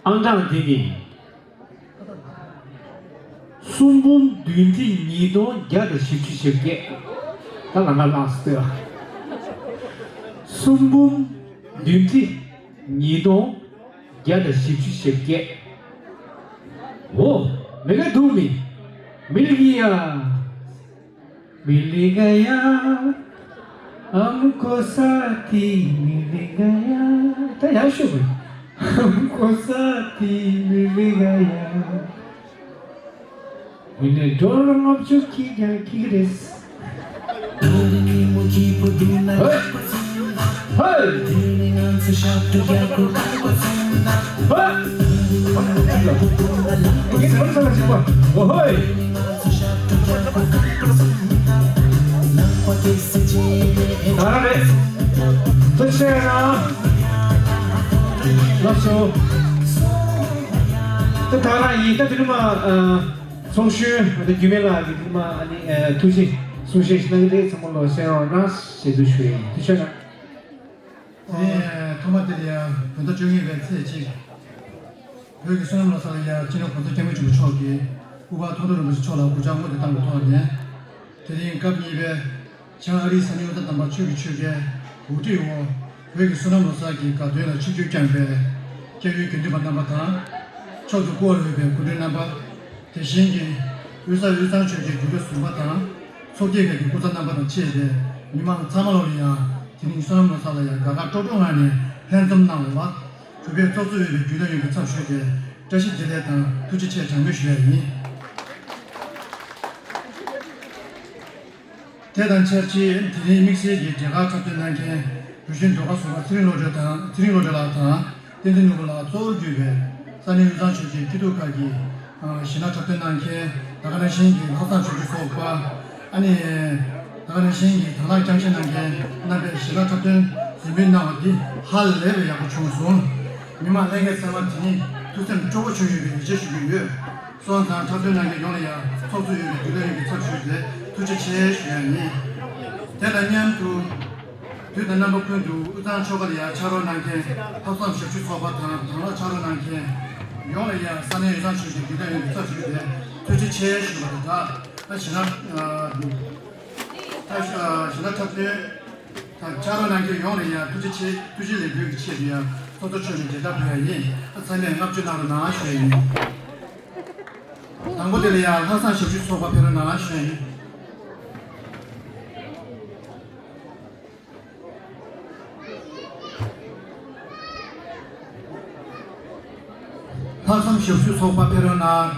ཨང་གྲངས་འདི་ནི། སུམ་འབུམ་བདུན་ཁྲི་ཉིས་སྟོང་བརྒྱ་དང་བཞི་བཅུ་ཞེ་བརྒྱད། ད་ལ་ང་ལགས་སོ། སུམ་འབུམ་བདུན་ཁྲི་ཉིས་སྟོང་བརྒྱ་དང་བཞི་བཅུ་ཞེ་བརྒྱད། འོ། མི་ག་འདུག་མི། མི་ལི་གི་ཡ། མི་ལི་ག་ཡ། ཨམ་ཀོ་ས་ཏི་མི་ལི་ག་ཡ། ད་ཡག་ཤོས་པ། ཨམ་ཀོ་ས་ཏི་མི་ལི་ག་ཡ། མི་ལི་ཌོ་ལར་ལྔ་བཅུ་ཁྱི་ཀྱང་ཁྱི་གི་རེད། ཧེ། ཧེ། ཧེ། ཨོ་ཧོ། ད་ར་རེད། ཐུགས་རྗེ་གནང་། ལགས་སོ། ད་ད་ར་ཡིན། ད་དེ་ནི་མ། ཚོགས་གཞོན་ད་རྒྱུད་སྨད་ལགས་ཀྱིས་དེ་ནི་མ་ཨ་ནི་ཐུགས་རྗེ་གསུང་བཤད་ཞིག་གནང་གི་རེད། ཚང་མ་ལོ་གསན་རོགས་གནང་ཞེས་དུ་ཞུ་ཡི། ཐུགས་རྗེ་གནང་། དེ་ནས་ཐོག་མ་དེ་ལ་ཡང་བོད་ཟླ་བཅུ་གཉིས་པའི་ཚེས་གཅིག་བོད་ཀྱི་བསོད་ནམས་ལོ་གསར་ལ་ཡང་སྤྱི་ནོར་༸གོང་ས་༸སྐྱབས་མགོན་ཆེན་པོ་མཆོག་གིས་སྐུ་པར་མཐོང་གྲོལ་རིན་པོ་ཆེ་མཆོག་ལ་གུས་ཕྱག་སྔོན་དུ་བཏང་བའི་ཐོག་ནས། དེ་རིང་སྐབས་གཉིས་པའི་བྱང་ཨ་རིའི་ས་གནས་དབུས་གཙང་དམ་པ་ཆོས་ཀྱི་ཆོལ་ཁའི་གོ་སྒྲིག་འོག་བོད་ཀྱི་བསོད་ནམས་ལོ་གསར་གྱི་དགའ་སྟོན་ལ་ཆིབས་བསྒྱུར་བསྐྱངས་པའི་སྐྱབས་ཡུལ་དགེ་འདུན་པ་རྣམ་པ་དང་། མཆོག་ཏུ་བཀུར་བར་འོས་པའི་སྐུ་མགྲོན་རྣམ་པ། དེ་བཞིན་གྱི་དབུས་ས་དབུས་གཙང་ཆོལ་ཁའི་དགེ་འདུན་ཟུར་པ་དང་། ཚོགས་སྡེ་ཁག་གི་སྐུ་ཚབ་རྣམ་པ་དང་བཅས་པའི་མི་མང་ཚང་མ་ལོ་ལ་ཡང་དེ་རིང་བསོད་ནམས་ལོ་གསར་ལ་ཡང་དགའ་དགའ་སྤྲོ་སྤྲོ་ངང་ནས་ལྷན་འཛོམས་གནང་བ་ལ། གུས་པས་ཚོགས་གཙོས་འོས་པའི་རྒྱུན་ལས་ཡོངས་ཀྱི་ཚབ་ཞུས་ཏེ་བཀྲ་ཤིས་བདེ་ལེགས་དང་ཐུགས་རྗེ་ཆེ་གྲངས་མེད་ཞུ་ཡ་ཡིན། དེ་དང་ཆབས་ཅིག་དེ་རིང་དམིགས་བསལ་གྱི་མཇལ་ཁར་འཁྲབ་སྟོན་གནང་མཁན་བོད་གཞུང་ཟློས་གར་ཟུར་པ་ཚེ་རིང་བློ་གྲོས་དང་། ཚེ་རིང་བློ་གྲོས་ལགས་དང་། བསྟན་འཛིན་ནོར་བུ་ལགས་གཙོ་བོར་གྱུར་པའི་ས་གནས་དབུས་གཙང་ཆོལ་ཁའི་སྐྱིད་སྡུག་ཁག་གི་གཞས་སྣ་འཁྲབ་སྟོན་གནང་མཁན། ད་ག་ནང་བཞིན་གྱི་ལྷག་བསམ་ཞབས་ཞུ་ཚོགས་པ། ཨ་ནི། ད་ག་ནང་བཞིན་གྱི་དང་བླངས་བསྐྱངས་ཆེན་གནང་མཁན་རྣམ་པས་གཞས་སྣ་འཁྲབ་སྟོན་གཟིགས་འབུལ་གནང་བ་འདི་ཧ་ལས་པའི་ཡག་པོ་བྱུང་སོང་། མི་མང་ལྷན་རྒྱས་ཚང་མ་དེ་ཉིད་ཐུགས་སེམས་སྤྲོ་པོ་བྱུང་ཡོད་པའི་ཡིད་ཆེས་ཞུ་གི་ཡོད། སོང་ཙང་འཁྲབ་སྟོན་གནང་མཁན་ཡོངས་ལ་ཡང་ཚོགས་གཙོས་འོས་པའི་རྒྱུན་ལས་ཡོངས་ཀྱི་ཚབ་ཞུས་ཏེ་ཐུགས་རྗེ་ཆེ་ཞུ་ཡ་ཡིན། དེ་དང་མཉམ་དུ། དུས་དང་རྣམ་པ་ཀུན་ཏུ་དབུས་གཙང་ཆོལ་ཁ་ལ་ཡང་ཕྱག་རོགས་གནང་མཁན་ལྷག་བསམ་ཞབས་ཞུ་ཚོགས་པ་དང་དང་བླངས་ཕྱག་རོགས་གནང་མཁན་ཡོངས་ལ་ཡང་ས་གནས་དབུས་གཙང་ཆོལ་ཁའི་རྒྱུན་ལས་ཡོངས་ཀྱི་ཚབ་ཞུས་ཏེ་ཐུགས་རྗེ་ཆེ་ཞུ་བ་དང་སྦྲགས། ད་གཞས་སྣ། ད་གཞས་སྣ་འཁྲབ་སྟོན། ད་ཕྱག་རོགས་གནང་མཁན་ཡོངས་ལ་ཡང་ཐུགས་རྗེ་ཆེ། ཐུགས་རྗེ་ལེགས་འབུལ་གྱི་ཆེད་དུ་ཡང་ཚོགས་གཙོ་མཆོག་ནས་མཇལ་དར་ཕུལ་ཡ་ཡིན། ཨ་ཚང་མས་བསྔགས་བརྗོད་གནང་རོགས་གནང་ཞུ་ཡ་ཡིན། དང་པོ་དེ་ལ་ཡང་ལྷག་བསམ་ཞབས་ཞུ་ཚོགས་པ་ཕེབས་རོགས་གནང་ཞུ་ཡ་ཡིན། ལྷག་བསམ་ཞབས་ཞུ་ཚོགས་པ་ཕེབས་རོགས་གནང་།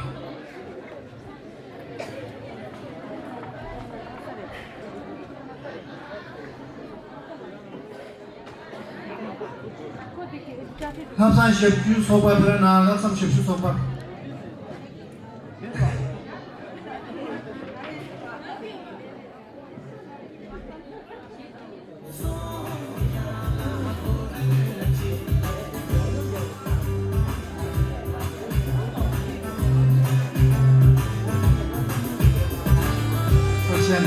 ལྷག་བསམ་ཞབས་ཞུ་ཚོགས་པ་ཕེབས་རོགས་གནང་། ལྷག་བསམ་ཞབས་ཞུ་ཚོགས་པ། ཐུགས་རྗེ་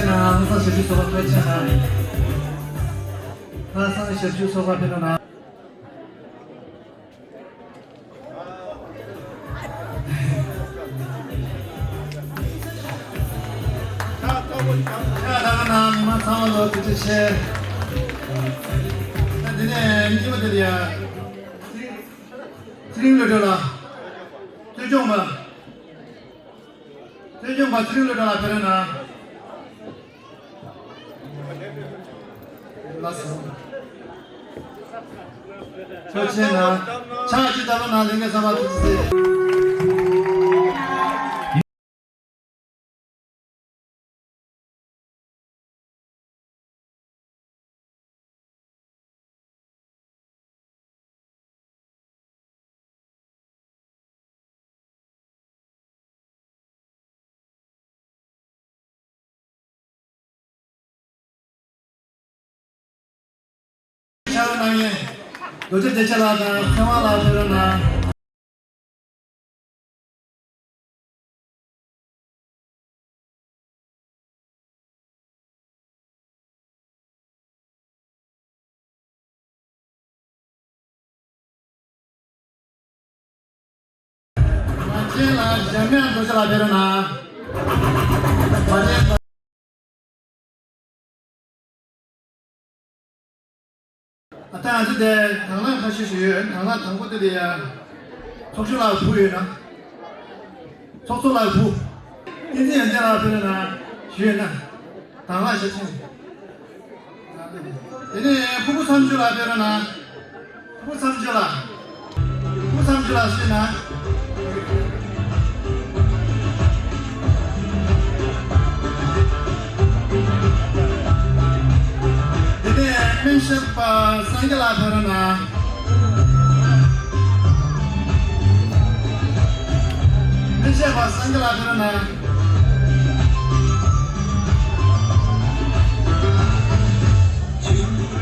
གནང་། ལྷག་བསམ་ཞབས་ཞུ་ཚོགས་པ་ཐུགས་རྗེ་གནང་། ལྷག་བསམ་ཞབས་ཞུ་ཚོགས་པ་ཕེབས་རོགས་གནང་། ད་ལྟ་ན་མི་མང་ཚང་མ་ལ་ཐུགས་རྗེ་ཆེ། ད་འདི་ནས་གཉིས་པ་དེ་ལ་ཡ། ཚེ་རིང་བློ་གྲོས་ལགས། ཐོས་སྐྱོང་པ། ཐོས་སྐྱོང་པ་ཚེ་རིང་བློ་གྲོས་ལགས་ཕེབས་རོགས་གནང་། ལགས་སོ། ཐུགས་རྗེ་གནང་། ཕྱག་ཅིག་བརྡབ་རོགས་གནང་། ལྷན་རྒྱས་ཚང་མ་ཐུགས་རྗེ་ཆེ། རྡོ་རྗེ་བདེ་ཆེན་ལགས་དང་ཚེ་དབང་ལགས་ཕེབས་རོགས་གནང་། མ་བྱན་ལ་འཇམ་དབྱངས་རྡོ་རྗེ་ལགས་ཕེབས་རོགས་གནང་། མ་བྱན། ཨ་ད་ང་ཚོ་དེ་དང་བླངས་ཁ་ཤས་ཤིག་ཡོད། དང་བླངས་དང་པོ་དེ་ལ་ཡ། ཚོགས་གཞོན་ལགས་བུ་ཡོད་ན། ཚོགས་གཙོ་ལགས་བུ། བསྟན་འཛིན་ཡོན་ཏན་ལགས་ཕེབས་རོགས་གནང་ཞུས་ཡོད་ན། དང་བླངས་ཞབས་ཕྱི། དེ་ནས་ཕུར་བུ་མཚམས་སྦྱོར་ལགས་ཕེབས་རོགས་གནང་། ཕུར་བུ་མཚམས་སྦྱོར་ལགས། ཕུར་བུ་མཚམས་སྦྱོར་ལགས་ཞུས་ན། དེ་ནས་སྨན་ཞབས་པ་སངས་རྒྱས་ལགས་ཕེབས་རོགས་གནང་། སྨན་ཞབས་པ་སངས་རྒྱས་ལགས་ཕེབས་རོགས་གནང་།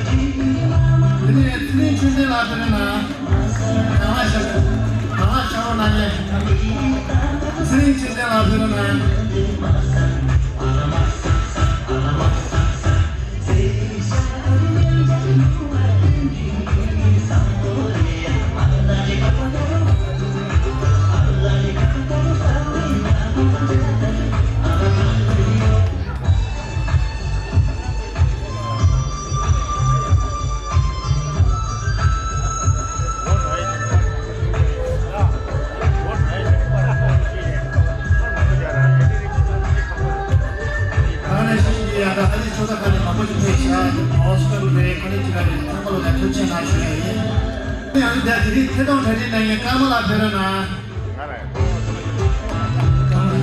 དེ་ནས་ཚེ་རིང་ཆོས་ལྡན་ལགས་ཕེབས་རོགས་གནང་། གང་ལ་ཤར། གང་ལ་ཤར་རོགས་གནང་ཡས། ཚེ་རིང་ཆོས་ལྡན་ལགས་ཕེབས་རོགས་གནང་། ད་ནས་ཤིང་གི་ཡང་ད་ཨ་ནི་ཆོས་ས་ཁ་ནས་མང་པོ་ཞིག་ཕེབས་ཤག་ཨོ་སི་ཀར་རེད། ཁ་ནས་ཅི་ག་རེད། ཚང་མ་ལོ་ལ་ཐུགས་རྗེ་ཆེ་གནང་ཞུ་ཡ་ཡིན། ཡང་ད་དེ་རིང་ཐད་གཏོང་གྲ་སྒྲིག་གནང་མཁན་ཀརྨ་ལགས་ཕེབས་རོགས་གནང་། ཀརྨ་ཚང་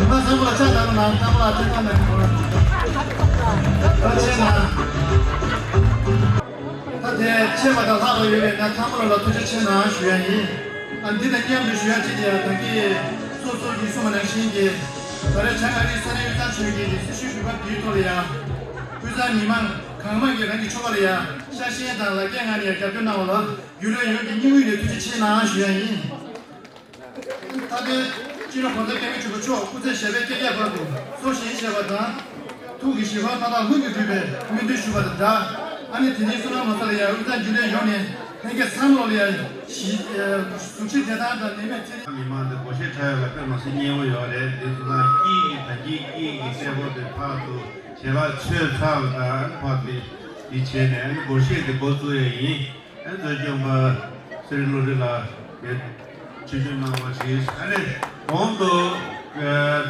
མ་ལ་ཕྱག་བརྡབ་རོགས་གནང་། ཀརྨ་ལགས་ཐད་གཏོང་གནང་མཁན་ཀརྨ་ལགས་ཐུགས་རྗེ་ཆེ་གནང་། ད་དེ་ཆེ་བ་དང་ལྷག་པ་ཡོད་པས་ན་ཚང་མ་ལ་ཐུགས་རྗེ་ཆེ་གནང་ཞུ་ཡ་ཡིན། ཨ་འདི་དང་མཉམ་དུ་ཞུ་ཡ་གཅིག་དེ་ཡང་ད་གིན་སོ་སོ་གིས་གསུངས་པ་ནང་བཞིན་གྱི་ད་རེས་བྱང་ཨ་རིའི་ས་གནས་དབུས་གཙང་ཆོལ་ཁའི་གི་སྲི་ཞུ་གུས་པ་འདིའི་ཐོག་ལ་ཡང་དབུས་གཙང་མི་མང་གང་མང་གིས་རང་གི་ཆོལ་ཁ་ལ་ཡང་ཤ་ཞེན་དང་ལ་རྒྱའི་ངང་ནས་ཡང་རྒྱབ་སྐྱོར་གནང་བ་ལ་རྒྱུན་ལས་ཡོངས་ཀྱི་སྙིང་དབུས་ནས་ཐུགས་རྗེ་ཆེ་གནང་ཞུ་ཡ་ཡིན། མཐའ་དོན་སྤྱི་ནོར་༸གོང་ས་༸སྐྱབས་མགོན་ཆེན་པོ་མཆོག་སྐུ་ཚེ་ཞབས་པད་བསྐལ་བརྒྱའི་བར་དུ་སྲོག་ཞིང་བཞེས་པ་དང་། ཐུགས་ཀྱི་བཞེད་དགོངས་མཐའ་དག་ལྷུན་གྱིས་གྲུབ་པའི་སྨོན་འདུན་ཞུ་བ་དང་སྦྲགས། ཨ་ནི་དེ་རིང་བསོད་ནམས་ལོ་གསར་ལ་ཡང་དབུས་གཙང་རྒྱུན་ལས་ཡོངས་ནས་ལྷན་རྒྱས་ཚང་མ་ལ་ཡང་ཞི་ཨ་གཟུགས་གཞི་བདེ་ཐང་དང་ནད་མེད་ཚེ་རིང་། མི་མང་དེ་སྒོར་གཞས་འཁྲབ་ཡག་ལ་དཔེ་མ་སྲིད་སྙན་པོ་ཡོད་རེད། དེ་ཚོ་ཚང་དཀྱིལ་གྱི་ད་དཀྱིལ་དཀྱིལ་གྱི་གསལ་པོ་དེ་ཕར་ཚུར་ཞལ་ལག་མཆོད་ཚར་བ་དང་ཕར་དེ་དེ་བྱས་ནས་ཨ་ནི་སྒོར་གཞས་དེ་འགོ་བཙུགས་ཡ་ཡིན། ཨ་མཛོད་སྐྱོང་པ་ཚེ་རིང་བློ་གྲོས་ལགས་ཀྱིས་ཆིབས་བསྒྱུར་གནང་བ་ཞིག་ཨ་ནི་གོང་དུ་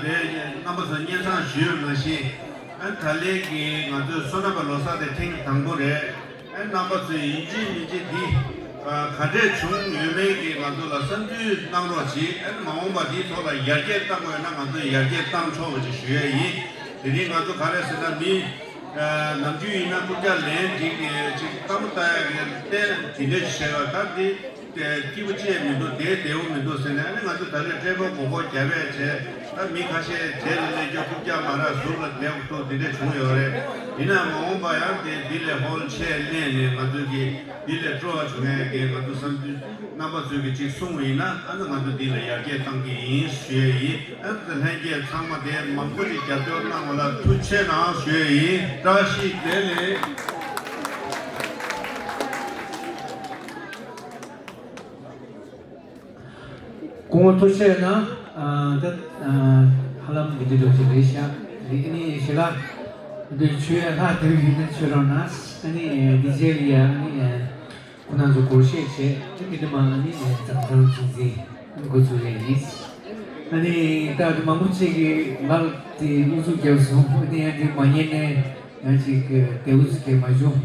དེ་རྣམ་པ་ཚོ་སྙན་སེང་ཞུས་པ་ནང་བཞིན་ཨ་ནི་ད་ལན་གྱི་ང་ཚོའི་བསོད་ནམས་པ་ལོ་གསར་དེ་ཐེངས་དང་པོ་རེད། ཨ་ནི་རྣམ་པ་ཚོས་ཡིན་གཅིག་མིན་གཅིག་འདི་ག་འདྲས་བྱུང་ཡོད་མེད་ཀྱི་ང་ཚོ་ལ་བསམ་ཚུལ་གནང་རོགས་གྱིས། ཨ་ནི་མ་འོངས་པ་འདིའི་ཐོག་ལ་ཡར་རྒྱས་བཏང་དགོས་ན་ང་ཚོས་ཡར་རྒྱས་བཏང་ཆོག་པ་ཅིག་ཞུ་ཡས་ཡིན། དེ་རིང་ང་ཚོ་ག་རེ་ཟེར་ན་མི། ནམ་རྒྱུན་ཡིན་ན་རྐུབ་བཀྱག་ལེན་འགྲིག་ཅིག་གཏམ་བཏང་ཡག་གི་ཏན་དེ་འདྲ་ཞིག་བྱས་པ་ད་འདི་སྐྱིད་པོ་ཅི་ཡང་མི་འདུག་དེ་བདེ་པོ་མི་འདུག་ཟེར་ནས་ཨ་ནི་ང་ཚོ་ད་རེས་ཊེ་བལ་མགོ་སྐོར་རྒྱབ་ཡས་བྱས་ད་མི་ཁ་ཤས་དེ་ལ་སླེབས་རྒྱུ་རྐུབ་བཀྱག་མ་རག་ཟུར་ལ་སླེབས་ཐུབ་དེ་འདྲ་བྱུང་ཡོད་རེད། ཡིན་ནའང་མ་འོངས་པ་ཡང་དེ་འདི་ལས་ཧོལ་ཆེ་གླེང་ནས་ང་ཚོ་གི་འདི་ལས་སྤྲོ་བ་བྱུང་ཡས་ཀྱི་ང་ཚོ་བསམ་ཚུལ་རྣམ་པ་ཚོས་ཀྱི་ཅིག་གསུངས་པ་ཡིན་ན་ཨ་ནི་ང་ཚོ་འདི་ལ་ཡར་རྒྱས་གཏང་གི་ཡིན་ཞུ་ཡས་ཡིན། ཨ་ནི་ལྷན་རྒྱས་ཚང་མ་དེ་མང་པོ་ཞིག་རྒྱབ་སྐྱོར་གནང་བ་ལ་ཐུགས་རྗེ་ཆེ་གནང་ཞུ་ཡས་ཡིན། བཀྲ་ཤིས་བདེ་ལེགས། སྐུ་ངོ་ཐུགས་རྗེ་གནང་། ཨ་ད་ཨ་ཧ་ལམ་མི་འདུག་ཅིག་རེད་ཤག་རེད། ཨ་ནི་ཞེ་ལ་འདི་ཆོས་ཡ་ལྷ་དེ་ཡིན་ན་ཆོས་རོགས་གནང་། ཨ་ནི་ཨ་འདི་རྗེས་ལ་ཡ་ཨ་ནི་ཨ། ཁོ་རང་ཚོ་སྒོར་གཞས་བྱས་ཨ་ནི་འདི་མ་ཨ་ནི་ཨ་འཛམ་ཐང་རྩེད་འགྲན་འགོ་ཚུགས་རེད་ཡིན། ཨ་ནི་ད་དུང་མང་པོ་ཅིག་གིས་ང་ལ་དེ་ཨུ་ཚུགས་བརྒྱབ་སོང་། ཨ་ནི་ཡང་དེ་མ་ཉན་ནས་ཡང་ཅིག་དེ་ཨུ་ཚུགས་བརྒྱབ་མ་བྱུང་།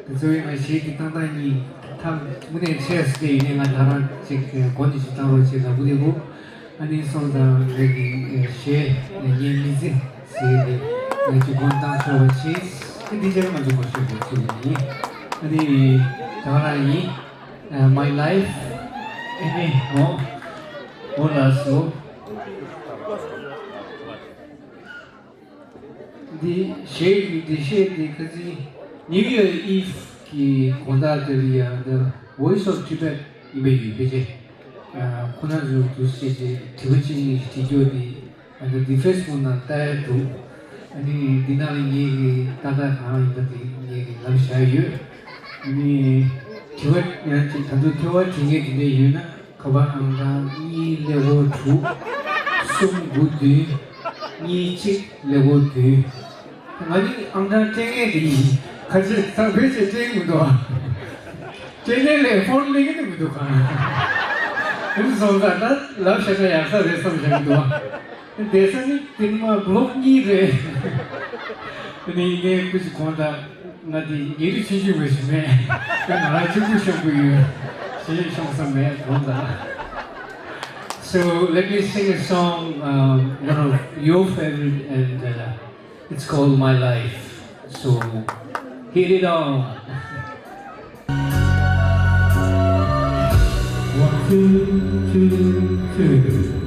དེ་ཚོ་ཡང་ང་གཞས་དེ་བཏང་སྟངས་གཉིས་ཐག་དངོས་གནས་ཆད་སོང་། དེ་ཡིན་ནའི་ང་ད་རང་ཅིག་འགོ་ནས་ཅིག་བཏང་རོགས་བྱེད་ལབ་གི་འདུག་ཨ་ནི་སོང་ཙང་ངེད་ཀྱི་གཞས་ངའི་མི་ཚེ་ཟེར་ཏེ་ངས་ཅིག་མགོ་བཏང་ཆོག་པ་བྱས། ཨ་འདི་རྗེས་ང་ཚོ་སྒོར་གཞས་འགོ་ཚུགས་ཡིན། ཨ་ནི་ད་ག་རང་ཡིན། Uh, my life, ཨ་ནི་འོ་འོ་ལགས་སོ། འདི་གཞས་ཀྱི་འདི་གཞས་འདི་ཁ་སང་New Year Eve གི་དགོང་དག་དེ་ལ་ཡང་The Voice of Tibet ཡིན་པའི་ཡུལ་ཕལ་ཆེར། ཁོ་ན་ཚོས་འདུག་སེ་བྱས་དྲི་བ་གཅིག་གཉིས་ཤིག་དྲི་རྒྱུ་དེ། ཨ་ནི་འདི་ཕེ་སི་བུག་ནང་ལྟ་ཡ་འདུག་ཨ་ནི་འདི་ནང་ལ་ངེད་ཀྱི་ཏག་ཏག་གང་ཡིན་པ་དེ་ངེད་ཀྱིས་ལབ་བཞག་ཡོད། ཨ་ནི་དྲི་བ་ཡང་ཅིག་ད་དུང་ཐོས་པ་དྲི་མཁན་དེ་འདྲ་ཡོད་ན། ཁ་པར་ཨང་གྲངས་གཉིས་ཀླད་ཀོར་དྲུག་གསུམ་དགུ་བདུན་གཉིས་གཅིག་ཀླད་ཀོར་བདུན། ང་ནི་ཨང་གྲངས་སྤྲད་མཁན་དེ་ཡིན། ཁ་ཆེ་ཚང་ཕལ་ཆེར་སྤྲད་ཀྱི་མི་འདུག་སྤྲད་མཁན་ལས་ཕོན་ལེན་གྱི་མི་འདུག་ག་དེ་སོང་ཙང་ད་ལབ་བཞག་ན་ཡག་ས་རེད་བསམ་བཞག་གི་འདུག་བསྡད་ས་ནི་དེ་ནི་མ་བློག་གཉིས་རེད། དེ་ནི་ཡིན་མཁན་སྐུ་མཁྱེན་དགོངས་དག་ང་དེ་ཉེ་རིགས་ཆུང་ཆུང་མི་ཞིག་མེད། དེ་ང་རང་གཅིག་པུ་ཤོང་གི་ཡོད། གཞན་ཤོང་ས་མེད་དགོངས་དག So let me sing a song, um, one of your favorite, and uh, it's called My Life. So here it on. One, two, two, two.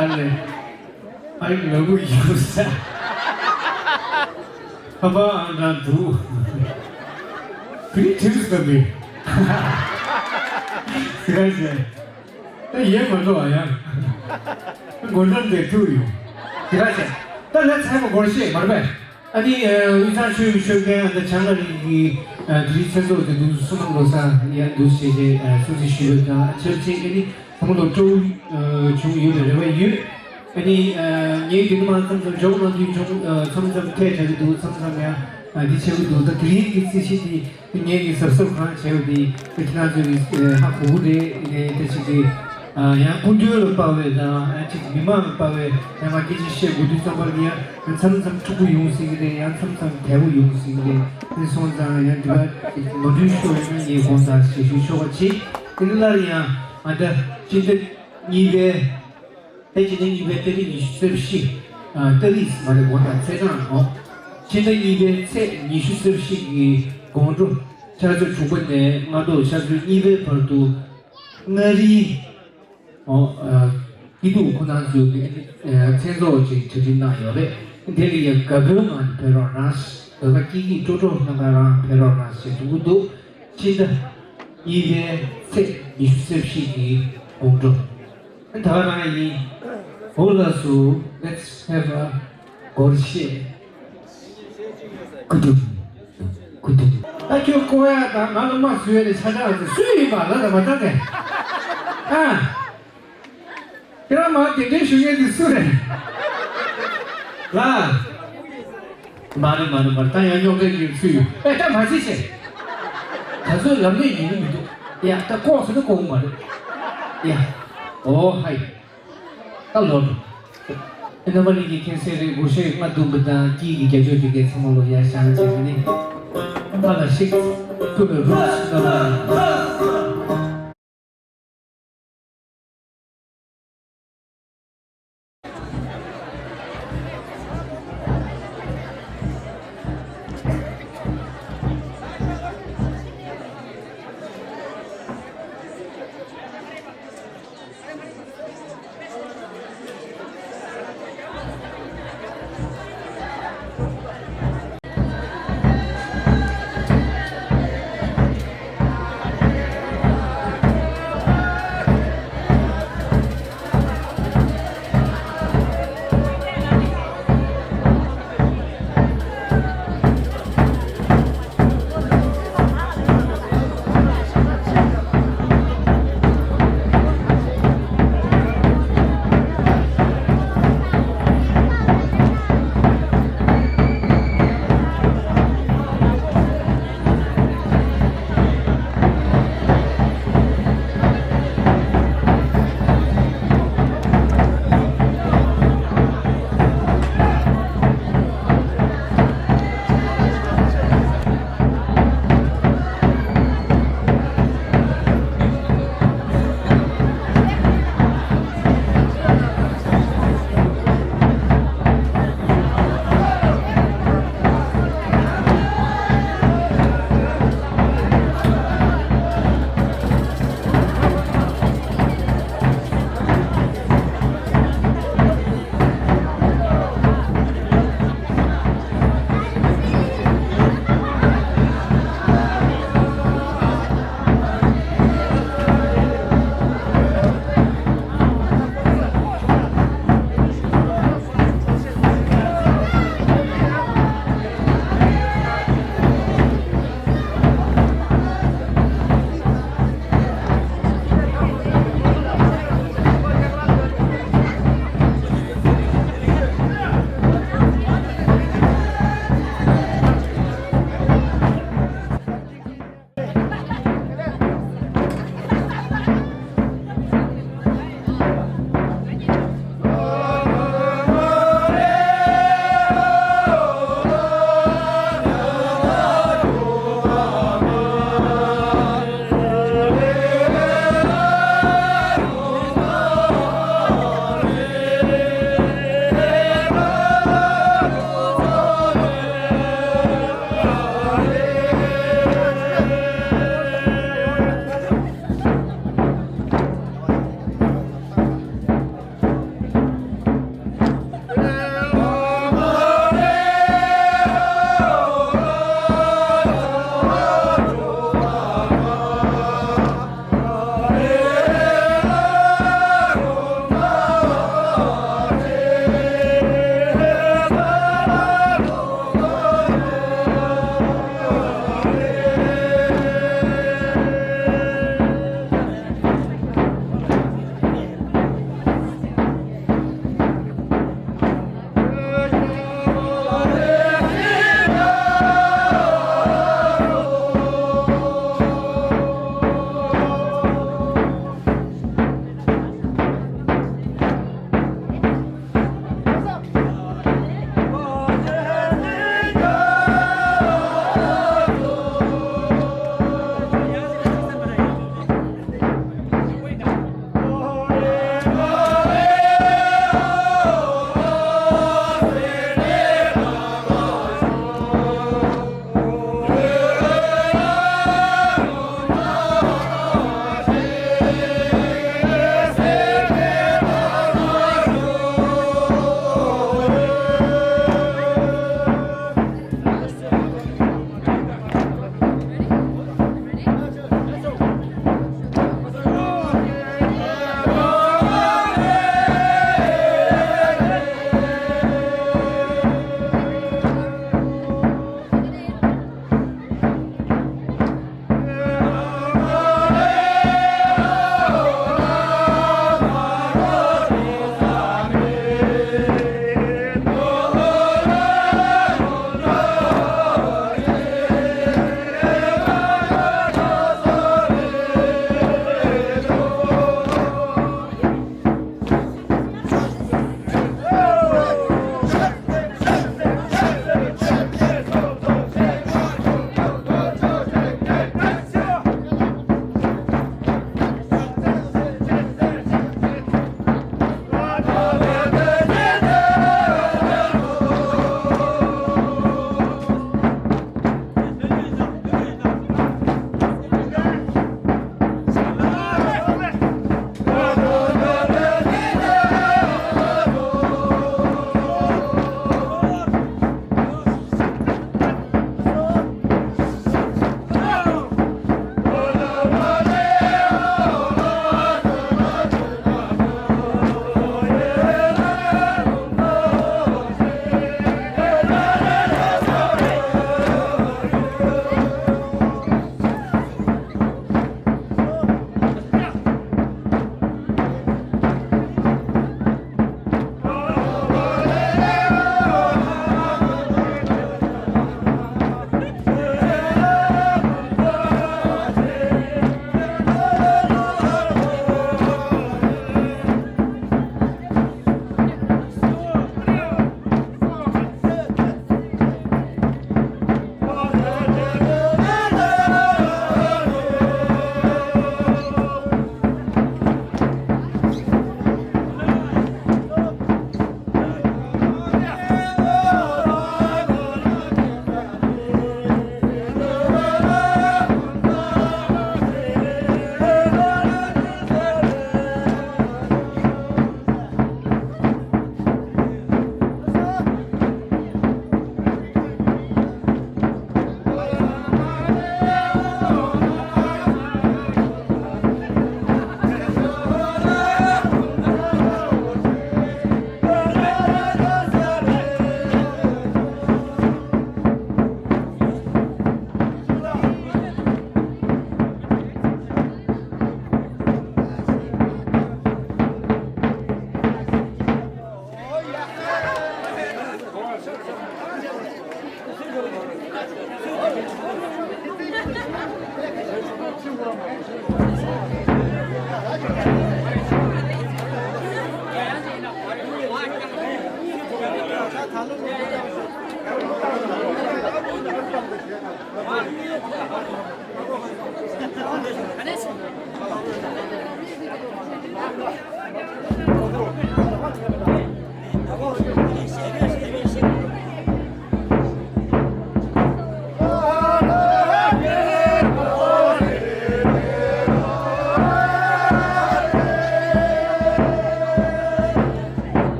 ཨ་ལེ། ཨ་ཡི་ལ་བུ་ཡུ་ས། ཁ་པར་ཨང་གྲངས་དྲུག་བི་ཁྲིམས་ཀ་མི། སི་ར་ཞེ། ད་ཡེ་མ་འགྲོ་བ་ཡང་། མགོ་འགྲམ་དེ་ཐུག་ཡོང་། སི་ར་ཞེ། ད་ལས་ཚན་པ་སྒོར་གཞས་མར་པས། ཨ་ནི་དབུས་གཙང་ཆོས་ཀྱི་ཆོས་རྒྱལ་ཨ་ད་བྱང་ཨ་རི་གི་དེ་རིང་མཚན་ཚོགས་དེ་འདུག་སུ་མང་ལོ་ས་ཡ་འདུག་ཞེས་ཞེས་སྲུང་བརྩི་ཞུས་པའི་དང་ཆབས་ཅིག་ཨ་ནི་ཁོང་ལོ་སྤྲོ་བོ་བྱུང་ཡོད་པའི་རེ་བ་ཡོད། ཨ་ནི་ངའི་དེ་ནི་མ་མཚམས་མཚམས་འཇོག་གནང་དུས་བྱུང་མཚམས་མཚམས་ཐད་དྲགས་ཀྱི་འདུག་མཚམས་མཚམས་ཡང་འདི་བྱེད་ཀྱི་འདུག་ད་དེ་རིང་གི་རྩིས་གཞི་འདི་ངས་ནི་གཟབ་གཟབ་གང་བྱས་པ་འདི་ཁྱེད་རང་ཚོས་ནི་ཧ་གོ་གི་རེད། ཨ་ནི་ད་ཅིག་གི་ཡང་སྐུ་མདུན་ལ་དཔའ་བའི་དང་ཨ་ཅིག་མི་མང་ལ་དཔའ་བའི་ཡང་ང་སྐད་ཆ་བཤད་དགོས་དུས་ཙམ་པར་ཡང་མཚམས་མཚམས་འཁྲུག་པོ་ཡོང་སྲིད་ཀྱི་རེད། ཡང་མཚམས་མཚམས་དལ་པོ་ཡོང་སྲིད་ཀྱི་རེད། དེ་སོང་ཙང་ཡང་འདི་བ་ཅིག་ནོར་འཁྲུལ་ཤོར་ཡོད་ན་ངས་དགོངས་དག་ཞེས་ཞུ་ཆོག་པ་བྱེད། དེ་ནི་སླར་ཡང་ང་ད་སྤྱི་ཟླ་གཉིས་པའི། ཕལ་ཆེར་ནི་གཉིས་པའི་ཏ་རིག་ཉི་ཤུ་རྩ་བཞི། ཨ་ཏ་རིག་མ་རེད་འོ་ད་ཚེས་གྲངས་འོ། ཕྱི་ཟླ་གཉིས་པའི་ཚེས་ཉི་ཤུ་རྩ་བཞི་གི་དགོང་དྲོ་ཆུ་ཚོད་དྲུག་པ་ནས་སྔ་དྲོ་ཆུ་ཚོད་གཉིས་པའི་བར་དུ་མངའ་རིས་འོ་ཨ་སྐྱིད་སྡུག་ཁོ་ན་ཚོའི་གི་ཨ་མཚན་ཚོགས་ཅིག་གྲ་སྒྲིག་གནང་ཡོད་རེད། དེ་ལ་ཡང་དགའ་པོའི་ངང་ནས་ཕེབས་རོགས་གནང་། དགའ་དགའ་སྐྱིད་སྐྱིད་སྤྲོ་སྤྲོ་ལྷང་ལྷང་རང་ཕེབས་རོགས་གནང་ཞེས་གསུང་གི་འདུག་ཕྱི་ཟླ་གཉིས་པའི་ཚེས་ཉི་ཤུ་རྩ་བཞི་གི་དགོང་དྲོ། ད་ག་རང་ཡིན། འོ་ལགས་སོ། Let's have a སྒོར་གཞས། ཀུ་ཏུ། ཀུ་ཏུ། ད་ཁྱོད་ཀོ་ཡ་དང་ང་ལ་མ་བཟོས་ནས་ཆ་ཆ་ཟེར་སུ་ཡིན་པ་ལ་ད་མ་ད་ནས། ཨ། ཁྱེད་རང་མ་དེ་འདྲའི་ཞུ་མཁན་དེ་སུ་རེད། ལ། མ་རེད་མ་རེད་མ་རེད། ད་ཡང་རྙོག་དྲ་ཡོད་ཚུལ་ཡོད་པས་ད་མ་བྱེད་ཅེས། ད་ཚོད་ལམ་ལས་ཡིན་གི་མི་འདུག་ཡ་ད་ལྐོག་ཟེར་ན་ལྐོག་མ་རེད། ཡ། ཨོ་ཧའི། ད་ལོར། ཨེ་ན་མ་ནི་གི་ཁྱེད་སེ་རེ་གུ་ཤེ་ང་དུམ་བུ་དང་ཀི་གི་རྒྱ་ཆོས་དེ་གའི་ཚང་མ་ལོ་ཡ་ཤང་ཅེས་ནི། ཨ་ལ་ཤིག་ཏུ་བེ་རུ་སི་ན་མ།